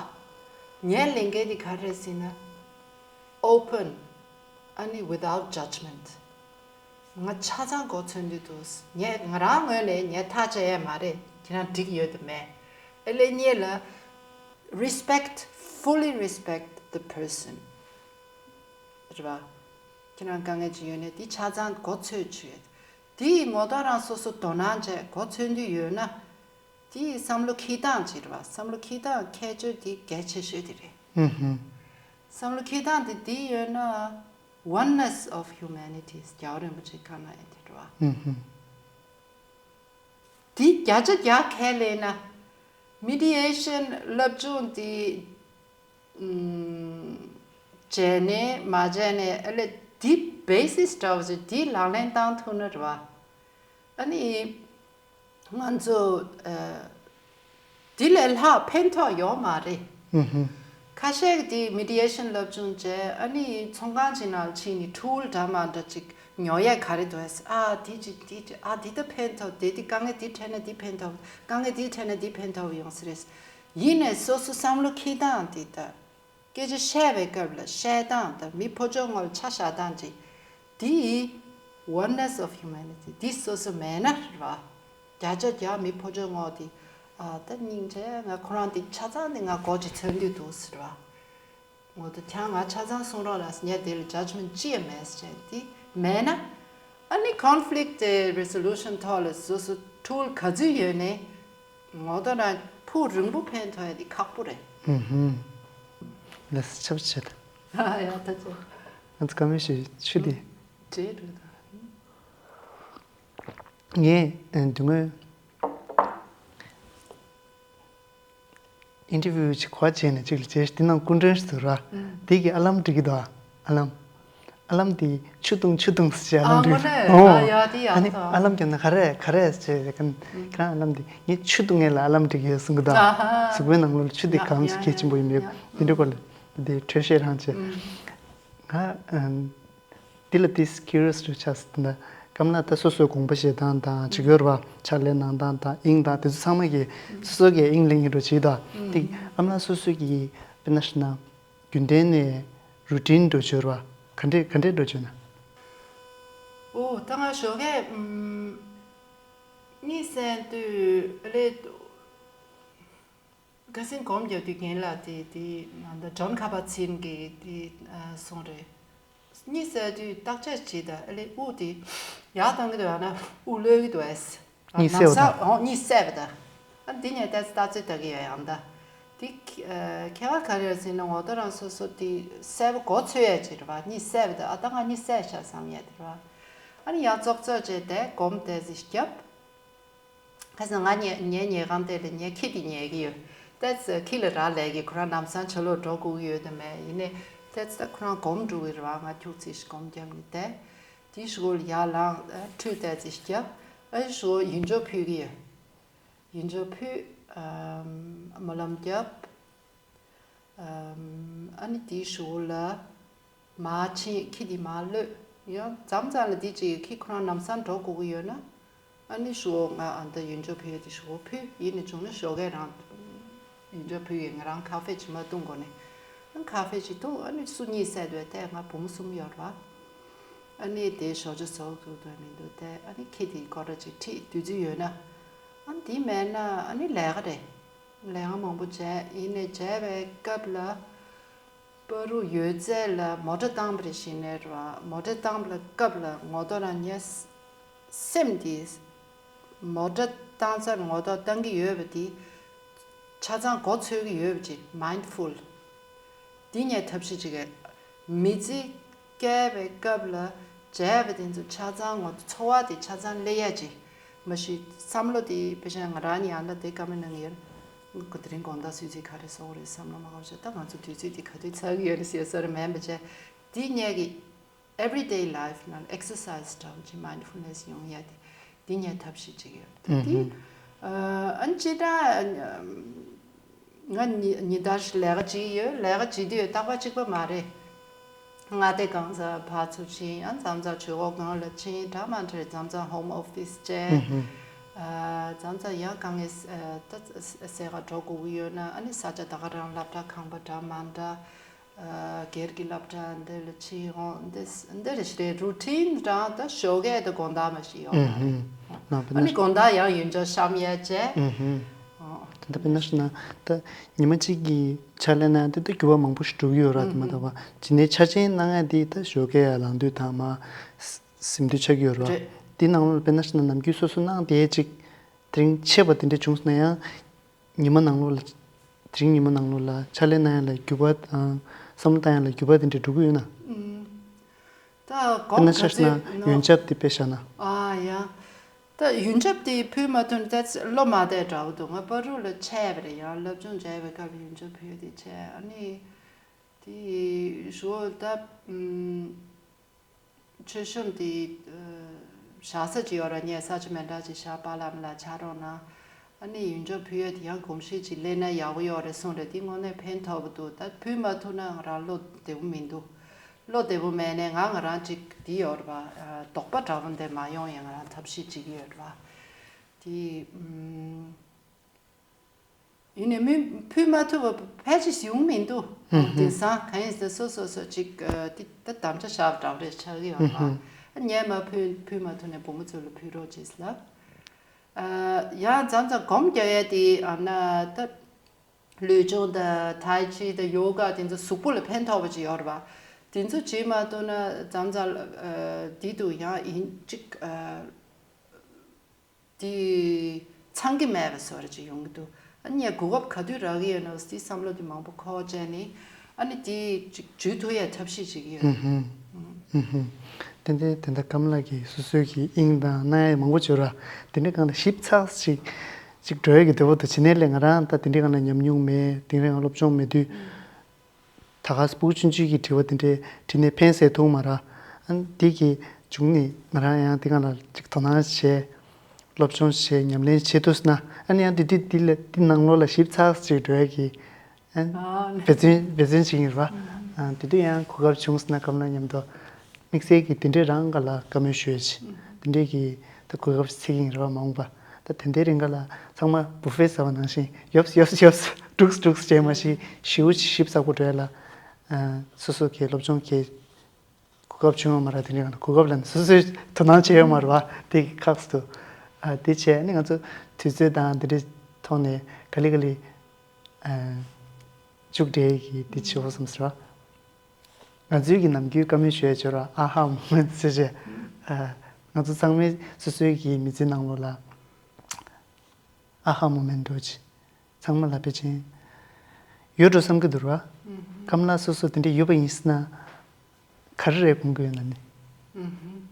ངའི་ལས་འགན་དེ་ག་རེ་རེད་ཟེར་ན། Open ཨ་ནི་without judgment ང་ཆ་ཚང་གོ་ཚོད་འདུག་འདུག་ངས་ང་རང་ངོས་ནས་ངས་ཐག་བཅད་ཡས་མ་རེད། ཁྱེད་རང་འགྲིག་ཡོད་དམ་མེད། ཨེ་ལེ་གཉིས་ལ་respect, fully respect the person རེད་བ། ཁྱེད་རང་དཀའ་ངལ་ཅིག་ཡོད་ནས་དེ་ཆ་ཚང་གོ་ཚོད་བྱོས། དེ་ཡི་ངོ་ཐོག་རང་སོ་སོ་དོ་སྣང་བྱས་གོ་ཚོད་འདུས་ཡོད་ན། དེ་ཡི་བསམ་བློ་འཁྱེར་སྟངས་ཅིག་རེད་བ། བསམ་བློ་འཁྱེར་སྟངས་ཁྱད་ཆོས་དེ་གལ་ཆེ་ཤོས་དེ་རེད། ཧུམ་ཧུམ། བསམ་བློ་འཁྱེར་སྟངས་དེ་དེ་ཡོད་ན། Oneness of humanity རྒྱལ་བ་རིན་པོ་ཆེ་བཀའ་གནང་ཡ་དེ་རེད་བ། ཧུམ་ཧུམ། དེ་བརྒྱ་ཆ་བརྒྱ་ཁས་ལེན་ན། Mediation བསླབ་སྦྱོང་དེ། ཨུམ། བྱས་ནས་མ་བྱས་ནས་ཨ་ལེ་དེ་basis འདྲ་བོ་ཞིག་དེ་ལག་ལེན་བསྟར་ཐུབ་ན་རེད་བ། ཨ་ནི། ང་ཚོ་ཨ། དེ་ལས་ལྷག་ཕན་ཐོགས་ཡོད་མ་རེད། ཧུམ་ཧུམ། ཁ་ཤས་ཀྱིས་དེ་mediation བསླབ་སྦྱོང་བྱས་ཨ་ནི་ཚོང་ཁང་ཅིག་ནང་ཕྱིན་ནས་ཊུལ་འདྲ་མ་འདྲ་ཅིག་ཉོ་ཡས་ག་རེ་འདུག་ཨ། དེ་ཅིག་དེ་ཅིག་ཨ། དེ་ད་ཕན་ཐོགས། དེ་དེ་དཀའ་ངལ་དེ་འཕྲད་ན་དེ་ཕན་ཐོགས། དཀའ་ངལ་དེ་འཕྲད་ན་དེ་ཕན་ཐོགས་ཡོང་ས་རེད། ཡིན་ནས་སོ་སོ་བསམ་བློ་འཁྱེར་སྟངས་དེ་ད། སྐད་ཆ་བཤད་པའི་སྐབས་ལ་བཤད་སྟངས་དང་མི་ཕོ་ཅོག་ངོ་ལ་ཆ་བཞག་སྟངས་ཅིག་དེ་ཡི་oneness of humanity འདི་སོ་སོ་མེད་ན་རེད་བ། བརྒྱ་ཆ་བརྒྱ་མི་ཕོ་ཅོག་ངོ་དེ་ཨ་ད་སྙིང་རྗེ། ང་ཁོ་རང་དེ་ཆ་ཚང་དེ་ང་མགོ་ཅིག་ཚོས་འདུག་འདུག་ཟེར་བ། ངོ་དེ་ཁྱང་ང་ཆ་ཚང་གསུང་རོགས་གནང་ཟེར། ངས་དེ་ལ་judgment ཅི་ཡང་མེད་ཟེར་དེ་མེད་ན། ཨ་ནི་conflict resolution ཐོག་ལ་སོ་སོ་ཊུལ་ག་ཚོད་ཡོད་ནས་ངོ་ཐོག་ན་ཕུགས་རིང་པོ་ཕན་ཐོགས་ཡ་དེ་ཁག་པོ་རེད། ཧུམ་ཧུམ། ལགས་སོ། ཆབ་ཆེད། ཨ་ཡ་ད་ཚོ། ང་ཚོ་བཀའ་མོལ་ཞུ་ཆུ་དེ། འབྲས་རུ་ད། ངས་ཨ་དེ་སྔོན། interview ཅིག་གོ་བྱས་ནས་ཅིག་ལ་བྱས་དེ་ནང་སྐུ་མགྲོན་ཞིག་འདུག་ར། དེ་གི་ཨ་ལམ་འགྲིག་གི་འདུག་ཨ་ལམ། ཨ་ལམ་དེ་ཆུ་བཏུང་ཆུ་བཏུང་ཟེར་ཨ་ལམ་འགྲིག་ཨ་ཨོ། ཨ་ཡ་དེ་ཡག་ཨ་ནི་ཨ་ལམ་རྒྱབ་ན་ག་རེ་ག་རེ་ཟེར་གི་ཁྱེད་རང་ཨ་ལམ་དེ་ངས་ཆུ་བཏུང་ངེས་ལ་ཨ་ལམ་འགྲིག་ཡོད་གསུང་གི་འདུག་ཨ་ཧ། གཟུགས་པོའི་ནང་ལོགས་ལ་ཆུ་དེ་ཡ་གང་ཡ་ཟེར་གལ་ཡ་ཆེན་པོ་ཡིན་མོད། ཡ་དེ་འདྲ་སྐོར་ལ་དེ་འགྲེལ་བཤད་རང་བྱས། ང་ཨམ། འདི་ལ་ཏིས་curious རུ་ཆགས་སོང་། ད་ཀམ་ལགས་ད་སོ་སོའི་དགོངས་པ་བཞེས་སྟངས་དང་བྱེད་དགོས་ར་བ། ཕྱག་ལས་གནང་སྟངས་དང་དབྱིངས་དང་དེ་ཚོ་ཚང་མ་གི་སོ་སོ་གི་དབྱིངས་ལེན་གྱི་རུ་བྱེད་དང་། ཏིག་ཀམ་ལགས་སོ་སོ་གི་དཔེར་ན་ཞུ་ན་རྒྱུན་ལྡན་ནས་རུ་ཊིན་འགྲོ་བྱོས་ར་བ། ག་འདྲས་ག་འདྲས་འགྲོ་བྱོས་ན། ཨོ་ད་ང་ཞོགས་ཀས་ཨམ། གཉིད་སད་དུས་ཨ་ལེ། ཁ་སང་སྒོམ་རྒྱབ་དུས་རྒན་ལགས་དེ་དེ་ང་ད་ཇོན་ཁ་པ་ཚིན་གྱི་དེ་སོང་རེད། གཉིད་སད་དུས་བརྟག་དཔྱད་བྱེད་ད་ཨ་ལེ་དབུགས་དེ་ཡར་གཏོང་གི་འདུག་ཡང་ན་དབུགས་ལོག་གི་འདུག་ཨེ། གཉིད་སད་པ་ད། ཨོ་གཉིད་སད་པ་ད། ཨ་འདི་ངས་ལྟ་ལྟ་ཚོད་ལྟ་གི་ཡོད་ཡང་ད། དེ་ཁྱད་པར་ག་རེ་ཡོད་ཟེར་ན་ངོ་ཐོག་རང་སོ་སོ་དེ་སད་པ་མགོ་ཚོས་ཡས་ཅིག་རེད་བ། གཉིད་སད་པ་ད་ཨ་ད་ང་གཉིད་སད་ཤག་བསམ་ཡས་དེ་རེད་བ། ཨ་ནི་ཡང་ཙོག་ཙོག་བྱས་ཏེ་སྒོམ་ཏོག་ཙམ་རྒྱབ། ཁ་སང་ང་ཉལ་ཉལ་ཉལ་ཁང་དེ་ལ་ངས་ཁྱི་དེ་ཉལ་གི་ཡོད། ཏོག་ཙམ་ཁྱི་ལ་རག་ལས་ཀྱི་ཁོ་རང་ལམ་སང་ཕྱི་ལོགས་འགྲོ་དགོས་ཀྱི་ཡོད་དམ་མེད། ཡིན་ནའི་ཏོག་ཙམ་ད་ཁོ་རང་སྒོམ་འགྲོ་གི་རེད་བ། ང་ཁྱུག་ཙམ་ཞིག་སྒོམ་རྒྱབ་ནས་བསྡད། དེའི་གཞུག་ལ་ཡར་ལངས་ཁྲུས་ཏོག་ཙམ་ཞིག་རྒྱབ། ཨ་ནི་གཞུག་ཡིད་འཇོག་ཕུལ་གི་ཡོད། ཡིད་འཇོག་ཕུལ། ཨམ། སྨོན་ལམ་རྒྱབ། ཨམ། ཨ་ནི་དེའི་གཞུག་ལ་མར་ཕྱིན། ཁྱི་དེ་མར་གློད། ཡང་མཚམས་མཚམས་ལ་དེ་ཅིག་ཁྱི་ཁོ་རང་ལམ་སང་འགྲོ་དགོས་ཀྱི་ཡོད་ན། ཨ་ནི་ཞོགས་ང་ཨ་ད་ཡིད་འཇོག་ཕུལ་ཡ་དེ་ཞོགས་ཕུལ། ཡིན་ནས་བྱུང་ན་ཞོགས་ཀས་རང་ཡིད་འཇོག་ཕུལ་ཡས་ང་རང་ཁ་ཧྥེ་ཅིག་མར་བཏུང་དགོས་ནས། ཨ་ཁ་ཧྥེ་ཅིག་བཏུང་། ཨ་ནི་སུ་གཉིད་སད་འདུག་ཨེ། དེ་ང་བུ་མོ་གསུམ་ཡོད་རེད་བ། ཨ་ནི་དེ་ཞོགས་ཇ་བཟོ་དགོས་དོན་མི་འདུག་སྟེ། ཨ་ནི་ཁྱི་དེའི་སྐོར་ར་ཅིག་ཁྲིད་དུས་ཚོད་ཡོད་ན། ཨ་ནི་དེ་མེད་ན་ཨ་ནི་ལས་ཀ་རེད། ལས་ཀ་མང་པོ་བྱས། ཡིན་ནའི་བྱས་པའི་སྐབས་ལ། པ་རུ་ཡོད་ཚད་ལ་མོ་ཊ་བཏང་པ་རེད་ཤི་ནས་ར། མོ་ཊ་བཏང་པ་ལ་སྐབས་ལ་ངོ་ཐོག་ལ་ངས་སེམས་དེ། མོ་ཊ་བཏང་ཚར་ངོ་ཐོག་བཏང་གི་ཡོད་པ་དེ། ཆ་ཚང་མགོ་ཚོས་ཀྱི་ཡོད་པ་ཅིག་མའིན་ཌ་ཕུལ། འདི་ངས་ཐབས་ཤེས་ཅིག་གས། མི་ཚེ་སྐྱེལ་བའི་སྐབས་ལ་བྱས་པ་དེ་ཚོ་ཆ་ཚང་ངོ་། འཚོ་བ་དེ་ཆ་ཚང་སླེབས་ཡ་ཅིག་མ་གཞི་བསམ་བློ་དེ་ཕལ་ཆེར་ང་རང་ནི་ཡང་ན་དེ་བཀའ་མོལ་གནང་གི་ཡོད། དེ་རིང་དགོང་དག་སུད་སི་ག་རེ་བཟོ་དགོས་རེད་བསམ་བློ་མ་འཁོར་བྱས། ད་ང་ཚོ་དུས་ཚོད་དེ་ག་དུས་ཚར་གི་ཡོད་རེད་ཟེར་བཟོ་འདྲ་མིན་པ་བྱས། འདི་ངས་ཀྱི་everyday life ནང་ལ་ཨེག་སར་སའི་སི་འདྲ་བོ་ཅིག་མའིན་ཌ་ཕུལ་ནེ་སི་ཡོང་ཡ་དེ། འདི་ངས་ཐབས་ཤེས་ཅིག་ཡོད། ད་འདི། ཨ་ནི་སྤྱིར་བཏང་ང་ཉི་ཉི་ལྟར་ལས་ཀ་བྱེད་ཀྱི་ཡོད། ལས་ཀ་བྱེད་དུས་རྟག་པར་གཅིག་པ་མ་རེད། མངའ་སྡེ་གང་སར་ཕར་ཚུར་ཕྱིན། ཨ་མཚམས་མཚམས་ཇུས་འགོད་ཁང་ལ་ཕྱིན། འདྲ་མ་འདྲ་རེད། མཚམས་མཚམས་ཧོམ་ཨོ་ཕི་སི་བྱས། ཨ་མཚམས་མཚམས་ཡང་དཀའ་ངལ་ཨ་ད་སེ་ག་འགྲོ་དགོས་ཀྱི་ཡོད་ན། ཨ་ནི་ས་ཆ་ད་ག་རང་སློབ་གྲྭ་ཁང་པ་འདྲ་མ་འདྲ། ཨ་སྒེར་གྱི་སློབ་གྲྭ་འདི་ལ་ཕྱིན་འོང་། འདི་འདི་རེ་ཞིག་རེད། རུ་ཊིན་རང་ད་ཞོགས་ཀས་ད་དགོང་དག་མ་ཞིག་ཡོང་བ་རེད། ཨུ་ཧུམ། ནང་པའི་ཨ་ནི་ནང་དགོང་དག་ཡང་ཡུན་ཆག་བཤམས་ཡ་བྱས། ཨུ་ཧུམ། ཨོ། ད་ལྟ་དཔེར་ན་ཞུ་ན་ད་ཉི་མ་གཅིག་གི་ཕྱག་ལས་གནང་ཡ་དེ་ད་འགྱུར་བ་མང་པོ་ཞིག་འགྲོ་གི་ཡོད་ར། དེ་མ་ཨུ་ཧུམ། ཐག་པ་ཇི་ནས་འཆར་ཅན་གནང་ཡ་དེ་ད་ཞོགས་ཀས་ཡར་ལངས་དུས་དང་མར་གཟིམ་དུས་ཆགས་ཀྱི་ཡོད་ར། རེད། དེ་ནང་ལོགས་ལ་དཔེར་ན་ཞུ་ན་ནམ་རྒྱུན་སོ་སོ་གནང་བསྡད་ཅིག་དེ་རིང་ཆད་པ་དེ་འདྲ་བྱུང་སོང་ན་ཡང་། ཉི་མ་ནང་ལོགས་ལ། དེ་རིང་ཉི་མ་ནང་ལོགས་ལ་ཕྱག་ལས་གནང་ཡ་ལ་འགྱུར་བ་དང་། བསམ་བློ་བཏང་ཡ་ལ་འགྱུར་བ་དེ་འདྲ་འགྲོ་གི་ཡོད་ན། ཨུམ། ད་དཔེར་ན་གོང་ཆ་ཚང་ན་ཡོན་ཆབ་དེ་དཔེ་བཞག་ན། ཨ་ཡ། ད་ཡོན་ཆབ་དེ་ཕུལ་མ་ཐུབ་ན་ད་བློ་མ་བདེ་འདྲ་བོ་འདུག་ང་པ་རུ་ལ་ཆད་པ་རེད། ཡང་སློབ་སྦྱོང་བྱས་པའི་སྐབས་ཡོན་ཆབ་ཕུལ་དེ་ཆད། ཨ་ནི་དེ་ཞོ་ད་ཨུམ། མཆོད་གཤོམ་དེ་ཨ་བཞག་ས་ཅིག་ཡོད་ར། ངས་ས་ཆ་མི་འདྲ་ཅིག་བཞག། པཱ་ལགས་མི་ལགས་ཕྱག་རོགས་གནང་། ཨ་ནི་ཡོན་ཆབ་ཕུལ་ཡ་དེ་ཡང་གོམས་གཤིས་ཅིག་སླེབས་ན་ཡག་པོ་ཡོད་རེད་གསུངས་རེད། དེ་དངོས་གནས་ཕན་ཐོགས་པོ་འདུག་ད་ཕུལ་མ་ཐུབ་ན་ང་རང་བློ་བདེ་པོ་མི་འདུག་བློ་བདེ་པོ་མེད་ནས་ང་ང་རང་ཅིག་དེ་ཡོད་རེད་པ། ཨ་དོགས་པ་འདྲ་པོ་འདི་མ་ཡོང་ཡ་ང་རང་ཐབས་ཤེས་ཅིག་ཡོད་རེད་པ། དེ་ཨུམ། ཡིན་ནའི་མི་ཕུལ་མ་ཐུབ་པ་ཕལ་ཆེར་ཡོང་མི་འདུག་ཨུ་ཧུམ། དེང་སང་གང་ཡིན་ཟེར་སོ་སོ་སོ་ཅིག་ཨ་དེ་ད་དམ་བཅའ་བཞག་པ་འདྲ་པོ་རེད་ཆགས་ཀྱི་ཡོད་པ། ཨུ་ཧུམ། ཨ་ངས་མ་ཕུལ་ཕུལ་མ་ཐུབ་ནས་བུ་མོ་ཚོ་ལ་ཕུལ་རོགས་བྱེད་ལབ། ཨ་ཡང་མཚམས་མཚམས་སྒོམ་རྒྱག་ཡ་དེ་ཨ་ན་ད་ལུས་སྦྱོང་དང་ཐའི་ཅི་དང་ཡོ་ག་དེ་ཚོ་གཟུགས་པོ་ལ་ཕན་ཐོགས་པ་ཅིག་ཡོད་རེད་པ། དེ་ཚོ་བྱེད་མ་ཐུབ་ན་མཚམས་མཚམས་ཨ་དེ་དུ་ཡང་ཡིན་ཅིག་ཨ། དེ་ཚང་གི་མེད་པ་བཟོ་འདྲ་ཅིག་ཡོང་གི་འདུག་ཨ་ནི་ངས་གོ་སྐབས་ག་དུས་རག་གི་ཡོད་ན་དེ་བསམ་བློ་དེ་མང་པོ་འཁོར་བྱས་ནས། ཨ་ནི་དེ་ཅིག་འཇུས་ཐུབ་ཡ་ཐབས་ཤེས་བྱེད་ཀྱི་ཡོད། ཨུ་ཧུམ། ཨུ་ཧུམ། ཏན་ཏན་དེ་འདྲ་ཀམ་ལགས་ཀྱིས་སོ་སོའི་གི་དབྱིངས་དང་གནང་ཡ་མང་པོ་བྱོས་ར། དེ་འདྲའི་སྒང་ལ་ཞིབ་ཚགས་ཅིག་ཅིག་འགྲོ་ཡ་གི་འདོད་པ་འདུག་བྱས་ནས་ལས་ང་རང་ད་དེ་འདྲའི་སྒང་ལ་ཉམས་མྱོང་མེད། དེ་རིང་སློབ་སྦྱོང་མེད་དུས། ད་ག་སྤུ་གུ་ཆུང་ཆུང་གི་དྲི་བ་དེ་འདྲའི་དྲིས་ནས་ཕན་སེ་ཐུག་མ་ར། ཨ་ནི་དེ་གི་བྱུང་ནས་ང་རང་ཡང་དེ་སྒང་ལ་ཅིག་དོ་སྣང་བྱས། སློབ་སྦྱོང་བྱས། ཉམས་ལེན་བྱེད་ཐུབ་སོང་ན། ཨ་ནི་ཡང་དེ་དུས་དེ་ལ་དེ་ནང་ལོགས་ལ་ཞིབ་ཚགས་ཅིག་འགྲོ་ཡ་གི་ཨ་ནི་ཨ་ནི་འབད་བརྩོན་འབད་བརྩོན་བྱེད་ཀྱི་ཡིན་ར། ཨ་དེ་དུས་ཡང་གོ་སྐབས་བྱུང་སོང་ན་ཀམ་ལགས་མཉམ་དུ་དམིགས་བསལ་གྱི་དེ་འདྲའི་རང་ག་ལ་བཀའ་མོལ་ཞུ་ཡ་ཅིག་དེ་འདྲའི་གི་ད་གོ་སྐབས་ཅིག་འཚོལ་གྱི་ཡིན་ར་བ། མ་འོངས་པ་ད་དེ་འདྲའི་རིང་ག་ལ་ཚང་མ་བུ་ཧྥེ་ཟ་བ་ནང་བཞིན་ཡོབ་ཡོབ་ཡོབ་དཀྲུགས་དཀྲུགས་བྱས་མ་ཤེས། ཞེ་པོ་ཅིག་ཞིབ་ཚགས་པོ་འགྲོ་ཡ་ལ། ཨ་སོ་སོ་གི་སློབ་སྦྱོང་གི་གོ་སྐབས་བྱུང་ཡོད་མ་རེད། དེ་འདྲའི་སྒང་ལ་གོ་སྐབས་ལ་ནི་སོ་སོས་དོ་སྣང་བྱས་ཡོད་མ་རེད་བ། དེ་གི་ཁག་ཏུ། ཨ་དེ་བྱས་ནི་ང་ཚོ་དུས་ཚོད་དང་དེ་འདྲའི་ཐོག་ནས་ག་ལེ་ག་ལེ་ཨ་མཇུག་སྒྲིལ་གྱི་དེ་བྱེད་དགོས་བསམ་སོང་ར། ང་ཚོའི་གི་ནམ་རྒྱུན་བཀའ་མོལ་ཞུ་ཡ་བྱོས་ར། ཨ་ཧ་མོ་མེན་ཊི་ཟེར་བྱས། ཨ་ང་ཚོ་ཚང་མས་སོ་སོའི་གི་མི་ཚེ་ནང་ལོགས་ལ་ཨ་ཧ་མོ་མེན་ཊི་འདྲ་བོ་ཅིག་ཚང་མ་ལ་ཕལ་ཆེར་ཡོད་འགྲོ་བསམ་གྱི་འདུག་ར། ཨུ་ཧུམ། ཀམ་ལགས་སོ་སོ་དེ་འདྲ་ཡོད་པ་ཡིན་ཟེར་ན་ག་རེ་རེད་དགོངས་ཀྱི་ཡོད་ན་ནི། ཨུ་ཧུམ།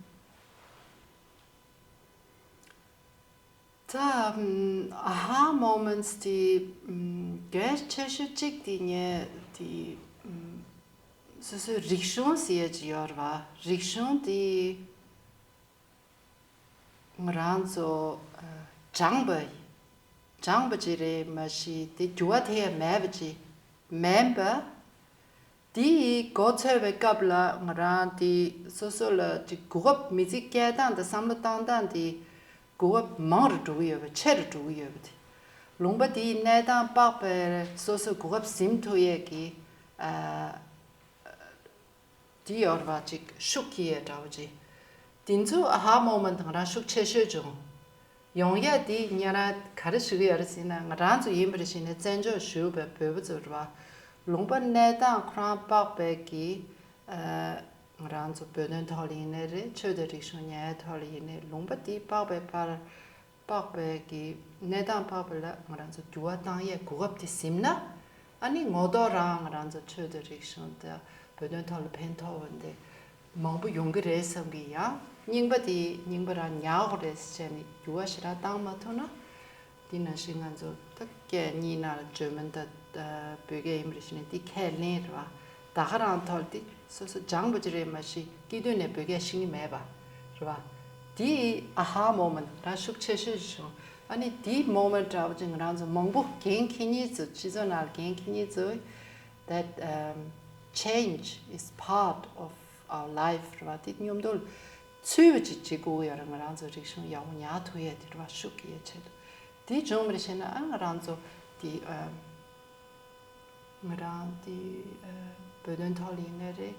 ད་ཨ་ཧ་མོ་མེན་ཊི་དེ་གལ་ཆེ་ཤོས་གཅིག་དེ་ངས་དེ་སོ་སོའི་རིག་གཞུང་ཟེར་ཡ་ཅིག་ཡོད་རེད་བ། རིག་གཞུང་དེ་ང་རང་ཚོ་སྦྱངས་པ་སྦྱངས་པ་ཅིག་རེད་མ་གཞི་དེ་འགྱུར་བ་ཐེབས་ཡ་མེད་པ་ཅིག་མིན་པ། དེ་ཡི་འགོ་ཚུགས་པའི་སྐབས་ལ་ང་རང་དེ་སོ་སོ་ལ་དེ་གོ་སྐབས་མི་ཚེ་སྐྱེལ་སྟངས་དང་བསམ་བློ་བཏང་སྟངས་དེ་གོ་སྐབས་མང་རུ་འགྲོ་གི་ཡོད་པ་ཆེ་རུ་འགྲོ་གི་ཡོད་པ་དེ། ལུང་པ་དེའི་གནས་སྟངས་དཔག་པའི་སོ་སོ་གོ་སྐབས་ཟིན་ཐུབ་ཡས་ཀྱི་ཨ་ དེ་ཡོད་རེད་བ། ཅིག་ཤུགས་ཀྱི་ཡས་འདྲ་བོ་ཅིག་དེ་ཚོ་ཨ་ཧ་མོ་མེན་ཊི་ང་རང་ཤུགས་ཆེ་ཤོས་བྱུང་། ཡོང་ཡ་དེ་ཉེ་རང་ག་རེ་ཞུ་གི་ཡོད་རེད་ཟེར་ན། ང་རང་ཚོ་ཡིན་པར་བྱས་ནས་བཙན་བྱོལ་བཞུགས་པའི་བོད་པ་ཚོ་རེད་བ། ལུང་པ་གནས་སྟངས་ཁོ་རང་དཔག་པའི་གི་ཨ་ང་རང་ཚོ་བོད་དོན་ཐོག་ལ་ཡིན་ནའི་རེད། ཆོས་དང་རིག་གཞུང་ཉམས་ཐོག་ལ་ཡིན་ནའི། ལུང་པ་དེ་དཔག་པའི་བར་དཔག་པའི་གི་གནས་སྟངས་དཔག་པ་ལ་ང་རང་ཚོ་འགྱུར་བ་བཏང་ཡས་གོ་སྐབས་དེ་ཟིན་ན། ཨ་ནི་ངོ་ཐོག་རང་ང་རང་ཚོ་ཆོས་དང་རིག་གཞུང་དང་བོད་དོན་ཐོག་ལ་ཕན་ཐོགས་པ་འདི་མང་པོ་ཡོང་གི་རེད་བསམ་གི། ཡང་རྙིང་པ་དེ་རྙིང་པ་རང་ཉར་དགོས་རེད་ཟེར་བྱས་ནས་འགྱུར་བ་ཞེ་དྲག་བཏང་མ་ཐུབ་ན། དེ་ནང་བཞིན་ང་ཚོ་ད་སྐད་གཉིས་ནང་ལ་འཇར་མན་དང་བོད་སྐད་ཡིན་པ་རེད་ཟེར་ནས་དེ་ཁས་ལེན་རེད་བ། ད་ག་རང་ཐོག་དེ་སོ་སོ་སྦྱངས་པ་ཅིག་རེད། མ་གཞི་སྐྱེས་དུས་ནས་བོད་སྐད་ཤེས་ཀྱི་མེད་པ་རེད་བ། དེ་ཨ་ཧ་མོ་མེན་ཊི་རང་ཤུགས་ཆེ་ཤོས་ཤིག་བྱུང་། ཨ་ནི་དེ་མོ་མེན་ཊི་འདྲ་བོ་ཅིག་ང་རང་ཚོ་མང་པོ་འགན་འཁྱེར་མཁན་ཚོ། སྤྱི་ཚོགས་ནང་ལ་འགན་འཁྱེར་མཁན་ཚོས་that um, change is part of our life རེད་བ། དེ་མཉམ་དུ་ཚུད་པ་ཅིག་བྱེད་དགོས་ཀྱི་ཡོད་རེད། ང་རང་ཚོ་རིག་གཞུང་ཡག་པོ་ཉར་ཐུབ་ཡས་དེ་རེད་བ། ཤུགས་ཀྱི་ཡས་ཆེད་དུ། དེ་བྱུང་བ་རེད་བྱས་ན། ཨ་ང་རང་ཚོ་དེ་ཨ་ང་རང་དེ་ཨ་བོད་དོན་ཐོག་ལ་ཡིན་ནའི་རེད།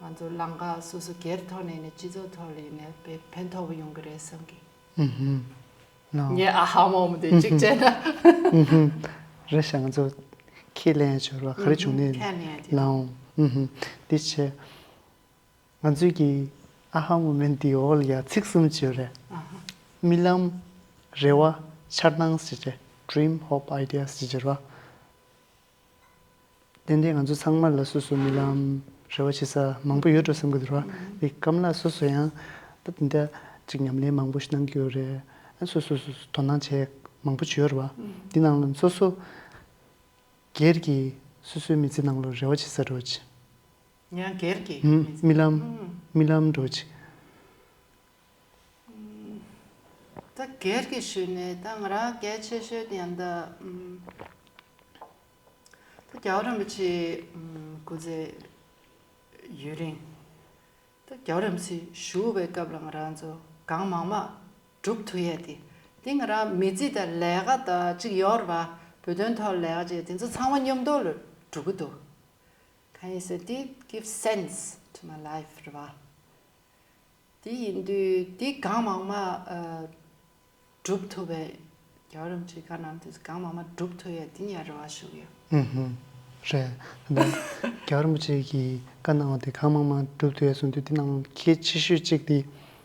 ང་ཚོ་ལམ་ཁ་སོ་སོ་སྒེར་ཐོག་ནས་ནས་སྤྱི་ཚོགས་ཐོག་ལ་ཡིན་ནའི་དཔེ་ཕན་ཐོགས་པོ་ཡོང་གི་རེད་བསམ་གི། ཨུ་ཧུམ། ལའོ། ངས་ཨ་ཧ་མོ་མེན་ཊི་གཅིག་བྱས་ན། ཨུ་ཧུམ། རེད་ཤག་ང་ཚོ་ཁས་ལེན་ཡ་ཆོར་བ་ག་རེ་བྱུང་ནས། ཁས་ལེན་ཡ་དེ། ལའོ། ཨུ་ཧུམ། དེ་བྱས། ང་ཚོའི་གི་ཨ་ཧ་མོ་མེན་ཊི་འདིའི་འོག་ལ་ཡ་ཚིག་གསུམ་ཅིག་ཡོད་རེད། ཨ་ཧ། རྨི་ལམ། རེ་བ། འཆར་སྣང་ཟེར་བྱས། Dream, hope, ideas ཟེར་བྱས་རེད་བ། ཏན་ཏན་ང་ཚོ་ཚང་མ་ལ་སོ་སོ་རྨི་ལམ་རེ་བ་བྱེད་ས་མང་པོ་ཡོད་འགྲོ་བསམ་གྱི་འདུག་ར། དེ་སྐབས་ལ་སོ་སོ་ཡང་ད་དེ་འདྲ་ཅིག་ཉམས་ལེན་མང་པོ་ཞིག་གནང་གི་ཡོད་རེད། ཨ་སོ་སོ་སོ་སོ་དོ་སྣང་བྱེད་མང་པོ་བྱེད་ཡོད་རེད་བ། དེ་ནང་ལ་སོ་སོ་སྒེར་གྱི་སོ་སོའི་མི་ཚེ་ནང་ལ་རེ་བ་བྱེད་ས་རེ་བ་བྱེད། ཡང་སྒེར་གྱི་ཧུམ། རྨི་ལམ། རྨི་ལམ་འགྲོ་ཅིག་ད་སྒེར་གྱི་ཞུས་ནས་ད་ང་རང་གལ་ཆེ་ཤོས་དེ་ཡང་ད་ཨུམ། ད་རྒྱལ་བ་རིན་པོ་ཆེ་ཨུམ་སྐུ་ཚེ་ཡུན་རིང་། ད་རྒྱལ་བ་རིན་པོ་ཆེ་བཞུགས་པའི་སྐབས་ལ་ང་རང་ཚོ་གང་མང་མང་སྒྲུབ་ཐུབ་ཡས་དེ། དེ་ང་རང་མི་ཚེ་དང་ལས་ཀ་དང་གཅིག་ཡོད་རེད་བ། བོད་དོན་ཐོག་ལས་ཀ་བྱས་དེ་ཚོ་ཚང་མ་མཉམ་དུ་ལ་འགྲོ་གི་འདུག་གང་ཡིན་ཟེར་དེ་give sense to my life རེད་བ། དེ་ཡིན་དུས་དེ་གང་མང་མང་ཨ་སྒྲུབ་ཐུབ་པའི། རྒྱལ་བ་རིན་པོ་ཆེའི་བཀའ་གནང་དེ་གང་མང་མང་སྒྲུབ་ཐུབ་ཡས་དེ་ཡང་རེ་བ་ཞུ་གི་ཡོད། ཨུ་ཧུམ། རེད། ད་ལྟ་རྒྱལ་བ་རིན་པོ་ཆེ་གིས་བཀའ་གནང་བ་དེ་གང་མང་མང་སྒྲུབ་ཐུབ་ཡས་གསུངས་དུས། དེ་ནང་གལ་ཆེ་ཤོས་གཅིག་དེ་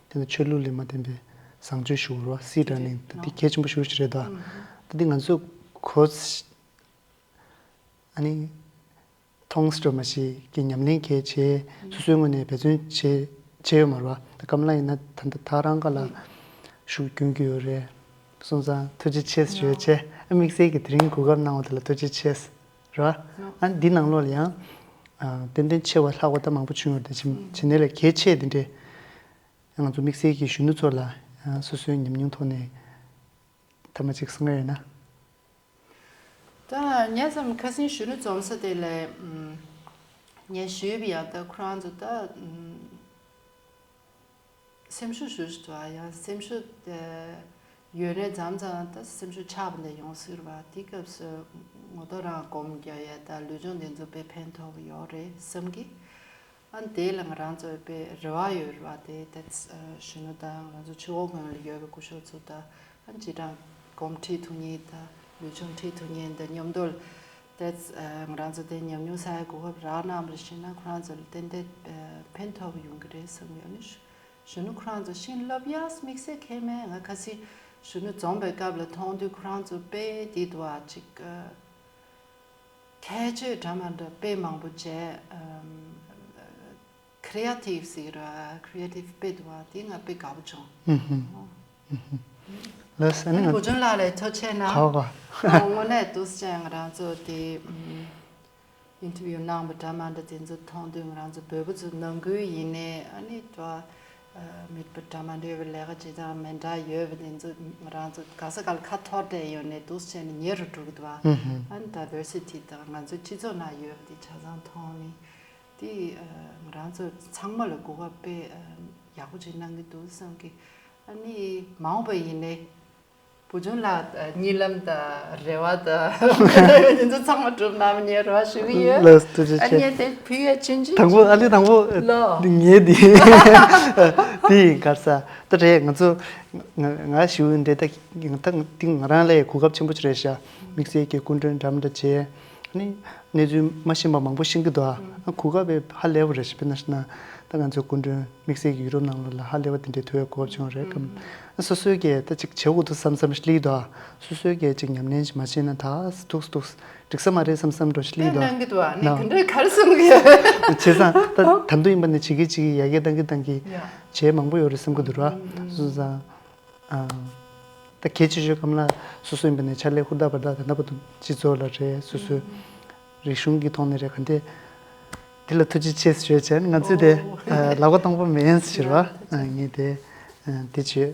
དེ་ནི་ཆོས་ལུགས་ལ་མ་བརྟེན་པའི་བཟང་སྤྱོད་ཞུ་བ་རེད་བ། སྲིད་ར་ནི་ད་དེ་གལ་ཆེན་པོ་ཞེ་པོ་ཅིག་རེད་ད། ད་དེ་ང་ཚོ་གོ་ཨ་ནི། མཐོང་སྤྲོ་མ་ཞིག་གི་ཉམས་ལེན་གལ་ཆེ། སོ་སོའི་ངོས་ནས་འབད་བརྩོན་བྱེད་བྱེད་ཡོད་མ་རེད་བ། ད་སྐམ་ལགས་ཡིན་ན་ད་ལྟ་ད་རང་ག་ལ་ཤུགས་སྐྱོན་གྱི་ཡོད་རེད། སོང་ཙང་ཐུགས་རྗེ་ཆེ་ཞུ་ཡ་བྱས། ཨ་དམིགས་བསལ་གྱི་དེ་རིང་གོ་སྐབས་གནང་བ་དེ་ལ་ཐུགས་རྗེ་ཆེ་རེད་བ། ཨ་འདི་ནང་ལོགས་ལ་ཡང་ཏན་ཏན་ཆེ་བ་ལྷག་པ་ད་མང་པོ་བྱུང་ཡོད་རེད། དེ་བྱས་ནས་ལ་གལ་ཆེ་དེ་འདྲས་ང་ཚོ་དམིགས་བསལ་གྱི་གཞོན་ནུ་ཚོ་ལ་སོ་སོའི་ཉམས་མྱོང་ཐོག་ནས། ཐ་མ་གཅིག་གསུང་ཡ་ཡོད་ན། ད་ངས་བསམ་ཁ་སང་གཞོན་ནུ་འཛོམས་ས་དེ་ལ་ངས་ཞུས་པ་ཡང་ད་ཁོ་རང་ཚོ་ད་སེམས་ཤུགས་ཞུ་ཞུ་ཡང་སེམས་ཤུགས་ཡོད་རེད། མཚམས་མཚམས་ད་སེམས་ཤུགས་ཆག་པ་འདྲ་ཡོང་སྲིད་རེད་བ། དེ་སྐབས་སུ་ངོ་ཐོག་རང་སྒོམ་རྒྱག་ཡ་ད་ལུས་སྦྱོང་འདི་ཚོ་དཔེ་ཕན་ཐོགས་ཀྱི་ཡོད་རེད་བསམ་གི། ཨ་ནི་དེ་ལ་ང་རང་ཚོའི་དཔེ་རེ་བ་ཡོད་རེད་བ། དེ་ད་གཞོན་ནུ་དང་ང་ཚོ་ཆུ་བོ་དགོན་ལ་ཡོད་པའི་སྐུ་ཞབས་ཚོ་དང་ཨ་ནི་སྤྱི་བཏང་སྒོམ་ཁྲིད་ཐུབ་མཁན་དང་ལུས་སྦྱོང་ཁྲིད་ཐུབ་མཁན་དང་མཉམ་དུ་དེ་ང་རང་ཚོ་དེ་ཉམས་མྱོང་བསགས་ཡའི་གོ་སྐབས་རག་གནང་བ་ཞིག་ན་ཁོ་རང་ཚོ་ལ་ཏན་ཏན་ཕན་ཐོགས་པ་ཡོང་གི་རེད་བསམ་ཡོད། ནི་གཞོན་ནུ་ཁོ་རང་ཚོ་ཤིན་ལབ་ཡས་དམིགས་བསལ་གང་མེད། ང་ཁ་སང་གཞོན་ནུ་འཛོམས་པའི་སྐབས་ལ་མཐོང་དུས་ཁོ་རང་ཚོ་དཔེ་དེ་འདུག་ཨ་ཅིག་ཁྱད་ཆོས་འདྲ་མ་འདྲ་དཔེ་མང་པོ་བྱས། ཨམ། creative ཟེར་ར་creative དཔེ་འདུག་བ། དེ་ང་དཔེ་དགའ་པོ་བྱུང་། ཨུ་ཧུམ། ལགས་སོ། ཨ་ནི་ང་བུ་ཆུང་ལགས་ལ་ཐུགས་རྗེ་གནང་། ག་ག་ཨ་དངོས་གནས་འདུག་སེ་ང་རང་ཚོ་དེ་ཨམ། interview གནང་བ་འདྲ་མ་འདྲ་དེ་ཚོ་མཐོང་དུས་ང་རང་ཚོ་བོད་པ་ཚོ་ནང་ཁུལ་ཡིན་ནའི་ཨ་ནི་དོ། མིད་པ་འདྲ་མ་འདྲ་བའི་ལས་ཀ་བྱེད་སྟངས་མི་འདྲ་ཡོད་པ་དེ་ཚོ་ང་རང་ཚོ་ག་ས་ག་ལ་ཁ་འཐོར་བསྡད་ཡོད་ནས་འདུག་སེ་བྱས་ནས་ཉེ་རུ་འགྲོ་གི་འདུག་བ། ཨུ་ཧུམ། ཨ་ནི་diversity དང་ང་ཚོ་སྤྱི་ཚོགས་ནང་ཡོད་པ་དེ་ཆ་ཚང་མཐོང་ནས་དེ་ང་རང་ཚོ་ཚང་མ་ལ་གོ་སྐབས་དཔེ་ཡག་པོ་ཅིག་གནང་གི་འདུག་བསམ་གི། ཨ་ནི་མ་འོངས་པ་ཡིན་ནའི་ བུ་ཆུང་ལགས་གཉིད་ལམ་དང་རེ་བ་དང་ཉིན་ཚོ་ཚང་མ་གྲུབ་གནང་ཉེ་རོགས་ཞུ་གི་ཡོད། ལགས་ཐུགས་རྗེ་ཆེ། ཨ་ནི་དེ་ཕུལ་ཡས་ཆུང་ཆུང་དང་པོ་ཨ་ལི་དང་པོ་ལོ། ངའི་འདི་འདི་ཡིན་གར་ས་ད་རེད། ང་ཚོ་ང་ང་ཞུ་འདྲེ་ད་ད་འདི་ང་རང་ལ་གོ་སྐབས་ཆེན་པོ་ཅིག་རེད་ཤག་དམིགས་བསལ་གྱི་སྐུ་མགྲོན་འགྲམ་འདྲ་བྱས། ཨ་ནི་གནས་ཚུལ་མ་ཤེས་པ་མང་པོ་ཤེས་ཀྱི་འདུག་ཨ་གོ་སྐབས་ཧ་ལས་པ་རེད་ཤག་དཔེར་ན་ཤི་ན་ད་ང་ཚོའི་སྐུ་མགྲོན་དམིགས་བསལ་གྱི་ཡུ་རོབ་ནང་ལོགས་ལ་ཧ་ལས་པ་དེ་འདྲའི་ཐུག་ཡ་གོ་སྐབས་བྱུང་རེད་ཀམ། ཨ་སོ་སོའི་གི་ད་ཅིག་བྱེད་དགོས་འདུག་བསམ་བསམ་ཤི་ལི་འདུག་ཨ་སོ་སོའི་གི་ཅིག་ཉམས་ལེན་ཞིག་མ་བྱས་ན་ད་སི་ཐུག་སི་ཐུག་སི་འགྲིག་ས་མ་རེད་བསམ་བསམ་འགྲོ་ཤི་ལི་འདུག་ཨ་གནང་གི་འདུག་ཨ་ནི་ནོ། ག་འདྲ་གར་སོང་གི་བྱས་ཙང་ད་ད་དུང་ཡིན་པ་ནི་བྱེད་ཀྱི་བྱེད་ཀྱི་ཡ་གི་བཏང་གི་བཏང་གི་ཡ་བྱས་མང་པོ་ཡོད་རེད་བསམ་གི་འདུག་ར། སོ་སོ་ཚང་། ཨ། ད་གལ་ཆེ་ཤོས་སྐམ་ལགས་སོ་སོ་ཡིན་པ་ནས་ཕྱག་ལས་ཧུར་ཐག་བར་ཐག་ད་ལྟ་བར་དུ་སྤྱི་ཚོགས་ལ་རེད་སོ་སོའི་རིག་གཞུང་གི་ཐོག་ནས་རེད་ག་འདི་འདི་ལ་ཐུགས་རྗེ་ཆེ་ཞུ་བྱས་ང་ཚོས་དེ་ཨོ། ལག་པ་སྟོང་པ་མིན་ཞུ་བ་ཨ་ངས་དེ་ཨ་དེ་བྱོས་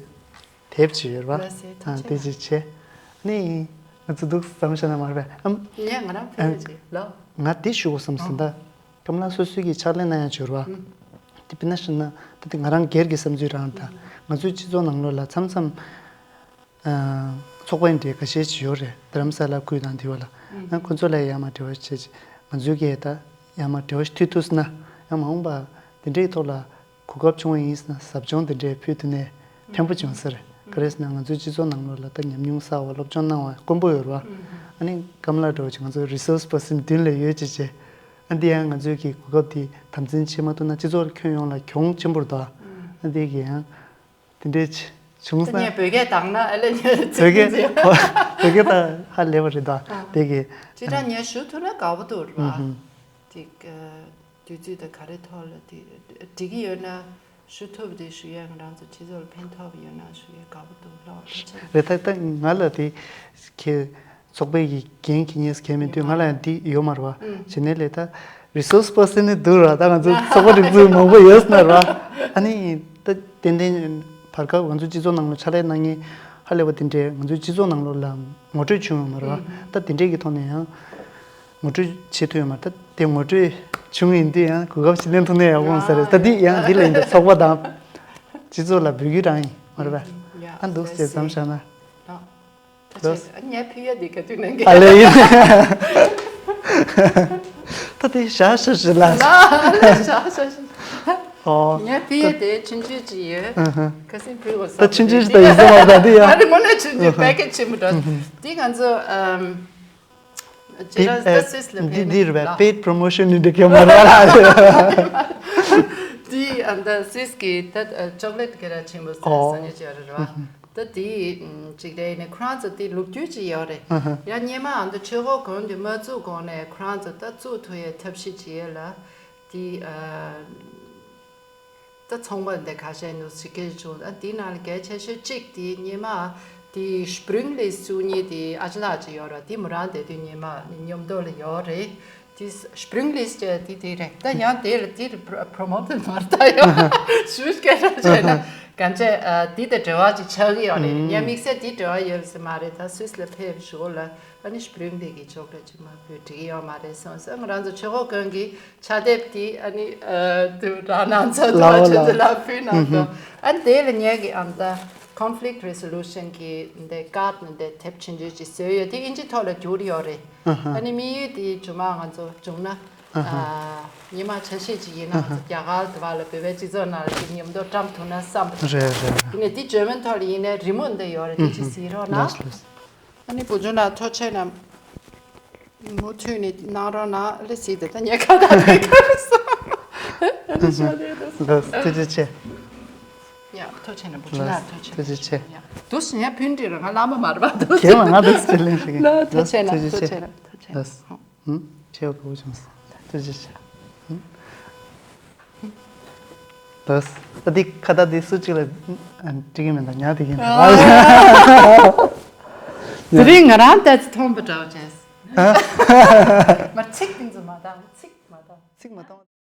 དེབ་བྱོས་ཡོད་ར་ལགས་སེ་ཨ་ཐུགས་རྗེ་དེ་ཆེ། བྱས་ནི་ང་ཚོ་འདུག་བསམ་ཤེས་ན་མ་རེད་པས་ཨམ་ངས་ང་རང་ཕེབས་ཡོད་ཅིག་ལགས། ང་དེ་ཞུ་དགོས་བསམ་སོང་ད། སྐམ་ལགས་སོ་སོའི་གི་ཕྱག་ལས་གནང་ཡ་འབྱོར་བ། དེ་དཔེར་ན་ཞུ་ན་ད་དེ་ང་རང་སྒེར་གྱི་བསམ་ཚུལ་རང་ད་ང་ཚོའི་སྤྱི་ཚོགས་ནང་ལོགས་ལ་མཚམས་མཚམས་ཚོགས་པ་འདྲ་ཁ་ཤས་ཅིག་ཡོད་རེད་རྡ་རམ་ས་ལ་ཁུལ་དང་དེ་བ་ལ་ཁོ་ཚོ་ལ་ཡང་མ་འབྲེལ་བ་བྱེད་ཅིག་ང་ཚོའི་གི་ད་ཡང་མ་འབྲེལ་བ་ཞིག་མཐུད་ཐུབ་སོང་ན་ཡང་མ་འོངས་པ་དེ་འདྲའི་ཐོག་ལ་གོ་སྐབས་བྱུང་བ་ཡིན་ཟེར་ན་ཟབ་སྦྱོང་དེ་འདྲའི་ཕུལ་ཐུབ་ནས་ཕན་པོ་བྱུང་ས་རེད། ག་རེ་ཟེར་ན་ང་ཚོའི་སྤྱི་ཚོགས་ནང་ལོགས་ལ་ད་ཉམས་མྱོང་བསགས་པ་སློབ་སྦྱོང་གནང་བ་དཀོན་པོ་ཡོད་རེད་བ། ཨ་ནི་སྐམ་ལགས་འདྲ་བོ་ཅིག་ང་ཚོ་resource person་མདུན་ལ་ཡོད་ཅེས་བྱས། ཨ་འདི་ཡང་ང་ཚོའི་གི་གོ་སྐབས་འདི་དམ་འཛིན་བྱེད་མ་ཐུབ་ན་སྤྱི་ཚོགས་ཁྱོན་ཡོངས་ལ་གྱོང་ཆེན་པོ་རེད་དོ། ཨ་འདི་གི་ཡང་དེ་འདྲའི་བྱུང་ད་སོང་ངས་བོད་སྐད་བཏང་ན་ཨ་ལས་ཉེ་བོད་སྐད་ད་ཧ་ལས་པ་རེད་དོ། དེ་གི་ཅི་འདྲ་ངས་ཞུ་ཐུབ་ན་དགའ་པོ་འདུག་ར། དེ་དུས་ཚོད་དང་ག་རེ་ཐོག་ལ་དེ་འགྲིག་གི་ཡོད་ན་ཞུ་ཐུབ་དེ་ཞུ་ཡ་ང་རང་ཚོ་སྤྱི་ཚོགས་ལ་ཕན་ཐོགས་ཡོད་ན་ཞུ་ཡ་དགའ་པོ་འདུག་ལགས་ཐུགས་རྗེ་ཆེ། རེད་ད་ད་ང་ལ་དེ་ཁྱེད་ཚོགས་པའི་གི་འགན་འཁྱེར་མཁན་ཟེར་མཁན་མི་འདུག་ང་ལ་ཡང་འདི་ཡོད་མ་རེད་བ། བྱས་ནས་ལས་ད་resource person་ནི་འདུག་ར་ད་ང་ཚོ་ཚོགས་པ་སྒྲིག་འཛུགས་མང་པོ་ཡོད་ཟེར་ན་ར། ཨ་ནི་ད་ཏན་ཏན་བར་སྐབས་ང་ཚོ་སྤྱི་ཚོགས་ནང་ལ་ཕྱག་ལས་གནང་མཁན་ཧ་ལས་པ་དེ་འདྲས་ང་ཚོའི་སྤྱི་ཚོགས་ནང་ལོགས་ལ་ངོ་སྤྲོད་བྱུང་ཡོད་མ་རེད་བ། ད་དེ་འདྲས་ཀྱི་ཐོག་ནས་ཡང་ངོ་སྤྲོད་བྱེད་ཐུབ་ཡོད་མ་རེད། ད་དེ་ངོ་སྤྲོད་བྱུང་ཡིན་དུས་ཡང་གོ་སྐབས་ཤིག་ལེན་ཐུབ་ན་ཡག་པོ་ཡོང་ས་རེད། ད་འདི་ཡང་འདི་ལ་ཡིན་ད་ཚོགས་པ་དང་སྤྱི་ཚོགས་ལ་འབུལ་རྒྱུ་རང་ཡིན་མ་རེད་བ། ད་འདུག་སེ་བསམ་བཞག་ན། ལགས། ངས་ཕི་ཡ་འདི་ག་དུས་ནས་ཨ་ལེ་ཡིན། ད་དེ་ཞག་ཞག་ཞིག་ལ། ལ་ལ་ཞག་ཞག་ཞིག་ཨོ། ངས་ཕི་ཡ་དེ་ཆུང་ཆུང་ཅིག་ཡོད། ཨ་ཧ། ཁ་སང་ཕུལ་བ་ད་ཆུང་ཆུང་ཞིག་ད་ཡིན་ས་མ་རེད་ད་དེ་ཡ། ཨ་རེ་མོ་ན་ཆུང་ཆུང་པེ་ཀེ་ཆེན་པོ་འདྲ། འདི་ང་ཚོ་ཨམ། ཇི་འདི་ར་ད་སུད་སི་ལ་འདི་འདི་རེད་པས་paid promotion་ནི་འདི་ག་མ་རེད། འདི་ཨ་ད་སུད་སི་གི་ད་ཅོག་ལེ་ཊི་ག་ར་ཆེན་པོ་ཨོ། ས་ཉེ་ཅི་ཡོད་རེད་བ། ད་དེ་ཅིག་རེད་ནས་ཁོ་རང་ཚོ་དེ་ལོ་རྒྱུས་ཅིག་ཡོད་རེད། ཡང་སྙེ་མ་ཨ་མདོ་ཆོས་འཁོར་དགོན་དེ་མ་བཙུགས་གོང་ནས་ཁོ་རང་ཚོ་ད་བཙུགས་ཐུབ་ཡའི་ཐབས་ཤེས་ཅིག་ཡོད་ལ། དེ་ད་ཚོང་པ་འདི་ཁ་ཤས་ནུ་སི་ཀེ་བྱུང་ཨ་དེ་ནང་ལ་གལ་ཆེ་ཤོས་གཅིག་དེ་སྙེ་མ་དེ་སྤྲིང་ལིས་བཙུགས་མཁན་དེ་ཨ་ཅག་ཅིག་ཡོད་རེད། དེ་མོ་རང་དེ་དུས་སྙེ་མ་མཉམ་དུ་ལ་ཡོད་རེད། དེ་སྤྲིང་ལིས་ཅེས་དེ་དེ་རེད། ད་ཡང་དེ་ལ་དེ་རེད་པྲོ་མོ་ཊི་མ་རེད་ད་ཡང་ཞུ་སྐད་ཆ་བྱས་ན་གང་ཅི་དེ་དེ་འབྲེལ་བ་ཅིག་ཆགས་ཀྱི་ཡོད་རེད། ངས་དམིགས་བསལ་དེ་འབྲེལ་བ་ཡོད་ཟེར་མ་རེད། ད་སུད་སི་ལ་ཕེབས་ཞུ་གོ་ལ་ཨ་ནི་སྤྲིང་ལིས་ཀྱི་ཅོག་ལེ་ཊི་ཅིག་མ་ཕུལ་འགྲིག་གི་ཡོད་མ་རེད་སོང་ཟེར། ང་རང་ཚོ་ཆོས་འཁོར་དགོན་གྱི་ཕྱག་དེབ་དེ་ཨ་ནི་དུ་རང་ནང་ཚོ་དུ་བ་ཆུ་དུ་ལ་ཕུལ་ནང་དུ་ཨ་ནི་དེ་ལ་ངས་ཀྱི་ཨ་ད་conflict resolution་གི་འདི་ཀཱཌ་ནི་འདི་དེབ་ཆུང་ཆུང་ཅིག་བཟོས་ཡོད། དེ་ཨིན་ཇི་ཐོག་ལ་བསྒྱུར་ཡོད་རེད། ཨ་ནི་དམིགས་ཡུལ་དེ་རྗེས་མ་ང་ཚོ་བྱུང་ན་ཉི་མ་ཆ་ཤས་ཅིག་ཡིན་ན་ང་ཚོ་རྒྱ་གར་དུ་བ་ལ་བོད་པའི་སྤྱི་ཚོགས་ནང་ལ་ཅིག་མཉམ་དུ་བཀྲམ་ཐུབ་ན་བསམ་པ་རེད་རེད། དེ་ནས་དེ་འཇར་མན་ཐོག་ལ་ཡིན་ནའི་རི་མོ་འདི་ཡོད་རེད། དེ་ཅིག་གཟིགས་རོགས་གནང་། ལགས་ལགས། ཨ་ནི་བུ་ཆུང་ལགས་ཐུགས་རྗེ་ཆེ་གནང་། མུ་མཐུད་ནས་གནང་རོགས་གནང་། ཨ་ལེ་སི་ད་ད་ཉལ་ཁ་ད་ཉལ་ཁ་སོང་། ཨ་ནི་ཤོག་དེ་ད་སོང་། ལགས་ཐུགས་རྗེ་ཆེ། ཡ་ཐུགས་རྗེ་ཆེ་གནང་བུ་ཆུང་ལགས་ཐུགས་རྗེ་ཆེ། ཐུགས་རྗེ་ཆེ། ཡ་དུ་སི་ཉལ་ཕུན་འདྲི་ར་ང་བླ་མ་མ་རེད་པ་དུ་སི། ཁྱེད་ལ་ང་དུ་སི་ལེན་ཞིག་ཡིན། ལགས་ཐུགས་རྗེ་ཆེ་གནང་། ཐུགས་རྗེ་ཆེ། ཐུགས་རྗེ་ཆེ་གནང་། ཐུགས་རྗེ་ཆེ། ལགས། ཧུམ། ཆེ་བ་གོ་བྱུང་སོང་། ཐུགས་རྗེ་ཆེ། ཧུམ། ལགས། ད་འདི་ཁ་བརྡ་འདི་སུ་གཅིག་ལ་འགྲིག་གི་མིན་ད་ཉག་འགྲིག་གི་མིན། དེ་རིང་ང་རང་ལྟ་ཚེ་མཐོང་པ་འདྲ་བ་བྱས། མ་ཚིག་འདི་ཚོ་མ་བཏང་། ཚིག་མ་བཏང་། ཚིག་མ་བཏང་།